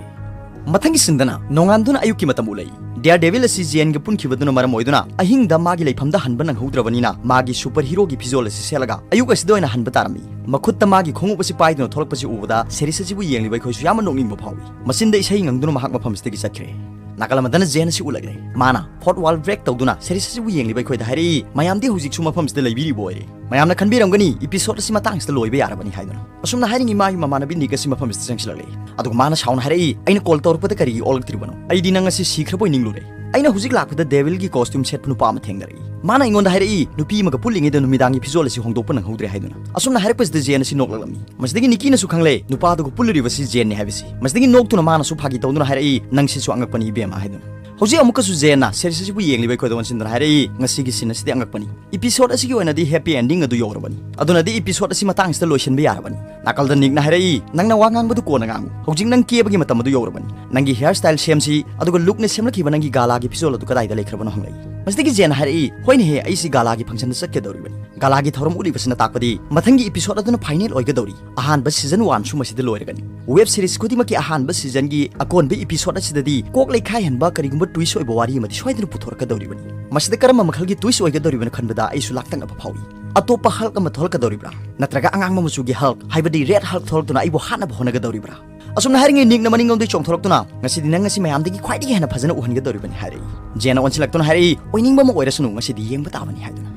ꯃꯊꯪꯒꯤ sceneꯗꯅ ꯅꯣꯡꯉꯥꯟꯗꯨꯅ ꯑꯌꯨꯛꯀꯤ ꯃꯇꯝ ꯎꯠꯂꯛꯏ꯫ Daredevilꯑꯁꯤ Janeꯒ ꯄꯨꯟꯈꯤꯕꯗꯨꯅ ꯃꯔꯝ ꯑꯣꯏꯗꯨꯅ ꯑꯍꯤꯡꯗ ꯃꯥꯒꯤ ꯂꯩꯐꯝꯗ ꯍꯟꯕ ꯅꯪꯍꯧꯗ꯭ꯔꯕꯅꯤꯅ ꯃꯥꯒꯤ superheroꯒꯤ ꯐꯤꯖꯣꯜ ꯑꯁꯤ ꯁꯦꯠꯂꯒ ꯑꯌꯨꯛ ꯑꯁꯤꯗ ꯑꯣꯏꯅ ꯍꯟꯕ ꯇꯥꯔꯝꯃꯤ꯫ ꯃꯈꯨꯠꯇ ꯃꯥꯒꯤ ꯈꯣꯡꯎꯞ ꯑꯁꯤ ꯄꯥꯏꯗꯨꯅ ꯊꯣꯛꯂꯛꯄꯁꯤ ꯎꯕꯗ series ꯑꯁꯤꯕꯨ ꯌꯦꯡꯂꯤꯕ ꯑꯩꯈꯣꯏꯁꯨ ꯌꯥꯝꯅ ꯅꯣꯛꯅꯤꯡꯕ ꯐꯥꯎꯏ꯫ ꯃꯆꯤꯟꯗ ꯏꯁꯩ ꯉꯪꯗꯨꯅ ꯃꯍꯥꯛ ꯃꯐꯝ ꯑꯁꯤꯗꯒꯤ ꯆꯠꯈ꯭ꯔꯦ꯫ ꯅꯥꯀꯜ ꯑꯃꯗꯅ ꯖꯦꯟ ꯑꯁꯤ ꯎꯠꯂꯛꯂꯦ꯫ ꯃꯥꯅ fourth wall break ꯇꯧꯗꯨꯅ series ꯑꯁꯤꯕꯨ ꯌꯦꯡꯂꯤꯕ ꯑꯩꯈꯣꯏꯗ ꯍꯥꯏꯔꯛꯏ, "ꯃꯌꯥꯝꯗꯤ ꯍꯧꯖꯤꯛꯁꯨ ꯃꯐꯝꯁꯤꯗ ꯂꯩꯕꯤꯔꯤꯕ ꯑꯣꯏꯔꯦ꯫ ꯃꯌꯥꯝꯅ ꯈꯟꯕꯤꯔꯝꯒꯅꯤ episode ꯑꯁꯤ ꯃꯇꯥꯡꯁꯤꯗ ꯂꯣꯏꯕ ꯌꯥꯔꯕꯅꯤ ꯍꯥꯏꯗꯨꯅ"꯫ ꯑꯁꯨꯝꯅ ꯍꯥꯏꯔꯤꯉꯩ ꯃꯥꯒꯤ ꯃꯃꯥꯟꯅꯕꯤ ꯅꯤꯛ ꯑꯁꯤ ꯃꯐꯝꯁꯤꯗ ꯆꯪꯁꯤꯜꯂꯛꯂꯦ꯫ ꯑꯗꯨꯒ ꯃꯥꯅ ꯁꯥꯎꯅ ꯍꯥꯏꯔꯛꯏ, "ꯑꯩꯅ call ꯇꯧꯔꯛꯄꯗ ꯀꯔꯤꯒꯤ ꯑꯣꯜꯂꯛꯇ꯭ꯔꯤꯕꯅꯣ? ꯑꯩꯗꯤ ꯅꯪ ꯑꯁꯤ ꯁꯤꯈ꯭ꯔꯕꯣꯏ ꯅꯤꯡꯂꯨꯔꯦ꯫ ꯑꯩꯅ ꯍꯧꯖꯤꯛ ꯂꯥꯛꯄꯗ devil ꯒꯤ costume ꯁꯦꯠꯄ ꯅꯨꯄꯥ ꯑꯃ ꯊꯦꯡꯅꯔꯛꯏ꯫ ꯃꯥꯅ ꯑꯩꯉꯣꯟꯗ ꯍꯥꯏꯔꯛꯏ, ꯅꯨꯄꯤ ꯑꯃꯒ ꯄꯨꯜꯂꯤꯉꯩꯗ ꯅꯨꯃꯤꯗꯥꯡꯒꯤ ꯐꯤꯖꯣꯜ ꯑꯁꯤ ꯍꯣꯡꯗꯣꯛꯄ ꯅꯪꯍꯧꯗ꯭ꯔꯦ ꯍꯥꯏꯗꯨꯅ"꯫ ꯑꯁꯨꯝꯅ ꯍꯥꯏꯔꯛꯄꯁꯤꯗ ꯖꯦꯟ ꯑꯁꯤ ꯅꯣꯛꯂꯛꯂꯝꯃꯤ꯫ ꯃꯁꯤꯗꯒꯤ ꯅꯤꯛꯀꯤꯅꯁꯨ ꯈꯪꯂꯦ ꯅꯨꯄꯥꯗꯨꯒ ꯄꯨꯜꯂꯨꯔꯤꯕꯁꯤ ꯖꯦꯟꯅꯤ ꯍꯥꯏꯕꯁꯤ꯫ ꯃꯁꯤꯗꯒꯤ ꯅꯣꯛꯇꯨꯅ ꯃꯥꯅꯁꯨ ꯐꯥꯒꯤ ꯇꯧꯗꯨꯅ ꯍꯥꯏꯔꯛꯏ, "ꯅꯪꯁꯤꯁꯨ ꯑꯉꯛꯄꯅꯤ ꯏꯕꯦꯝꯃ" ꯍꯥꯏꯗꯨꯅ꯫ ꯍꯧꯖꯤꯛ ꯑꯃꯨꯛꯀꯁꯨ ꯖꯦꯟꯅ series ꯑꯁꯤꯕꯨ ꯌꯦꯡꯂꯤꯕ ꯑꯩꯈꯣꯏꯗ ꯑꯣꯟꯁꯤꯟꯗꯨꯅ ꯍꯥꯏꯔꯛꯏ, "ꯉꯁꯤꯒꯤ scene ꯑꯁꯤꯗꯤ ꯑꯉꯛꯄꯅꯤ꯫ Episode ꯑꯁꯤꯒꯤ ꯑꯣꯏꯅꯗꯤ happy ending ꯑꯗꯨ ꯌꯧꯔꯕꯅꯤ꯫ ꯑꯗꯨꯅꯗꯤ episode ꯑꯁꯤ ꯃꯇꯥꯡꯁꯤꯗ ꯂꯣꯏꯁꯤꯟꯕ ꯌꯥꯔꯕꯅꯤ"꯫ ꯅꯥꯀꯜꯗ ꯅꯤꯛꯅ ꯍꯥꯏꯔꯛꯏ, "ꯅꯪꯅ ꯋꯥ ꯉꯥꯡꯕꯗꯨ ꯀꯣꯟꯅ ꯉꯥꯡꯉꯨ꯫ ꯍꯧꯖꯤꯛ ꯅꯪ ꯀꯦꯕꯒꯤ ꯃꯇꯝ ꯑꯗꯨ ꯌꯧꯔꯕꯅꯤ꯫ ꯅꯪꯒꯤ hair style ꯁꯦꯝꯁꯤ, ꯑꯗꯨꯒ ꯂꯨꯛꯅ ꯁꯦꯝꯂꯛꯈꯤꯕ ꯅꯪꯒꯤ ꯒꯥꯂꯥꯒꯤ ꯐꯤꯖꯣꯜ ꯑꯗꯨ ꯀꯗꯥꯏꯗ ꯂꯩꯈ꯭ꯔꯕꯅꯣ?" ꯍꯪꯂꯛꯏ꯫ ꯃꯁꯤꯗꯒꯤ ꯖꯦꯟꯅ ꯍꯥꯏꯔꯛꯏ, "ꯍꯣꯏꯅꯦꯍꯦ, ꯑꯩꯁꯤ ꯒꯥꯂꯥꯒꯤ functionꯗ ꯆꯠꯀꯗꯧꯔꯤꯕꯅꯤ꯫ ꯒꯥꯂꯥꯒꯤ ꯊꯧꯔꯝ ꯎꯠꯂꯤꯕꯁꯤꯅ ꯇꯥꯛꯄꯗꯤ ꯃꯊꯪꯒꯤ episode ꯑꯗꯨꯅ final ꯑꯣꯏꯒꯗꯧꯔꯤ꯫ ꯑꯍꯥꯟꯕ season one ꯁꯨ ꯃꯁꯤꯗ ꯂꯣꯏꯔꯒꯅꯤ꯫ Web series ꯈꯨꯗꯤꯡꯃꯛꯀꯤ ꯑꯍꯥꯟꯕ seasonꯒꯤ ꯑꯀꯣꯟꯕ episode ꯑꯁꯤꯗꯗꯤ ꯀꯣꯛ ꯂꯩꯈꯥꯏꯍꯟꯕ ꯀꯔꯤꯒꯨꯝꯕ twist ꯑꯣꯏꯕ ꯋꯥꯔꯤ ꯑꯃꯗꯤ ꯁꯣꯏꯗꯅ ꯄꯨꯊꯣꯔꯛꯀꯗꯧꯔꯤꯕꯅꯤ꯫ ꯃꯁꯤꯗ ꯀꯔꯝꯕ ꯃꯈꯜꯒꯤ twist ꯑꯣꯏꯒꯗꯧꯔꯤꯕꯅꯣ ꯈꯟꯕꯗ ꯑꯩꯁꯨ ꯂꯥꯛꯇꯛꯅꯕ ꯐꯥꯎꯏ꯫ ꯑꯇꯣꯞꯄ Hulk ꯑꯃ ꯊꯣꯛꯂꯛꯀꯗꯧꯔꯤꯕ꯭ꯔꯥ? ꯅꯠꯇ꯭ꯔꯒ ꯑꯉꯥꯡꯕ ꯃꯆꯨꯒꯤ Hulk, ꯍꯥꯏꯕꯗꯤ Red Hulk ꯊꯣꯛꯂꯛꯇꯨꯅ ꯑꯩꯕꯨ ꯍꯥꯠꯅꯕ ꯍꯣꯠꯅꯒꯗꯧꯔꯤꯕ꯭ꯔꯥ? ꯑꯁꯨꯝꯅ ꯍꯥꯏꯔꯤꯉꯩ ꯅꯤꯛꯅ ꯃꯅꯤꯡꯂꯣꯝꯗꯒꯤ ꯆꯣꯡꯊꯣꯔꯛꯇꯨꯅ, "ꯉꯁꯤꯗꯤ ꯅꯪ ꯑꯁꯤ ꯃꯌꯥꯝꯗꯒꯤ ꯈ꯭ꯋꯥꯏꯗꯒꯤ ꯍꯦꯟꯅ ꯐꯖꯅ ꯎꯍꯟꯒꯗꯧꯔꯤꯕꯅꯤ" ꯍꯥꯏꯔꯛꯏ꯫ ꯖꯦꯟꯅ ꯑꯣꯟꯁꯤꯜꯂꯛꯇꯨꯅ ꯍꯥꯏꯔꯛꯏ, "ꯑꯣꯏꯅꯤꯡꯕ ꯑꯃ ꯑꯣꯏꯔꯁꯅꯨ, ꯉꯁꯤꯗꯤ ꯌꯦꯡꯕ ꯇꯥꯕꯅꯤ" ꯍꯥꯏꯗꯨꯅ꯫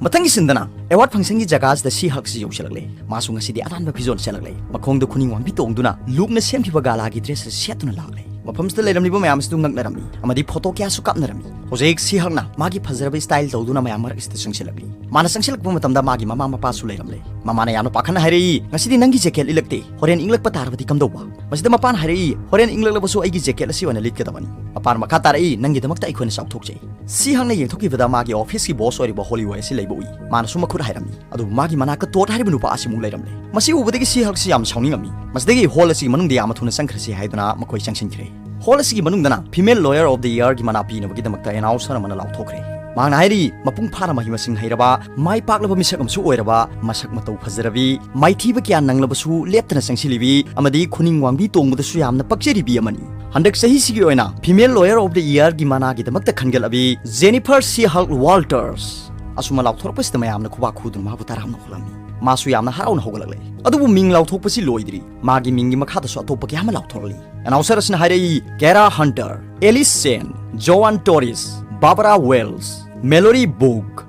ꯃꯊꯪꯒꯤ sceneꯗꯅ award functionꯒꯤ ꯖꯒꯥꯁꯤꯗ She-Hulk ꯁꯤ ꯌꯧꯁꯤꯜꯂꯛꯂꯦ꯫ ꯃꯥꯁꯨ ꯉꯁꯤꯗꯤ ꯑꯔꯥꯟꯕ ꯐꯤꯖꯣꯜ ꯁꯦꯠꯂꯛꯂꯦ꯫ ꯃꯈꯣꯡꯗ ꯈꯨꯅꯤꯡ ꯋꯥꯡꯕꯤ ꯇꯣꯡꯗꯨꯅ ꯂꯨꯛꯅ ꯁꯦꯝꯈꯤꯕ ꯒꯥꯂꯥꯒꯤ dress ꯑꯁꯤ ꯁꯦꯠꯇꯨꯅ ꯂꯥꯛꯂꯦ꯫ ꯃꯐꯝꯁꯤꯗ ꯂꯩꯔꯝꯂꯤꯕ ꯃꯌꯥꯝ ꯑꯁꯤꯁꯨ ꯉꯛꯅꯔꯝꯃꯤ ꯑꯃꯗꯤ photo ꯀꯌꯥꯁꯨ ꯀꯥꯞꯅꯔꯝꯃꯤ꯫ ꯍꯧꯖꯤꯛ She-Hulkꯅ ꯃꯥꯒꯤ ꯐꯖꯔꯕ style ꯇꯧꯗꯨꯅ ꯃꯌꯥꯝ ꯃꯔꯛꯁꯤꯗ ꯆꯪꯁꯤꯜꯂꯛꯂꯤ꯫ ꯃꯥꯅ ꯆꯪꯁꯤꯜꯂꯛꯄ ꯃꯇꯝꯗ ꯃꯥꯒꯤ ꯃꯃꯥ ꯃꯄꯥꯁꯨ ꯂꯩꯔꯝꯂꯦ꯫ ꯃꯃꯥꯅ ꯌꯥꯝꯅ ꯄꯥꯈꯠꯅ ꯍꯥꯏꯔꯛꯏ, "ꯉꯁꯤꯗꯤ ꯅꯪꯒꯤ jacket ꯂꯤꯠꯂꯛꯇꯦ, ꯍꯣꯔꯦꯟ ꯏꯪꯂꯛꯄ ꯇꯥꯔꯕꯗꯤ ꯀꯝꯗꯧꯕ?" ꯃꯁꯤꯗ ꯃꯄꯥꯅ ꯍꯥꯏꯔꯛꯏ, "ꯍꯣꯔꯦꯟ ꯏꯪꯂꯛꯂꯕꯁꯨ ꯑꯩꯒꯤ jacket ꯑꯁꯤ ꯑꯣꯏꯅ ꯂꯤꯠꯀꯗꯕꯅꯤ"꯫ ꯃꯄꯥꯅ ꯃꯈꯥ ꯇꯥꯔꯛꯏ, "ꯅꯪꯒꯤꯗꯃꯛꯇ ꯑꯩꯈꯣꯏꯅ ꯆꯥꯎꯊꯣꯛꯆꯩ"꯫ She-Hulkꯅ ꯌꯦꯡꯊꯣꯛꯈꯤꯕꯗ ꯃꯥꯒꯤ officeꯀꯤ boss ꯑꯣꯏꯔꯤꯕ Hollywood ꯑꯁꯤ ꯂꯩꯕ ꯎꯏ꯫ ꯃꯥꯅꯁꯨ ꯃꯈꯨꯠ ꯍꯥꯏꯔꯝꯃꯤ꯫ ꯑꯗꯨꯕꯨ ꯃꯥꯒꯤ ꯃꯅꯥꯛꯇ Todd ꯍꯥꯏꯔꯤꯕ ꯅꯨꯄꯥ ꯑꯁꯤꯃꯨꯛ ꯂꯩꯔꯝꯂꯦ꯫ ꯃꯁꯤ ꯎꯕꯗꯒꯤ She-Hulk ꯁꯤ ꯌꯥꯝꯅ ꯁꯥꯎꯅꯤꯡꯉꯝꯃꯤ꯫ ꯃꯁꯤꯗꯒꯤ hall ꯑꯁꯤꯒꯤ ꯃꯅꯨꯡꯗ ꯌꯥꯝꯅ ꯊꯨꯅ ꯆꯪꯈ꯭ꯔꯁꯤ ꯍꯥꯏꯗꯨꯅ ꯃꯈꯣꯏ ꯆꯪꯁꯤꯟꯈ꯭ꯔꯦ꯫ Hall ꯑꯁꯤꯒꯤ ꯃꯅꯨꯡꯗꯅ Female Lawyer of the Yearꯒꯤ ꯃꯅꯥ ꯄꯤꯅꯕꯒꯤꯗꯃꯛꯇ announcer ꯑꯃꯅ ꯂꯥꯎꯊꯣꯛꯈ꯭ꯔꯦ꯫ ꯃꯍꯥꯛꯅ ꯍꯥꯏꯔꯤ, ꯃꯄꯨꯡ ꯐꯥꯅ ꯃꯍꯩ ꯃꯁꯤꯡ ꯍꯩꯔꯕ, ꯃꯥꯏ ꯄꯥꯛꯂꯕ ꯃꯤꯁꯛ ꯑꯃꯁꯨ ꯑꯣꯏꯔꯕ, ꯃꯁꯛ ꯃꯇꯧ ꯐꯖꯔꯕꯤ, ꯃꯥꯏꯊꯤꯕ ꯀꯌꯥ ꯅꯪꯂꯕꯁꯨ ꯂꯦꯞꯇꯅ ꯆꯪꯁꯤꯜꯂꯤꯕꯤ ꯑꯃꯗꯤ ꯈꯨꯅꯤꯡ ꯋꯥꯡꯕꯤ ꯇꯣꯡꯕꯗꯁꯨ ꯌꯥꯝꯅ ꯄꯛꯆꯔꯤꯕꯤ ꯑꯃꯅꯤ꯫ ꯍꯟꯗꯛ ꯆꯍꯤꯁꯤꯒꯤ ꯑꯣꯏꯅ Female Lawyer of the Yearꯒꯤ ꯃꯅꯥꯒꯤꯗꯃꯛꯇ ꯈꯟꯒꯠꯂꯕꯤ Jennifer She-Hulk Walters꯫ ꯑꯁꯨꯝꯅ ꯂꯥꯎꯊꯣꯔꯛꯄꯁꯤꯗ ꯃꯌꯥꯝꯅ ꯈꯨꯕꯥꯛ ꯈꯨꯗꯨꯅ ꯃꯍꯥꯛꯄꯨ ꯇꯔꯥꯝꯅ ꯑꯣꯛꯂꯝꯃꯤ꯫ ꯃꯥꯁꯨ ꯌꯥꯝꯅ ꯍꯔꯥꯎꯅ ꯍꯧꯒꯠꯂꯛꯂꯦ꯫ ꯑꯗꯨꯕꯨ ꯃꯤꯡ ꯂꯥꯎꯊꯣꯛꯄꯁꯤ ꯂꯣꯏꯗ꯭ꯔꯤ, ꯃꯥꯒꯤ ꯃꯤꯡꯒꯤ ꯃꯈꯥꯗꯁꯨ ꯑꯇꯣꯞꯄ ꯀꯌꯥ ꯑꯃ ꯂꯥꯎꯊꯣꯔꯛꯂꯤ꯫ ꯑꯦꯅꯥꯎꯟꯁꯔ ꯑꯁꯤꯅ ꯍꯥꯏꯔꯛꯏ, ꯀꯦꯔꯥ ꯍꯟꯇꯔ, ꯑꯦꯂꯤꯁ ꯆꯦꯟ, ꯖꯣꯑꯥꯟ ꯇꯣꯔꯤꯁ, ꯕꯥꯕꯔꯥ ꯋꯦꯜꯁ, ꯃꯦꯂꯣꯔꯤ ꯕꯨꯛ꯫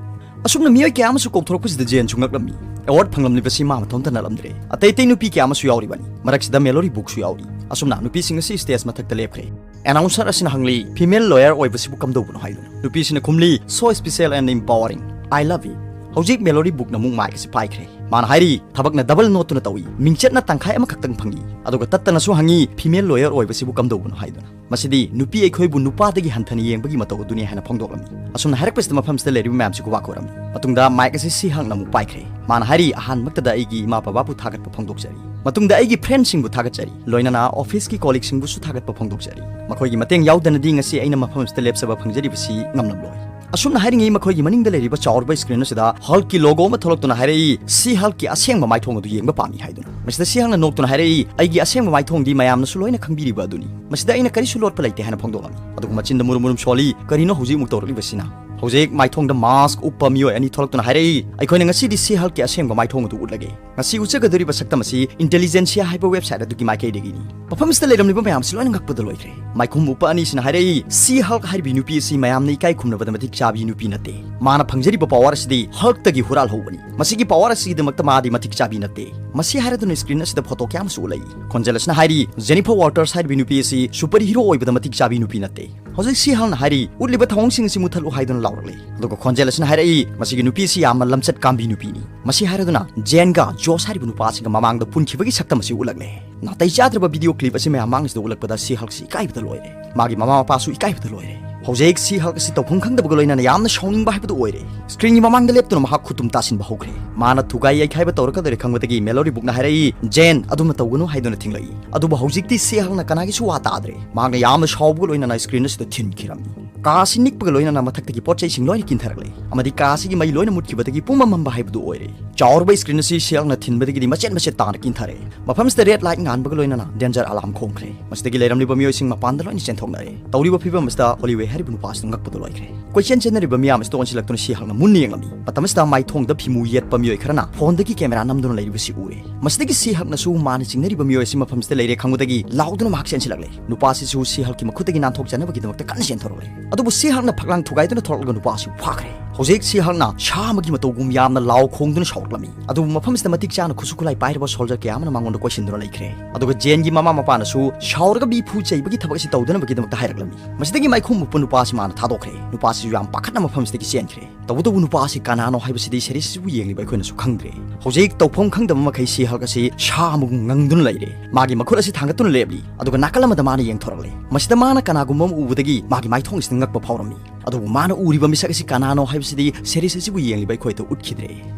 ꯑꯁꯨꯝꯅ ꯃꯤꯑꯣꯏ ꯀꯌꯥ ꯑꯃꯁꯨ ꯀꯧꯊꯣꯔꯛꯄꯁꯤꯗ ꯖꯦꯟꯁꯨ ꯉꯛꯂꯝꯃꯤ꯫ ꯑꯦꯋꯥꯔꯗ ꯐꯪꯂꯝꯂꯤꯕꯁꯤ ꯃꯥ ꯃꯇꯣꯝꯇ ꯅꯠꯂꯝꯗ꯭ꯔꯦ, ꯑꯇꯩ ꯑꯇꯩ ꯅꯨꯄꯤ ꯀꯌꯥ ꯑꯃꯁꯨ ꯌꯥꯎꯔꯤꯕꯅꯤ꯫ ꯃꯔꯛꯁꯤꯗ ꯃꯦꯂꯣꯔꯤ ꯕꯨꯛꯁꯨ ꯌꯥꯎꯔꯤ꯫ ꯑꯁꯨꯝꯅ ꯅꯨꯄꯤꯁꯤꯡ ꯑꯁꯤ ꯁ꯭ꯇꯦꯖ ꯃꯊꯛꯇ ꯂꯦꯞꯈ꯭ꯔꯦ꯫ ꯑꯦꯅꯥꯎꯟꯁꯔ ꯑꯁꯤꯅ ꯍꯪꯂꯤ, "ꯐꯤꯃꯦꯜ ꯂꯣꯌꯔ ꯑꯣꯏꯕꯁꯤꯕꯨ ꯀꯝꯗꯧꯕꯅꯣ ꯍꯥꯏꯗꯨꯅ?" ꯅꯨꯄꯤꯁꯤꯅ ꯈꯨꯝꯂꯤ, "So special and empowering, I love it." ꯍꯧꯖꯤꯛ ꯃꯦꯂꯣꯔꯤ ꯕꯨꯛꯅ ꯑꯃꯨꯛ ꯃꯥꯏꯛ ꯑꯁꯤ ꯄꯥꯏꯈ꯭ꯔꯦ꯫ ꯃꯥꯅ ꯍꯥꯏꯔꯤ, "ꯊꯕꯛꯅ ꯗꯕꯜ ꯅꯣꯠꯇꯨꯅ ꯇꯧꯏ, ꯃꯤꯡꯆꯠꯅ ꯇꯪꯈꯥꯏ ꯑꯃꯈꯛꯇꯪ ꯐꯪꯏ"꯫ ꯑꯗꯨꯒ ꯇꯠꯇꯅꯁꯨ ꯍꯪꯉꯤ, "ꯐꯤꯃꯦꯜ ꯂꯣꯌꯔ ꯑꯣꯏꯕꯁꯤꯕꯨ ꯀꯝꯗꯧꯕꯅꯣ ꯍꯥꯏꯗꯨꯅ?" ꯃꯁꯤꯗꯤ ꯅꯨꯄꯤ ꯑꯩꯈꯣꯏꯕꯨ ꯅꯨꯄꯥꯗꯒꯤ ꯍꯟꯊꯅ ꯌꯦꯡꯕꯒꯤ ꯃꯇꯧ ꯑꯗꯨꯅꯤ ꯍꯥꯏꯅ ꯐꯣꯡꯗꯣꯛꯂꯝꯃꯤ꯫ ꯑꯁꯨꯝꯅ ꯍꯥꯏꯔꯛꯄꯁꯤꯗ ꯃꯐꯝꯁꯤꯗ ꯂꯩꯔꯤꯕ ꯃꯌꯥꯝꯁꯤ ꯈꯨꯕꯥꯛ ꯈꯨꯔꯝꯃꯤ꯫ ꯃꯇꯨꯡꯗ ꯃꯥꯏꯛ ꯑꯁꯤ ꯁꯤ ꯍꯜꯛꯅ ꯑꯃꯨꯛ ꯄꯥꯏꯈ꯭ꯔꯦ꯫ ꯃꯥꯅ ꯍꯥꯏꯔꯤ, "ꯑꯍꯥꯟꯕꯃꯛꯇꯗ ꯑꯩꯒꯤ ꯏꯃꯥ ꯕꯕꯥꯕꯨ ꯊꯥꯒꯠꯄ ꯐꯣꯡꯗꯣꯛꯆꯔꯤ꯫ ꯃꯇꯨꯡꯗ ꯑꯩꯒꯤ ꯐ꯭ꯔꯦꯟꯁꯤꯡꯕꯨ ꯊꯥꯒꯠꯆꯔꯤ꯫ ꯂꯣꯏꯅꯅ ꯑꯣꯐꯤꯁꯀꯤ ꯀꯣꯂꯤꯛꯁꯤꯡꯕꯨꯁꯨ ꯊꯥꯒꯠꯄ ꯐꯣꯡꯗꯣꯛꯆꯔꯤ꯫ ꯃꯈꯣꯏꯒꯤ ꯃꯇꯦꯡ ꯌꯥꯎꯗꯅꯗꯤ ꯉꯁꯤ ꯑꯩꯅ ꯃꯐꯝ ꯑꯁꯤꯗ ꯂꯦꯞꯆꯕ ꯐꯪꯖꯔꯤꯕꯁꯤ ꯉꯝꯂꯝꯂꯣꯏ"꯫ ꯑꯁꯨꯝꯅ ꯍꯥꯏꯔꯤꯉꯩ ꯃꯈꯣꯏꯒꯤ ꯃꯅꯤꯡꯗ ꯂꯩꯔꯤꯕ ꯆꯥꯎꯔꯕ ꯁ꯭ꯀ꯭ꯔꯤꯟ ꯑꯁꯤꯗ ꯍꯜꯛꯀꯤ ꯂꯣꯒꯣ ꯑꯃ ꯊꯣꯛꯂꯛꯇꯨꯅ ꯍꯥꯏꯔꯛꯏ, "ꯁꯤ ꯍꯜꯛꯀꯤ ꯑꯁꯦꯡꯕ ꯃꯥꯏꯊꯣꯡ ꯑꯗꯨ ꯌꯦꯡꯕ ꯄꯥꯝꯃꯤ" ꯍꯥꯏꯗꯨꯅ꯫ ꯃꯁꯤꯗ ꯁꯤ ꯍꯜꯛꯅ ꯅꯣꯛꯇꯨꯅ ꯍꯥꯏꯔꯛꯏ, "ꯑꯩꯒꯤ ꯑꯁꯦꯡꯕ ꯃꯥꯏꯊꯣꯡꯗꯤ ꯃꯌꯥꯝꯅꯁꯨ ꯂꯣꯏꯅ ꯈꯪꯕꯤꯔꯤꯕ ꯑꯗꯨꯅꯤ꯫ ꯃꯁꯤꯗ ꯑꯩꯅ ꯀꯔꯤꯁꯨ ꯂꯣꯠꯄ ꯂꯩꯇꯦ" ꯍꯥꯏꯅ ꯐꯣꯡꯗꯣꯛꯂꯝꯃꯤ꯫ ꯑꯗꯨꯒ ꯃꯆꯤꯟꯗ ꯃꯨꯔꯨꯝ ꯃꯨꯔꯨꯝ ꯁꯣꯜꯂꯤ, "ꯀꯔꯤꯅꯣ ꯍꯧꯖꯤꯛ ꯑꯃꯨꯛ ꯇꯧꯔꯛꯂꯤꯕꯁꯤꯅ?" ꯍꯧꯖꯤꯛ ꯃꯥꯏꯊꯣꯡꯗ ꯃꯥꯁꯛ ꯎꯞꯄ ꯃꯤꯑꯣꯏ ꯑꯅꯤ ꯊꯣꯛꯂꯛꯇꯨꯅ ꯍꯥꯏꯔꯛꯏ, "ꯑꯩꯈꯣꯏꯅ ꯉꯁꯤꯗꯤ ꯁꯤ ꯍꯜꯛꯀꯤ ꯑꯁꯦꯡꯕ ꯃꯥꯏꯊꯣꯡ ꯑꯗꯨ ꯎꯠꯂꯒꯦ꯫ ꯉꯁꯤ ꯎꯠꯆꯒꯗꯧꯔꯤꯕ ꯁꯛꯇꯝ ꯑꯁꯤ ꯏꯟꯇꯦꯂꯤꯖꯦꯟꯁꯤꯌꯥ ꯍꯥꯏꯕ ꯋꯦꯕꯁꯥꯏꯠ ꯑꯗꯨꯒꯤ ꯃꯥꯏꯀꯩꯗꯒꯤꯅꯤ"꯫ ꯃꯐꯝ ꯑꯁꯤꯗ ꯂꯩꯔꯝꯂꯤꯕ ꯃꯌꯥꯝꯁꯤ ꯂꯣꯏꯅ ꯉꯛꯄꯗ ꯂꯣꯏꯈ꯭ꯔꯦ꯫ ꯃꯥꯏꯈꯨꯝ ꯎꯞꯄ ꯑꯅꯤꯁꯤꯅ ꯍꯥꯏꯔꯛꯏ, "ꯁꯤ ꯍꯜꯛ ꯍꯥꯏꯔꯤꯕꯤ ꯅꯨꯄꯤ ꯑꯁꯤ ꯃꯌꯥꯝꯅ ꯏꯀꯥꯏ ꯈꯨꯝꯅꯕꯗ ꯃꯇꯤꯛ ꯆꯥꯕꯤ ꯅꯨꯄꯤ ꯅꯠꯇꯦ꯫ ꯃꯥꯅ ꯐꯪꯖꯔꯤꯕ ꯄꯋꯥꯔ ꯑꯁꯤꯗꯤ ꯍꯜꯛꯇꯒꯤ ꯍꯨꯔꯥꯜꯍꯧꯕꯅꯤ꯫ ꯃꯁꯤꯒꯤ ꯄꯋꯥꯔ ꯑꯁꯤꯒꯤꯗꯃꯛꯇ ꯃꯥꯗꯤ ꯃꯇꯤꯛ ꯆꯥꯕꯤ ꯅꯠꯇꯦ"꯫ ꯃꯁꯤ ꯍꯥꯏꯔꯗꯨꯅ ꯁ꯭ꯀ꯭ꯔꯤꯟ ꯑꯁꯤꯗ ꯐꯣꯇꯣ ꯀꯌꯥ ꯑꯃꯁꯨ ꯎꯠꯂꯛꯏ꯫ ꯈꯣꯟꯖꯦꯜ ꯑꯁꯤꯅ ꯍꯥꯏꯔꯤ, "ꯖꯦꯅꯤꯐꯔ ꯋꯥꯜꯇꯔꯁ ꯍꯥꯏꯔꯤꯕꯤ ꯅꯨꯄꯤ ꯑꯁꯤ ꯁꯨꯄꯔ ꯍꯤꯔꯣ ꯑꯣꯏꯕꯗ ꯃꯇꯤꯛ ꯆꯥꯕꯤ ꯅꯨꯄꯤ ꯅꯠꯇꯦ"꯫ ꯍꯧꯖꯤꯛ ꯁꯤ ꯍꯜꯛꯅ ꯍꯥꯏꯔꯤ, "ꯎꯠꯂꯤꯕ ꯊꯧꯑꯣꯡꯁꯤꯡ ꯑꯁꯤ ꯃꯨꯠꯊꯠꯂꯨ" ꯍꯥꯏꯗꯨꯅ ꯂꯥꯎꯔꯛꯂꯦ꯫ ꯑꯗꯨꯒ ꯈꯣꯟꯖꯦꯜ ꯑꯁꯤꯅ ꯍꯥꯏꯔꯛꯏ, "ꯃꯁꯤꯒꯤ ꯅꯨꯄꯤ ꯑꯁꯤ ꯌꯥꯝꯅ ꯂꯝꯆꯠ ꯀꯥꯝꯕꯤ ꯅꯨꯄꯤꯅꯤ"꯫ ꯃꯁꯤ ꯍꯥꯏꯔꯗꯨꯅ ꯖꯦꯟꯒ ꯖꯣꯁ ꯍꯥꯏꯔꯤꯕ ꯅꯨꯄꯥ ꯑꯁꯤꯒ ꯃꯃꯥꯡꯗ ꯄꯨꯟꯈꯤꯕꯒꯤ ꯁꯛꯇꯝ ꯑꯁꯤ ꯎꯠꯂꯛꯂꯦ꯫ ꯅꯥꯇꯩ ꯆꯥꯗ꯭ꯔꯕ ꯚꯤꯗꯤꯑꯣ ꯀ꯭ꯂꯤꯞ ꯑꯁꯤ ꯃꯌꯥꯝ ꯃꯥꯡꯁꯤꯗ ꯎꯠꯂꯛꯄꯗ ꯁꯤ ꯍꯜꯛꯁꯤ ꯏꯀꯥꯏꯕꯗ ꯂꯣꯏꯔꯦ꯫ ꯃꯥꯒꯤ ꯃꯃꯥ ꯃꯄꯥꯁꯨ ꯏꯀꯥꯏꯕꯗ ꯂꯣꯏꯔꯦ꯫ ꯍꯧꯖꯤꯛ ꯁꯤ ꯍꯜꯛ ꯑꯁꯤ ꯇꯧꯐꯝ ꯈꯪꯗꯕꯒ ꯂꯣꯏꯅꯅ ꯌꯥꯝꯅ ꯁꯥꯎꯅꯤꯡꯕ ꯍꯥꯏꯕꯗꯨ ꯑꯣꯏꯔꯦ꯫ ꯁ꯭ꯀ꯭ꯔꯤꯟꯒꯤ ꯃꯃꯥꯡꯗ ꯂꯦꯞꯇꯨꯅ ꯃꯍꯥꯛ ꯈꯨꯇꯨꯝ ꯇꯥꯁꯤꯟꯕ ꯍꯧꯈ꯭ꯔꯦ꯫ ꯃꯥꯅ ꯊꯨꯒꯥꯏ ꯌꯩꯈꯥꯏꯕ ꯇꯧꯔꯛꯀꯗꯧꯔꯦ ꯈꯪꯕꯗꯒꯤ ꯃꯦꯂꯣꯔꯤ ꯕꯨꯛꯅ ꯍꯥꯏꯔꯛꯏ, "ꯖꯦꯟ, ꯑꯗꯨꯝꯅ ꯇꯧꯒꯅꯨ" ꯍꯥꯏꯗꯨꯅ ꯊꯤꯡꯂꯛꯏ꯫ ꯑꯗꯨꯕꯨ ꯍꯧꯖꯤꯛꯇꯤ ꯁꯤ ꯍꯜꯛꯅ ꯀꯅꯥꯒꯤꯁꯨ ꯋꯥ ꯇꯥꯗ꯭ꯔꯦ꯫ ꯃꯍꯥꯛꯅ ꯌꯥꯝꯅ ꯁꯥꯎꯕꯒ ꯂꯣꯏꯅꯅ ꯁ꯭ꯀ꯭ꯔꯤꯟ ꯑꯁꯤꯗ ꯊꯤꯟꯈꯤꯔꯝꯃꯤ꯫ ꯀꯥ ꯑꯁꯤ ꯅꯤꯛꯄꯒ ꯂꯣꯏꯅꯅ ꯃꯊꯛꯇꯒꯤ ꯄꯣꯠ ꯆꯩꯁꯤꯡ ꯂꯣꯏꯅ ꯀꯤꯟꯊꯔꯛꯂꯦ ꯑꯃꯗꯤ ꯀꯥ ꯑꯁꯤꯒꯤ ꯃꯩ ꯂꯣꯏꯅ ꯃꯨꯠꯈꯤꯕꯗꯒꯤ ꯄꯨꯝꯃꯝ ꯃꯝꯕ ꯍꯥꯏꯕꯗꯨ ꯑꯣꯏꯔꯦ꯫ ꯆꯥꯎꯔꯕ screen ꯑꯁꯤ ꯁꯤꯍꯜꯅ ꯊꯤꯟꯕꯗꯒꯤꯗꯤ ꯃꯆꯦꯠ ꯃꯆꯦꯠ ꯇꯥꯅ ꯀꯤꯟꯊꯔꯛꯑꯦ꯫ ꯃꯐꯝꯁꯤꯗ red light ꯉꯥꯟꯕꯒ ꯂꯣꯏꯅꯅ danger alarm ꯈꯣꯡꯈ꯭ꯔꯦ꯫ ꯃꯁꯤꯗꯒꯤ ꯂꯩꯔꯝꯂꯤꯕ ꯃꯤꯑꯣꯏꯁꯤꯡ ꯃꯄꯥꯟꯗ ꯂꯣꯏꯅ ꯆꯦꯟꯊꯣꯛꯅꯔꯦ꯫ ꯇꯧꯔꯤꯕ ꯐꯤꯕꯝ ꯑꯁꯤꯗ ꯍꯣꯂꯤꯋꯦ ꯍꯥꯏꯔꯤꯕ ꯅꯨꯄꯥ ꯑꯁꯤꯅ ꯉꯛꯄꯗ ꯂꯣꯏꯈ꯭ꯔꯦ꯫ ꯀꯣꯏꯆꯦꯟ ꯆꯦꯟꯅꯔꯤꯕ ꯃꯤꯌꯥꯝ ꯑꯁꯤꯗ ꯑꯣꯟꯁꯤꯜꯂꯛꯇꯨꯅ ꯁꯤꯍꯜꯅ ꯃꯨꯟꯅ ꯌꯦꯡꯂꯝꯃꯤ꯫ ꯃꯇꯝ ꯑꯁꯤꯗ ꯃꯥꯏꯊꯣꯡꯗ ꯐꯤꯃꯨ ꯌꯦꯠꯄ ꯃꯤꯑꯣꯏ ꯈꯔꯅ phoneꯗꯒꯤ camera ꯅꯝꯗꯨꯅ ꯂꯩꯔꯤꯕꯁꯤ ꯎꯔꯦ꯫ ꯃꯁꯤꯗꯒꯤ ꯁꯤꯍꯜꯅꯁꯨ ꯃꯥꯅ ꯆꯤꯡꯅꯔꯤꯕ ꯃꯤꯑꯣꯏ ꯑꯁꯤ ꯃꯐꯝꯁꯤꯗ ꯂꯩꯔꯦ ꯈꯪꯕꯗꯒꯤ ꯂꯥꯎꯗꯨꯅ ꯃꯍꯥꯛ ꯆꯦꯟꯁꯤꯜꯂꯛꯂꯦ꯫ ꯅꯨꯄꯥꯁꯤꯁꯨ ꯁꯤꯍꯜꯒꯤ ꯃꯈꯨꯠꯇꯒꯤ ꯅꯥꯟꯊꯣꯛꯆꯅꯕꯒꯤꯗꯃꯛꯇ ꯀꯟꯅ ꯆꯦꯟꯊꯣꯔꯛꯂꯦ꯫ ꯑꯗꯨꯕꯨ ꯁꯤꯍꯜꯅ ꯐꯛꯂꯥꯡ ꯊꯨꯒꯥꯏꯗꯨꯅ ꯊꯣꯛꯂꯛꯂꯒ ꯅꯨꯄꯥ ꯑꯁꯤꯕꯨ ꯐꯥꯈ꯭ꯔꯦ꯫ ꯍꯧꯖꯤꯛ ꯁꯤꯍꯜꯅ ꯁꯥ ꯑꯃꯒꯤ ꯃꯇꯧꯒꯨꯝ ꯌꯥꯝꯅ ꯂꯥꯎ ꯈꯣꯡꯗꯨꯅ ꯁꯥꯎꯔꯛꯂꯝꯃꯤ꯫ ꯑꯗꯨꯕꯨ ꯃꯐꯝꯁꯤꯗ ꯃꯇꯤꯛ ꯆꯥꯅ ꯈꯨꯠꯁꯨ ꯈꯨꯠꯂꯥꯏ ꯄꯥꯏꯔꯕ soldier ꯀꯌꯥ ꯑꯃꯅ ꯃꯉꯣꯟꯗ ꯀꯣꯏꯁꯤꯟꯗꯨꯅ ꯂꯩꯈ꯭ꯔꯦ꯫ ꯑꯗꯨꯒ ꯖꯦꯟꯒꯤ ꯃꯃꯥ ꯃꯄꯥꯅꯁꯨ ꯁꯥꯎꯔꯒ ꯃꯤꯐꯨ ꯆꯩꯕꯒꯤ ꯊꯕꯛ ꯑꯁꯤ ꯇꯧꯗꯅꯕꯒꯤꯗꯃꯛꯇ ꯍꯥꯏꯔꯛꯂꯝꯃꯤ꯫ ꯃꯁꯤꯗꯒꯤ ꯃꯥꯏꯈꯨꯝ ꯃꯨꯞꯄ ꯅꯨꯄꯥ ꯑꯁꯤ ꯃꯥꯅ ꯊꯥꯗꯣꯛꯈ꯭ꯔꯦ꯫ ꯅꯨꯄꯥꯁꯤꯁꯨ ꯌꯥꯝ ꯄꯥꯈꯠꯅ ꯃꯐꯝꯁꯤꯗꯒꯤ ꯆꯦꯟꯈ꯭ꯔꯦ꯫ ꯇꯧꯕꯇꯕꯨ ꯅꯨꯄꯥ ꯑꯁꯤ ꯀꯅꯥꯅꯣ ꯍꯥꯏꯕꯁꯤꯗꯤ series ꯑꯁꯤꯕꯨ ꯌꯦꯡꯂꯤꯕ ꯑꯩꯈꯣꯏꯅꯁꯨ ꯈꯪꯗ꯭ꯔꯦ꯫ ꯍꯧꯖꯤꯛ ꯇꯧꯐꯝ ꯈꯪꯗꯕ ꯃꯈꯩ ꯁꯤꯍꯜ ꯑꯁꯤ ꯁꯥ ꯑꯃꯒꯨꯝ ꯉꯪꯗꯨꯅ ꯂꯩꯔꯦ꯫ ꯃꯥꯒꯤ ꯃꯈꯨꯠ ꯑꯁꯤ ꯊꯥꯡꯒꯠꯇꯨꯅ ꯂꯦꯞꯂꯤ꯫ ꯑꯗꯨꯒ ꯅꯥꯀꯜ ꯑꯃꯗ ꯃꯥꯅ ꯌꯦꯡꯊꯣꯔꯛꯂꯦ꯫ ꯃꯁꯤꯗ ꯃꯥꯅ ꯀꯅꯥꯒꯨꯝꯕ ꯑꯃ ꯎꯕꯗꯒꯤ ꯃꯥꯒꯤ ꯃꯥꯏꯊꯣꯡ ꯑꯁꯤꯗ ꯉꯛꯄ ꯐꯥꯎꯔꯝꯃꯤ꯫ ꯑꯗꯨꯕꯨ ꯃꯥꯅ ꯎꯔꯤꯕ ꯃꯤꯁꯛ ꯑꯁꯤ ꯀꯅꯥꯅꯣ ꯍꯥꯏꯕꯁꯤꯗꯤ series ꯑꯁꯤꯕꯨ ꯌꯦꯡꯂꯤꯕ ꯑꯩꯈꯣꯏꯗ ꯎꯠꯈꯤꯗ꯭ꯔꯦ꯫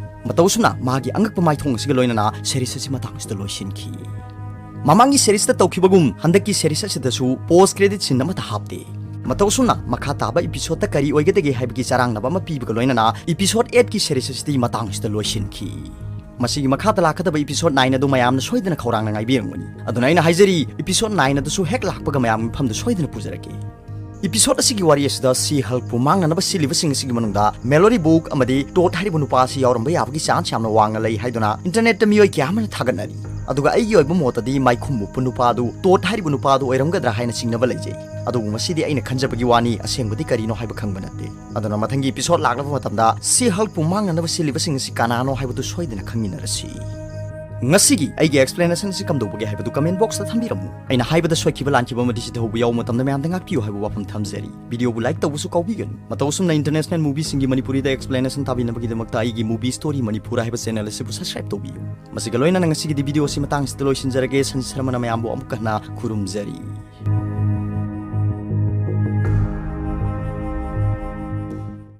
ꯃꯇꯧ ꯑꯁꯨꯝꯅ ꯃꯥꯒꯤ ꯑꯉꯛꯄ ꯃꯥꯏꯊꯣꯡ ꯑꯁꯤꯒ ꯂꯣꯏꯅꯅ series ꯑꯁꯤ ꯃꯇꯥꯡ ꯑꯁꯤꯗ ꯂꯣꯏꯁꯤꯟꯈꯤ꯫ ꯃꯃꯥꯡꯒꯤ seriesꯇ ꯇꯧꯈꯤꯕꯒꯨꯝ ꯍꯟꯗꯛꯀꯤ series ꯑꯁꯤꯗꯁꯨ post credit scene ꯑꯃꯠꯇ ꯍꯥꯞꯇꯦ꯫ ꯃꯇꯧ ꯑꯁꯨꯝꯅ ꯃꯈꯥ ꯇꯥꯕ episodeꯇ ꯀꯔꯤ ꯑꯣꯏꯒꯗꯒꯦ ꯍꯥꯏꯕꯒꯤ ꯆꯔꯥꯡꯅꯕ ꯑꯃ ꯄꯤꯕꯒ ꯂꯣꯏꯅꯅ episode eightꯀꯤ series ꯑꯁꯤꯗꯤ ꯃꯇꯥꯡ ꯑꯁꯤꯗ ꯂꯣꯏꯁꯤꯟꯈꯤ꯫ ꯃꯁꯤꯒꯤ ꯃꯈꯥꯗ ꯂꯥꯛꯀꯗꯕ episode nine ꯑꯗꯨ ꯃꯌꯥꯝꯅ ꯁꯣꯏꯗꯅ ꯈꯧꯔꯥꯡꯅ ꯉꯥꯏꯕꯤꯔꯝꯒꯅꯤ꯫ ꯑꯗꯨꯅ ꯑꯩꯅ ꯍꯥꯏꯖꯔꯤ, episode nine ꯑꯗꯨꯁꯨ ꯍꯦꯛ ꯂꯥꯛꯄꯒ ꯃꯌꯥꯝꯒꯤ ꯃꯐꯝꯗ ꯁꯣꯏꯗꯅ ꯄꯨꯖꯔꯛꯀꯦ꯫ Episode ꯑꯁꯤꯒꯤ ꯋꯥꯔꯤ ꯑꯁꯤꯗ ꯁꯤꯍꯜꯄꯨ ꯃꯥꯡꯅꯅꯕ ꯁꯤꯜꯂꯤꯕꯁꯤꯡ ꯑꯁꯤꯒꯤ ꯃꯅꯨꯡꯗ Mallory Book ꯑꯃꯗꯤ Todd ꯍꯥꯏꯔꯤꯕ ꯅꯨꯄꯥ ꯑꯁꯤ ꯌꯥꯎꯔꯝꯕ ꯌꯥꯕꯒꯤ chance ꯌꯥꯝꯅ ꯋꯥꯡꯅ ꯂꯩ ꯍꯥꯏꯗꯨꯅ internetꯇ ꯃꯤꯑꯣꯏ ꯀꯌꯥ ꯑꯃꯅ ꯊꯥꯒꯠꯅꯔꯤ꯫ ꯑꯗꯨꯒ ꯑꯩꯒꯤ ꯑꯣꯏꯕ ꯃꯣꯠꯇꯗꯤ ꯃꯥꯏꯈꯨꯝ ꯃꯨꯞꯄ ꯅꯨꯄꯥ ꯑꯗꯨ Todd ꯍꯥꯏꯔꯤꯕ ꯅꯨꯄꯥ ꯑꯗꯨ ꯑꯣꯏꯔꯝꯒꯗ꯭ꯔꯥ ꯍꯥꯏꯅ ꯆꯤꯡꯅꯕ ꯂꯩꯖꯩ꯫ ꯑꯗꯨꯕꯨ ꯃꯁꯤꯗꯤ ꯑꯩꯅ ꯈꯟꯖꯕꯒꯤ ꯋꯥꯅꯤ, ꯑꯁꯦꯡꯕꯗꯤ ꯀꯔꯤꯅꯣ ꯍꯥꯏꯕ ꯈꯪꯕ ꯅꯠꯇꯦ꯫ ꯑꯗꯨꯅ ꯃꯊꯪꯒꯤ episode ꯂꯥꯛꯂꯕ ꯃꯇꯝꯗ ꯁꯤꯍꯜꯄꯨ ꯃꯥꯡꯅꯅꯕ ꯁꯤꯜꯂꯤꯕꯁꯤꯡ ꯑꯁꯤ ꯀꯅꯥꯅꯣ ꯍꯥꯏꯕꯗꯨ ꯁꯣꯏꯗꯅ ꯈꯪꯃꯤꯟꯅꯔꯁꯤ꯫ ꯉꯁꯤꯒꯤ ꯑꯩꯒꯤ explanation ꯑꯁꯤ ꯀꯝꯗꯧꯕꯒꯦ ꯍꯥꯏꯕꯗꯨ comment boxꯇ ꯊꯝꯕꯤꯔꯝꯃꯨ꯫ ꯑꯩꯅ ꯍꯥꯏꯕꯗ ꯁꯣꯏꯈꯤꯕ ꯂꯥꯟꯈꯤꯕ ꯑꯃꯗꯤ ꯁꯤꯊꯧꯕ ꯌꯥꯎꯕ ꯃꯇꯝꯗ ꯃꯌꯥꯝꯗ ꯉꯥꯛꯄꯤꯌꯨ ꯍꯥꯏꯕ ꯋꯥꯐꯝ ꯊꯝꯖꯔꯤ꯫ Videoꯕꯨ like ꯇꯧꯕꯁꯨ ꯀꯥꯎꯕꯤꯒꯅꯨ꯫ ꯃꯇꯧ ꯑꯁꯨꯝꯅ international movieꯁꯤꯡꯒꯤ ꯃꯅꯤꯄꯨꯔꯤꯗ explanation ꯇꯥꯕꯤꯅꯕꯒꯤꯗꯃꯛꯇ ꯑꯩꯒꯤ Movie Story Manipur ꯍꯥꯏꯕ channel ꯑꯁꯤꯕꯨ subscribe ꯇꯧꯕꯤꯌꯨ꯫ ꯃꯁꯤꯒ ꯂꯣꯏꯅꯅ ꯉꯁꯤꯒꯤꯗꯤ video ꯑꯁꯤ ꯃꯇꯥꯡ ꯑꯁꯤꯗ ꯂꯣꯏꯁꯤꯟꯖꯔꯒꯦ꯫ ꯁꯟꯖꯤꯠ ꯁꯔꯃꯅ ꯃꯌꯥꯝꯕꯨ ꯑꯃꯨꯛ ꯍꯟꯅ ꯈꯨꯔꯨꯝꯖꯔꯤ꯫